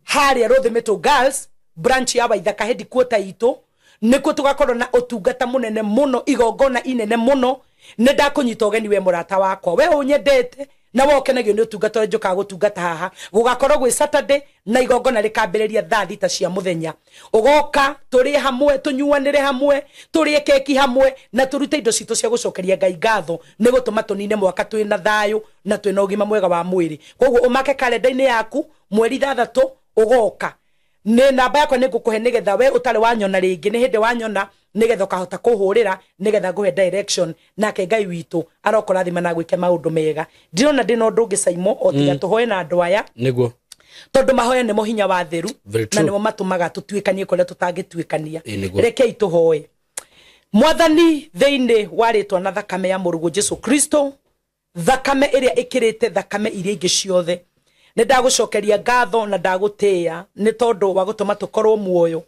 harĩa Rũthĩmĩtũ Girls branch ya Waithaka headquarter itũ, nĩkuo tũgakorwo na ũtungata mũnene mũno, igongona inene mũno. Nĩ ndakũnyita ũgeni we mũrata wakwa, we ũnyendete Na wokenagio nĩ ũtungata ũrĩa njũkaga gũtungata haha. Gũgakorwo gwĩ Saturday na igongona rĩkambĩrĩria thaa 6 cia mũthenya. Ũgoka tũrĩe hamwe, tũnyuanĩre hamwe, tũrĩe keki hamwe, na tũrute indo citũ cia gũcokeria Ngai ngatho nĩ gũtũma tũnine mwaka twĩna thayũ na twĩna ũgima mwega wa mwĩrĩ. Koguo ũmake kalenda-inĩ yaku mweri 6 ũgoka. Nĩ namba yakwa nĩ ngũkũhe nĩgetha we ũtarĩ wanyona rĩngĩ, nĩ hĩndĩ wanyona nĩgetha ũkahota kũhũrĩra nĩgetha ngũhe direction, nake Ngai witũ arokũrathima na gwĩke maũndũ mega. Ndirona ndĩna ũndũ ũngĩ Saimo o tiga tũhoe na andũ aya nĩguo, tondũ mahoya nĩmo hinya wa theru na nĩmo matũmaga tũtuĩkanie kũrĩa tũtangĩtuĩkania. Rekei tũhoe. Mwathani, thĩinĩ wa rĩtwa na thakame ya mũrũguo Jesu Kristo, thakame ĩrĩa ĩkĩrĩte thakame iria ingĩ ciothe, nĩ ndagũcokeria ngatho na ndagũtĩĩa nĩ tondũ wa gũtũma tũkorwo muoyo.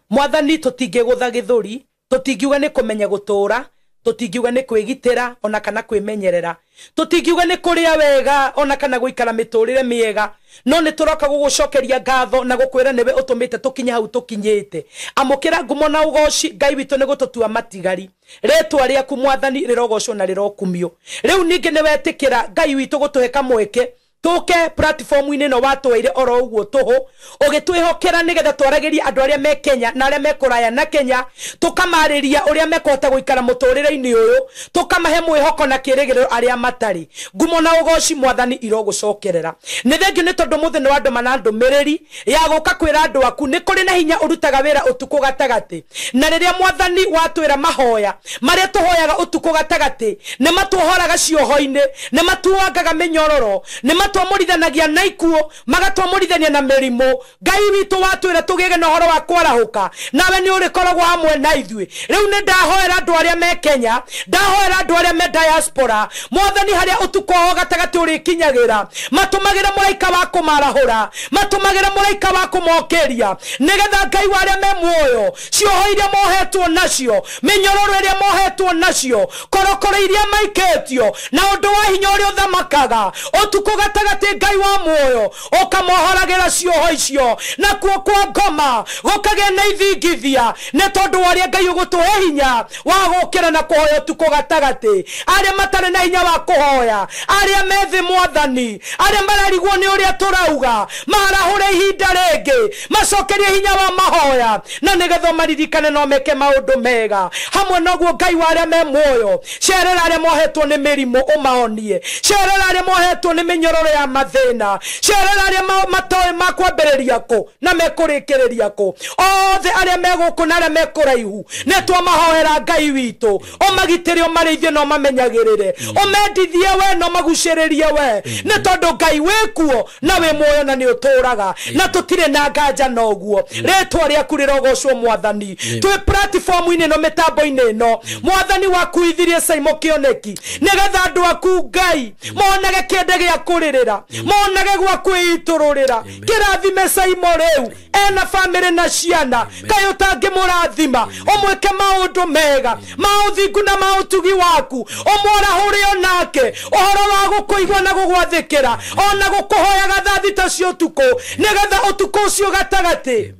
Mwathani, tũtingĩgũtha gĩthũri, tũtingiuga nĩ kũmenya gũtũũra, tũtingiuga nĩ kwĩgitĩra ona kana kwĩmenyerera, tũtingiuga nĩ kũrĩa wega ona kana gũikara mĩtũrĩre mĩega, no nĩ tũroka gũgũcokeria ngatho na gũkwĩra nĩwe ũtũmĩte tũkinye hau tũkinyĩte. Amũkĩra ngumo na ũgoci Ngai witũ nĩ gũtũtua matigari. Rĩtwa rĩaku Mwathani rĩrogocwo na rĩrokumio. Rĩu ningĩ nĩ wetĩkĩra Ngai witũ gũtũhe kamweke tũke platform-inĩ ĩno watweire oro ũguo tũhũ, ũgĩtwĩhokera nĩgetha twaragĩrie andũ arĩa me Kenya na arĩa me kũraya na Kenya, tũkamarĩria ũrĩa mekũhota gũikara mũtũrĩre-inĩ ũyũ, tũkamahe mwĩhoko na kĩrĩgĩrĩro arĩa matarĩ. Ngumo na ũgoci Mwathani irogũcokerera. Nĩ thengiũ nĩ tondũ mũthĩ nĩ wandũma na ndũmĩrĩri ya gũka kwĩra andũ aku nĩ kũrĩ na hinya ũrutaga wĩra ũtukũ gatagatĩ, na rĩrĩa Mwathani watwĩra mahoya marĩa tũhoyaga ũtukũ gatagatĩ nĩ matuohoraga cioho-inĩ, nĩ matuangaga mĩnyororo, nĩ matwamũrithanagia na ikuũ, magatwamũrithania na mĩrimũ. Ngai witũ watwĩra tũgĩge na ũhoro wa kwarahũka, nawe nĩ ũrĩkoragwo hamwe na ithuĩ. Rĩu nĩ ndahoera andũ arĩa me Kenya, ndahoera andũ arĩa me diaspora, Mwathani harĩa ũtukũ o gatagatĩ ũrĩkinyagĩra, matũmagĩre mũraika wa kũmarahũra, matũmagĩre mũraika wa kũmokĩria, nĩgetha Ngai wa arĩa me muoyo, cioho iria mohetwo nacio, mĩnyororo ĩrĩa mohetwo nacio, korokoro iria maikĩtio, na ũndũ wa hinya ũrĩa ũthamakaga ũtukũ gatagatĩ, Ngai wa muoyo ũkamohoragĩra cioho icio, nakuo kwa ngoma gũkagĩa na ithingithia, nĩ tondũ wa ũrĩa Ngai ũgũtũhe hinya wa gũkĩra na kũhoya ũtukũ gatagatĩ. Arĩa matarĩ na hinya wa kũhoya, arĩa me thĩ Mwathani, arĩa mararigwo nĩ ũrĩa tũrauga, marahũre ihinda rĩngĩ, macokerie hinya wa mahoya, na nĩgetha maririkane no meke maũndũ mega. Hamwe noguo Ngai wa arĩa me muoyo, cerera arĩa mohetwo nĩ mĩrimũ ũmahonie, cerera arĩa mohetwo nĩ mĩnyororo ya mathĩna, cerera arĩa matoĩ makwambĩrĩria kũ na mekũrĩkĩrĩria kũ, othe arĩa me gũkũ na arĩa me kũraihu, nĩ twamahoera Ngai witũ ũmagitĩre, ũmarĩithie na ũmamenyagĩrĩre, ũmendithie we na ũmagucĩrĩrie we, nĩ tondũ Ngai wĩkuo na wĩ muoyo na nĩ ũtũũraga, na tũtirĩ na nganja na ũguo. Rĩtwa rĩaku rĩrogocwo Mwathani. Twĩ platform-inĩ ĩno, mĩtambo-inĩ ĩno, Mwathani wakuithirie Saimo Kĩoneki nĩgetha andũ aku Ngai monage kĩende gĩa kũrĩrĩra, monage gwa kwĩitũrũrĩra. Kĩrathime Saimo rĩu ena famĩlĩ na ciana, kaĩ ũtangĩmũrathima, ũmwĩke maũndũ mega ma ũthingu na ma ũtugi waku, ũmwarahũre onake ũhoro wa gũkũigua na gũgwathĩkĩra, ona gũkũhoyaga thaa 6 cia ũtukũ, nĩgetha ũtukũ ũcio gatagatĩ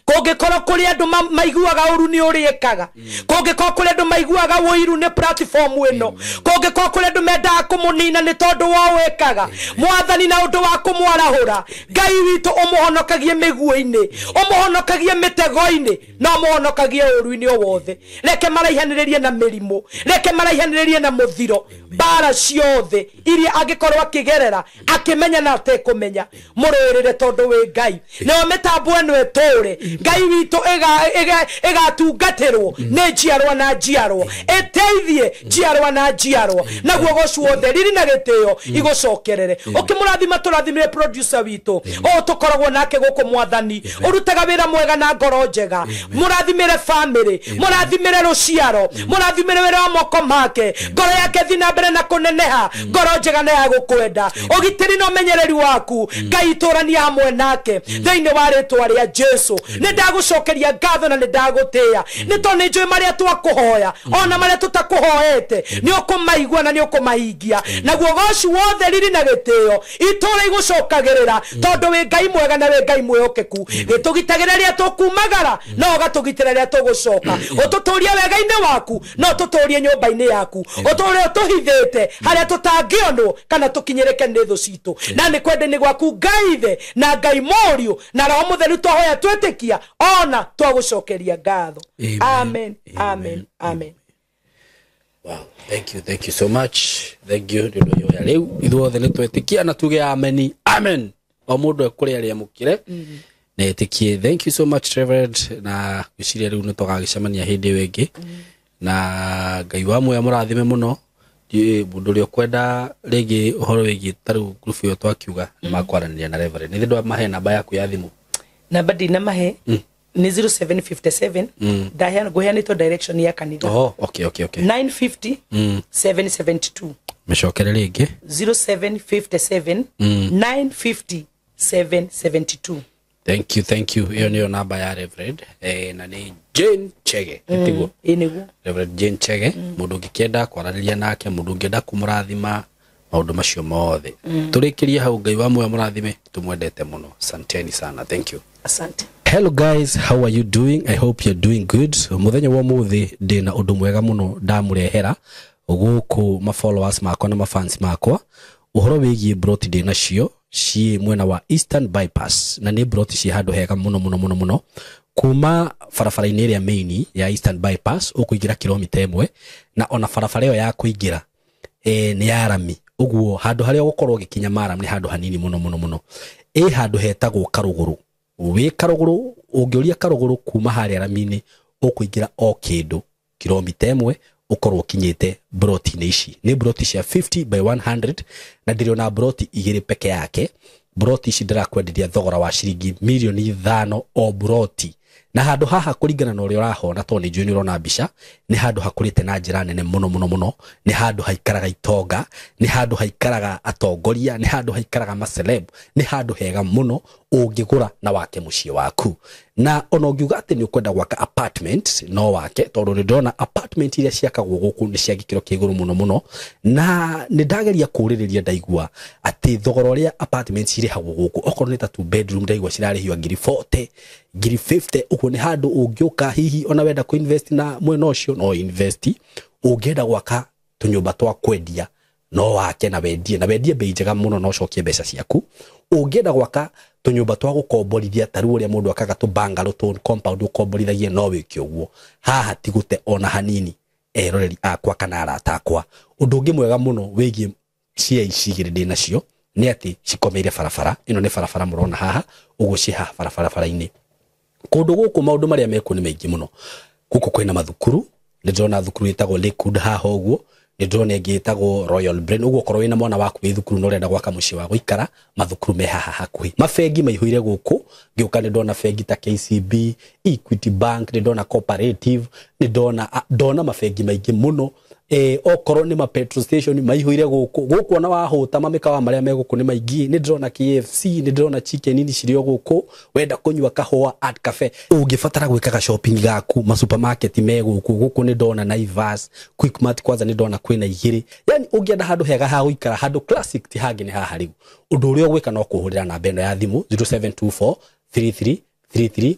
kũngĩkorwo kũrĩ andũ maiguaga ũru nĩ ũrĩkaga, kũngĩkorwo kũrĩ andũ maiguaga ũiru nĩ platform ĩno, kũngĩkorwo kũrĩ andũ mendaga kũmũnina nĩ tondũ wa wĩkaga, Mwathani na ũndũ wa kũmwarahũra, Ngai witũ ũmũhonokagie mĩguĩ-inĩ, ũmũhonokagie mĩtego-inĩ, na ũmũhonokagie ũru-inĩ o wothe. Reke maraihanĩrĩrie na mĩrimũ, reke maraihanĩrĩrie na mũthiro, mbara ciothe iria angĩkorwo akĩgerera akĩmenya na atekũmenya, mũrũĩrĩre tondũ wĩ Ngai. Nayo mĩtambo ĩno ĩtũũre, Ngai witũ ĩgatungatĩrwo nĩ njiarwa na njiarwa, ĩteithie njiarwa na njiarwa, naguo gocu wothe riri na gĩtĩo igũcokerere. Ũkĩmũrathima tũrathimire producer witũ ũũ tũkoragwo nake gũkũ Mwathani, ũrutaga wĩra mwega na ngoro njega, mũrathimĩre famĩlĩ, mũrathimĩre rũciaro, mũrathimĩre wĩra wa moko make, ngoro yake thiĩ na mbere na kũneneha, ngoro njega na ya gũkwenda, ũgitĩri na ũmenyereri waku Ngai itũrania hamwe nake thĩinĩ wa rĩtwa rĩa Jesu. Nĩ ndagũcokeria ngatho na nĩ ndagũtĩĩa, nĩ tondũ nĩ njũĩ marĩa twakũhoya ona marĩa tũtakũhoete nĩ ũkũmaigua na nĩ ũkũmahingia. Naguo goci wothe riri na gĩtĩo itũũra igũcokagĩrĩra, tondũ wĩ Ngai mwega na wĩ Ngai mwĩhokeku. Gĩtũgitagĩra rĩrĩa tũkumagara no ũgatũgitĩra rĩrĩa tũgũcoka. Ũtũtũrie wega-inĩ waku no ũtũtũrie nyũmba-inĩ yaku, ũtũre ũtũhithĩte harĩa tũtangĩonwo kana tũkinyĩrĩke nĩ thũ citũ. Na nĩ kwenda-inĩ gwaku Ngai Ithe na Ngai Mũriũ na Roho Mũtheru twahoya twĩtĩkia ona twagũcokeria ngatho. Amen, amen, amen. Wow, thank you so much. Thank you. Nĩ ũndũ wa rĩu ithuothe nĩ twetĩkia na tuge amen, amen. O mũndũ ekũrĩa arĩa mũkĩre na etĩkie. Thank you so much, Reverend, na gwĩciria rĩu nĩ tũgagĩcemania hĩndĩ ĩyo ĩngĩ, na Ngai wa muoyo mũrathime mũno. Mũndũ ũrĩa ũkwenda rĩngĩ ũhoro wĩgiĩ ta rĩu group ĩyo twakiuga nĩ makwaranĩria na Reverend, nĩ thĩ mahe namba yaku ya thimũ? Namba ndinamahe, nĩ 0757, ndaheana ngũheanĩtwo direction ya kanitha. Oh, okay. 950 772. Mĩcokere rĩngĩ. 0757 950 772. Thank you, thank you. Ĩyo nĩyo namba ya Reverend, na nĩ Jane Chege, tiguo? Ĩ nĩguo. Reverend Jane Chege, mũndũ ũngĩkĩenda kwaranĩria nake, mũndũ ũngĩenda kũmũrathima, maũndũ macio mothe. Tũrĩkĩrie hau. Ngai wa muoyo mũrathime, tũmwendete mũno. Asanteni sana, thank you. Asante. Hello guys, how are you doing? I hope you're doing good. Muthenya wa muthi ndina undu mwega muno ndamurehera guku ma followers makwa na ma fans makwa, uhoro wigie broti ndina cio ci mwena wa Eastern Bypass, na nĩ broti ci handũ hega muno muno muno muno. Kuma barabara-inĩ ĩrĩa main ya Eastern Bypass ũkũingĩra kilomita 1, na ona barabara ĩyo ya kũingĩra nĩ ya rami, ũguo handũ harĩa ũgũkorwo ũgĩkinya maram nĩ handũ hanini muno muno muno. Ĩ handũ hetagwo Karũgũrũ. Wĩ Karũgũrũ, ũngĩũria Karũgũrũ kuma harĩa rami-inĩ, ũkũingĩra o kĩndũ kilomita 1 ũkorwo ũkinyĩte broti-inĩ ici. Nĩ broti cia 50 by 100, na ndĩrĩ broti igĩrĩ peke yake. Broti ici ndĩrakwenderia thogora wa ciringi mirioni 5 o broti. Na handũ haha, kũringana na ũrĩa ũrahona, tondũ nĩ njũĩ nĩ ũrona mbica, nĩ handũ hakũrĩte na njĩra nene mũno mũno mũno. Nĩ handũ haikaraga itonga, nĩ handũ haikaraga atongoria, nĩ handũ haikaraga maceleb, nĩ handũ hega mũno ũngĩgũra na wake mũciĩ waku. Na ona ũngiuga atĩ nĩ ũkwenda gwaka apartment, no wake, tondũ nĩ ndĩrona apartment iria ciakagwo gũkũ nĩ cia gĩkĩro kĩa igũrũ mũno mũno. Na nĩ ndageria kũũrĩrĩria, ndaigua atĩ thogora ũrĩa apartment cirĩhagwo gũkũ, okorwo nĩ ta two bedroom, ndaigua cirarĩhio ngiri 40, ngiri 50. Ũguo nĩ handũ ũngĩũka, hihi ona wenda kũ-invest na mwena ũcio no invest. Ũngĩenda gwaka tũnyũmba twa kwendia no wake na wendie, na wendie bei njega mũno na ũcokie mbeca ciaku. Ũngĩenda gwaka tũnyũmba twa gũkomborithia, ta rĩu ũrĩa mũndũ akaga tũ bungalow, tũ compound ũkomborithagie, no wĩke ũguo. Haha ti gũte ona hanini, eroreri akwa kana arata akwa. Ũndũ ũngĩ mwega mũno wĩgiĩ cia ici igĩrĩ ndĩ nacio nĩ atĩ cikomeire barabara ĩno. Nĩ barabara mũrona haha ũguo, ciĩ haha barabara-inĩ. Kũndũ gũkũ maũndũ marĩa mekuo nĩ maingĩ mũno. Gũkũ kwĩna mathukuru, nĩ ndĩrona thukuru ĩtagwo Lakewood haha ũguo, nĩ ndĩrona ĩngĩ ĩtagwo Royal Brain. Ũguo okorwo wĩna mwana waku wĩ thukuru na ũrenda gwaka mũciĩ wa gũikara, mathukuru me haha hakuhĩ. Mabengi maihũire gũkũ, ngĩũka nĩ ndona bengi ta KCB, Equity Bank, nĩ ndona Cooperative, nĩ ndona mabengi maingĩ mũno. Okorwo nĩ ma petrol station maihũire gũkũ. Gũkũ ona wahũta, mamĩkawa marĩa me gũkũ nĩ maingĩ. Nĩ ndĩrona KFC, nĩ ndĩrona Chicken Inn cirĩ o gũkũ. Wenda kũnyua kahũa, Art Cafe. Ũngĩbatara gwĩkaga shopping gaku, ma supermarket me gũkũ. Gũkũ nĩ ndona Naivas, Quickmart, kwanza nĩ ndona kwĩna igĩrĩ. Yani ũngĩenda handũ hega ha gũikara, handũ classic, ti hangĩ nĩ haha. Rĩu ũndũ ũrĩa ũgwĩka no kũhũrĩra namba ĩno ya thimũ, 0724 33 3313,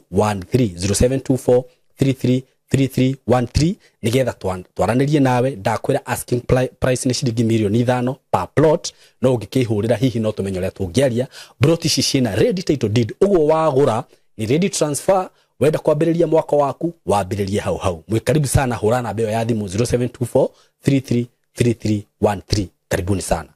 0724 33 3313, nigetha twaranĩrie nawe. Ndakwĩra asking price nĩ ciringi mirioni 5 per plot, no ũngĩkĩhũrĩra hihi no tũmenye ũrĩa tũngĩaria. Plot ici ciĩna ready title deed, ũguo wagũra ni ready transfer. Wenda kwambĩrĩria mwaka waku, wambĩrĩrie hau hau. Mwĩ karibu sana. Hũra namba ĩyo ya thimũ, 0724 33 3313. Karibuni sana.